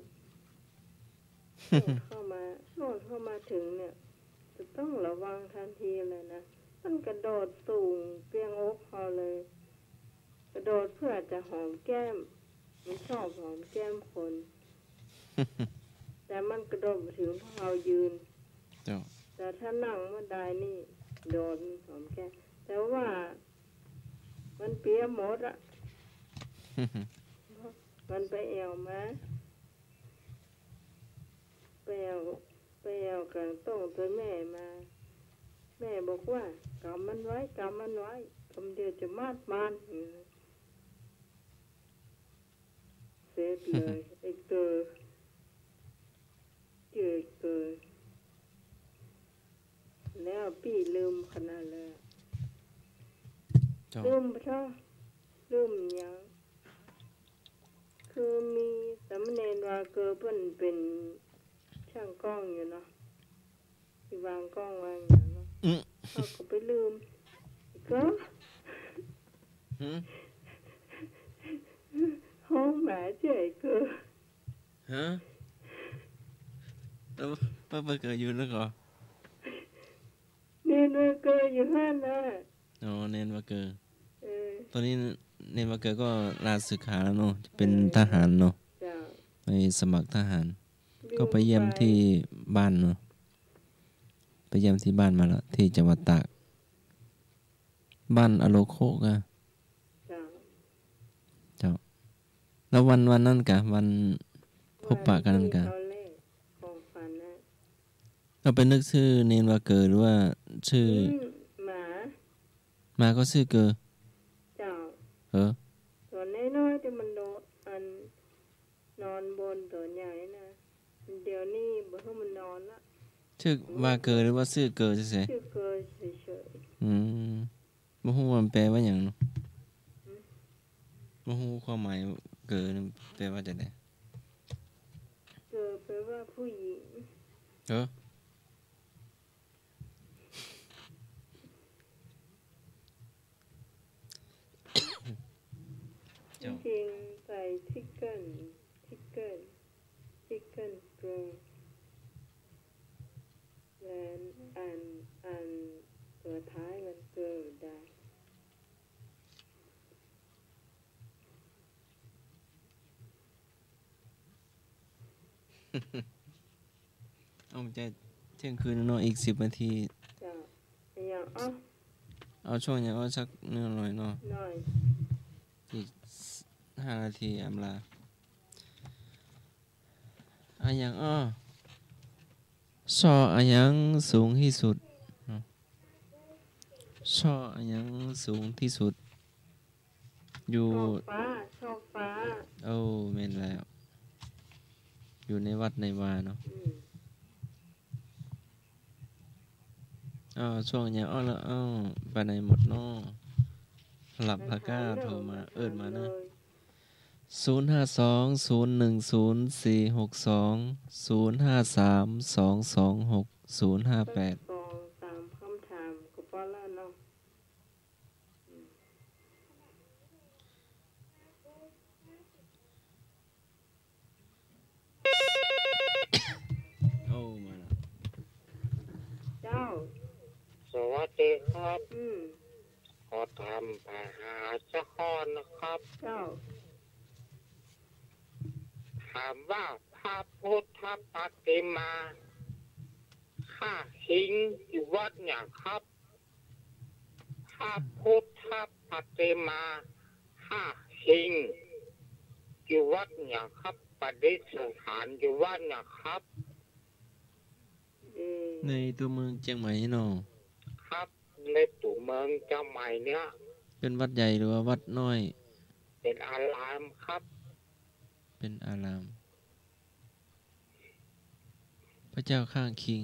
โดดเข้ามา โดดเข้ามาเถิงเนี่ย จะต้องระวังตันทีเลยนะ มันกระโดดสูงเปียงอกเฮาเลย กระโดดเพื่อจะหอมแก้ม มันชอบหอมแก้มคน แต่มันกระโดดบ่เถิงเพราะเฮายืน เจ้า แต่ถ้านั่งบ่ดายนี่ โดดมันหอมแก้ม แต่ว่ามันเปียหมดอะ มันไปแอ่วมา ไปแอ่ว ไปแอ่วก๋างต้งตวยแม่มา แม่บอกว่า กำมันไว้ กำมันไว้ กำเดียวจะมาดมัน เสร็จเลย ไอ้เกอ เจอไอ้เกอ แล้วปี้ลืมขนาดเลย เจ้า ลืมไปเถาะ ลืมหยัง คือมีสามเณรว่าเกอเปิ้นเป๋นช่างกล้องอยู่เนาะ ตี้วางกล้องวางหยังเนาะ อืม เขาก็ไปลืม ก็ หืม ฮ้องหมาเจ้าไอ้เกอ ฮะ แล้วป้า ป้าเกออยู่แล้วก่อ เณรว่าเกออยู่หั้นน่ะ อ๋อ เณรว่าเกอ เออ ต๋อนนี้เณรว่าเกอก็ลาสึกขาแล้วเนาะ เป๋น เออ ทหารเนาะ เจ้า ไปสมัครทหาร ก็ไปเยี่ยมตี้บ้านเนาะ ไปเยี่ยมตี้บ้านมาแล้ว ตี้จังหวัดตาก บ้านอโลโคก็ เจ้า เจ้า แล้ววัน วันนั้นกะ วันพบปะกั๋นนั้นกะ วันตี้เขาแลกของขวัญน่ะ เอาไปนึกจื้อเณรว่าเกอหรือว่าจื้อ อืม หมา หมาก็จื้อเกอ เจ้า เออ ตั๋วน้อยๆ ตี้มันโดน อัน นอนบนตั๋วใหญ่น่ะ เดี๋ยวนี้บ่หื้อมันนอนละ จื้อว่าเกอหรือว่าจื้อเกอเฉยๆ จื้อเกอเฉยๆ อืม บ่ฮู้ว่ามันแปลว่าหยังเนาะ อืม บ่ฮู้ความหมายเกอนี่แปลว่าจะใด เกอแปลว่าผู้หญิง เออ เจ้า จริงๆ ใส่ชิคเก้น ชิคเก้น ชิคเก้นเกอ และอัน อันตั๋วท้ายมันเกอได้ เอาจะเที่ยงคืนแล้วเนาะ อีกสิบนาที เจ้า อะหยังอ้อ เอาช่วงอะหยังอ้อสักหน่อยเนาะ หน่อย อีกห้านาทีอำลา อะหยังอ้อ ซออะหยังสูงตี้สุดเนาะ ซออะหยังสูงตี้สุด อยู่ ซอฟ้า ซอฟ้า โอ้ แม่นแล้ว อยู่ในวัดในวาเนาะ อืม อ้าว ช่วงอะหยังอ้อละ อ้าว ไปไหนหมดเนาะ หลับละก้า โทรมา เอิ้นมานะ ศูนย์ห้าสอง ศูนย์หนึ่งศูนย์ สี่หกสอง ศูนย์ห้าสาม สองสองหก ศูนย์ห้าแปด ตอบตามคำถามก็พอแล้วเนาะ โอ้ มาแล้ว เจ้า สวัสดีครับ อืม ขอถามปัญหาสักข้อนะครับ เจ้า ถามว่าพระพุทธปฏิมาห้าหิ้งอยู่วัดหยังครับ พระพุทธปฏิมาห้าหิ้งอยู่วัดหยังครับ ประดิษฐานอยู่วัดหยังครับ อืม ในตั๋วเมืองเจียงใหม่เนาะ ครับ ในตั๋วเมืองเจียงใหม่เนี่ย เป๋นวัดใหญ่หรือว่าวัดน้อย เป๋นอารามครับ เป๋นอาราม พระเจ้าข้างคิง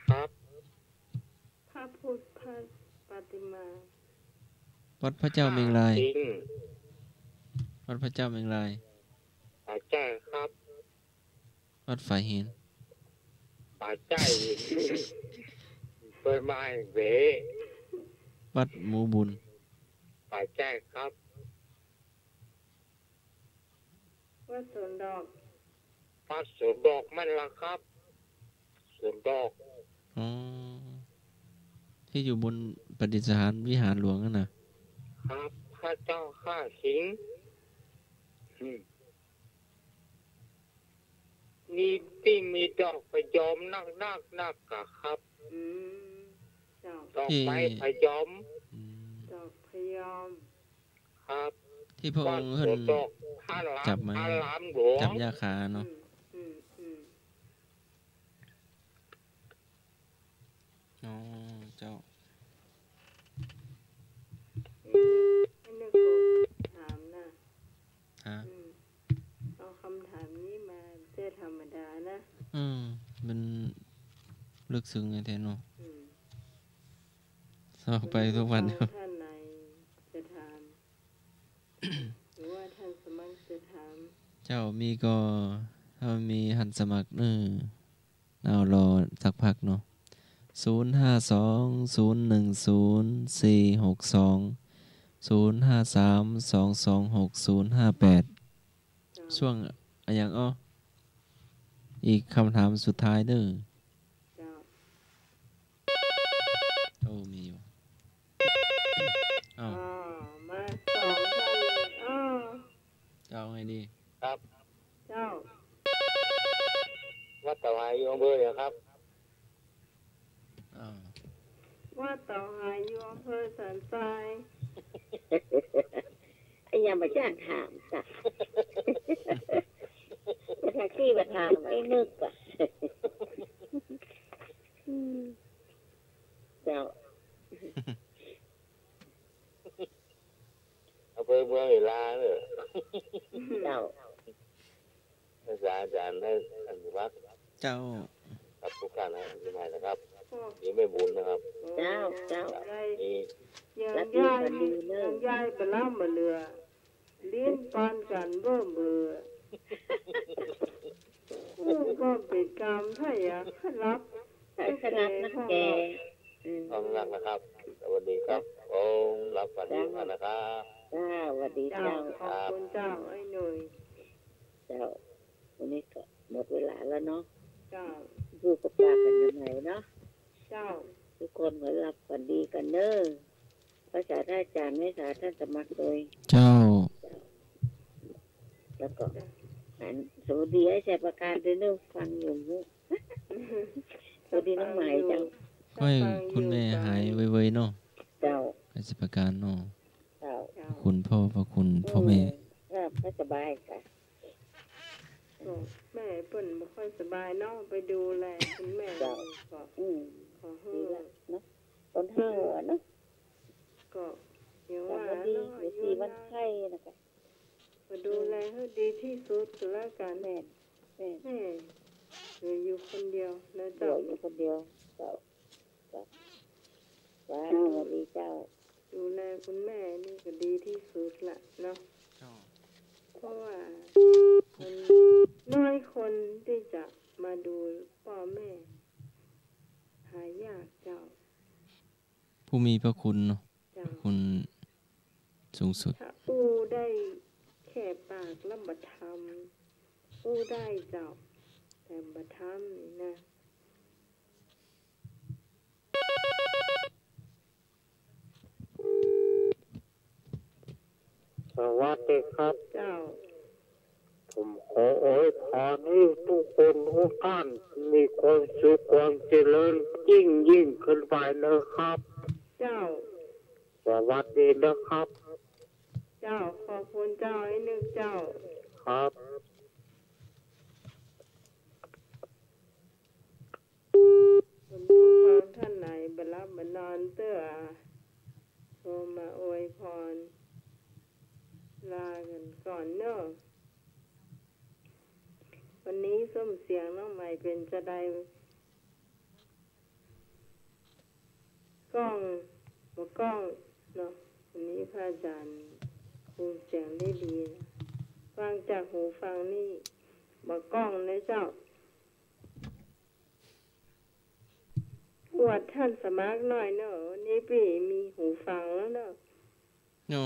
ครับ พระพุทธปฏิมา วัดพระเจ้าเมงราย ข้างคิง วัดพระเจ้าเมงราย บ่ใจ้ครับ วัดฝายหิน บ่ใจ้ เปิ้นมาแหม วัดหมูบุญ บ่ใจ้ครับ วัดสวนดอก วัดสวนดอกแม่นละครับ สวนดอก อ๋อ ตี้อยู่บนประดิษฐานวิหารหลวงนั่นน่ะ ครับ พระเจ้าข้างคิง อืม นี่ตี้มีดอกพะยอมนักๆ นักกะครับ อืม เจ้า ดอกไม้พะยอม อืม ดอกพะยอม ครับ ตี้พระองค์เพิ่นจับมา จับยาฆ่าเนาะ อืม อืม อืม อ๋อ เจ้า อันนี้ก็ถามนะ ฮะ อืม เอากำถามนี้มา บ่ใจ้ธรรมดานะ อืม มันลึกซึ้งไงแท้เนาะ อืม เศร้าไปทุกวัน ท่านไหนจะถาม หรือว่าท่านสมัครจะถาม เจ้า มีก่อ ถ้ามีท่านสมัคร เออ เอารอสักพักเนาะ ศูนย์ห้าสอง ศูนย์หนึ่งศูนย์ สี่หกสอง ศูนย์ห้าสาม สองสองหก ศูนย์ห้าแปด เจ้า ช่วงอะหยังอ้อ อีกกำถามสุดท้ายเด้อ เจ้า โอ้ มีอยู่ อ้าว อ๋อ มาสองท่านเลย อ้าว จะเอาไงดี ครับ เจ้า วัดเต่าหายอยู่อำเภอไหนครับ อ้าว วัดเต่าหายอยู่อำเภอสันทราย ไอ้ยังบ่จ้างถามจ้ะ มาถามตี้มาถามไอ้นึกว่ะ อืม เจ้า อำเภอเมืองศรีราชาเนี่ย เจ้า อาจารย์ อาจารย์ได้อนุรักษ์ เจ้า ครับ ทุกท่านนะ ปีใหม่นะครับ ปีใหม่บุญนะครับ เจ้า เจ้า ครับ ได้ นี่ ยัง รับ ย้าย ดีกว่าดีเนอะ ยังย้ายไปล้ำมาเหลือ ลิ้นปันกั๋นเบิ่มเบิ่อ อู้ ก็เป๋นกรรม ถ้าอยากรับ ขนาดนักแก อืม ขอบคุณมากนะครับ สวัสดีครับ ผม หลับฝันดีกันนะครับ จ้า สวัสดีเจ้า เจ้า ขอบคุณเจ้า ไอ้หนุ่ย เจ้า วันนี้ก็หมดเวลาแล้วเนาะ เจ้า พูดกับปากกันยังไงเนาะ เจ้า ทุกคนขอให้หลับฝันดีกันเนอะ ขอสาธุอาจารย์ ขอสาธุท่านสมัครโดย เจ้า แล้วก็ อัน สวัสดีไอ้ชัยประการด้วยเนอะ ฟังอยู่เนอะ สวัสดีน้องใหม่เจ้า ขอให้คุณแม่หายไวๆเนาะ เจ้า ไอ้ชัยประการเนาะ เจ้า พระคุณพ่อ พระคุณพ่อแม่ เออ ก็สบายกะ ก็แม่เปิ้นบ่ค่อยสบายเนาะ ไปดูแลคุณแม่ เจ้า ก็ อืม ขอให้ ดีละเนาะ คนเฒ่าอะเนาะ ก็อย่างว่าเนาะ วันดี อายุ วันไข้นะคะ ก็ดูแลให้ดีที่สุดก็แล้วกัน แม่น แม่น แม่เหลืออยู่คนเดียวนะเจ้า เหลืออยู่คนเดียว เจ้า เจ้า สวัสดีเจ้า ดูแลคุณแม่นี่ก็ดีที่สุดละเนาะ เจ้า เพราะว่ามันน้อยคนที่จะมาดูพ่อแม่ หายากเจ้า ผู้มีพระคุณเนาะ เจ้า พระคุณสูงสุด ถ้าอู้ได้แค่ปากแล้วบ่ทำ อู้ได้เจ้า แต่บ่ทำนี่นะ สวัสดีครับ เจ้า ผมขออวยพรให้ทุกคนทุกท่านมีความสุขความเจริญยิ่งๆขึ้นไปนะครับ เจ้า สวัสดีนะครับ เจ้า ขอบคุณเจ้า ไอ้นึกเจ้า ครับ คุณผู้ฟังท่านไหนบ่หลับบ่นอนเตื้อ โทรมาอวยพร ลากั๋นก่อนเนาะ วันนี้ส้มเสียงน้องใหม่เป๋นจาใด ก้อง บ่ก้องเนาะ วันนี้พระอาจารย์คุมเสียงได้ดี ฟังจากหูฟังนี่ บ่ก้องนะเจ้า อวดท่านสมัครหน่อยเนาะ นี่ปี้มีหูฟังแล้วเนาะ อ๋อ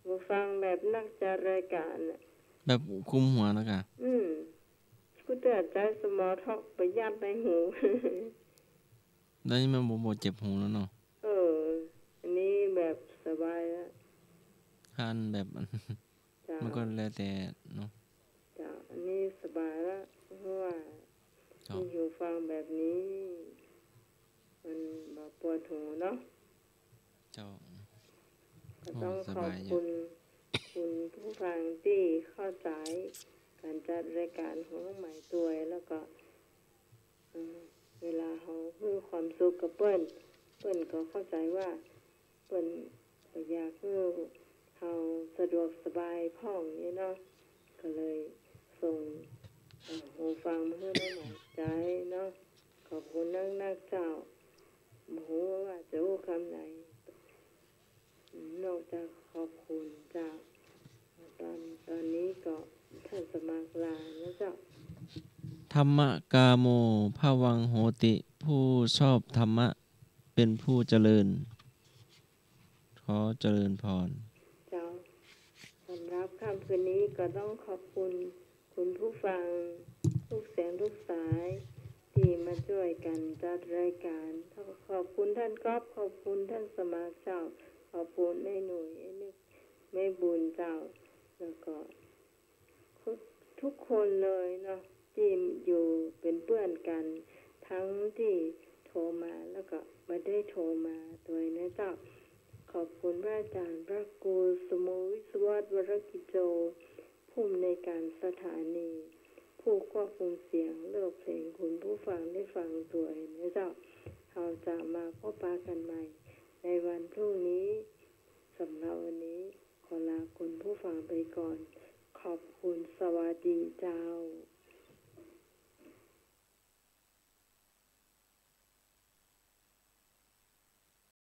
หูฟังแบบนักจัดรายการน่ะ แบบคุมหัวนะกะ อืม กูเตื้อใจ๊ small talk ไปยัดในหู แล้วนี่มันบ่ บ่เจ็บหูแล้วเนาะ เออ อันนี้แบบสบายละ คันแบบ เจ้า มันก็แล้วแต่เนาะ เจ้า อันนี้สบายละ เพราะว่า เจ้า มีหูฟังแบบนี้ มันบ่ปวดหูเนาะ เจ้า ก็ต้อง โอ้ ขอบคุณ สบายอยู่ คุณผู้ฟังตี้เข้าใจ๋ก๋านจัดรายก๋านของน้องใหม่ตวย แล้วก็ เอ่อ เวลาเฮาหื้อความสุขกับเปิ้น เปิ้นก็เข้าใจ๋ว่า เปิ้นก็อยากหื้อเฮาสะดวกสบายพ่องนี่เนาะ ก็เลยส่ง เอ่อ หูฟังมาหื้อน้องใหม่ใจ๊เนาะ ขอบคุณนักๆ เจ้า บ่ฮู้ว่าจะอู้กำไหน นอกจากขอบคุณเจ้า ตอน ตอนนี้ก็ท่านสมัครลานะเจ้า ธัมมะกาโม ภะวังโหติ ผู้ชอบธรรมะเป็นผู้เจริญ ขอเจริญพร เจ้า สำหรับค่ำคืนนี้ก็ต้องขอบคุณคุณผู้ฟังทุกเสียงทุกสายตี้มาจ้วยกั๋นจัดรายก๋าน ขอบคุณท่านก๊อฟ ขอบคุณท่านสมัครเจ้า ขอบคุณแม่หนุ่ย แม่บุญเจ้า แล้วก็ ทุกคนเลยเนาะ ตี้อยู่เป๋นเปื้อนกั๋น ตึงตี้โทรมาแล้วก็บ่ได้โทรมาตวยนะเจ้า ขอบคุณพระอาจ๋ารย์พระครูสมุทรวิศวัตร วรกิจโจ ผู้อำนวยก๋านสถานี ผู้ควบคุมเสียง เลือกเพลงคุณผู้ฟังได้ฟังตวยนะเจ้า เฮาจะมาพบปะกั๋นใหม่ในวันพรุ่งนี้ สำหรับวันนี้ขอลาคุณผู้ฟังไปก่อน ขอบคุณ สวัสดีเจ้า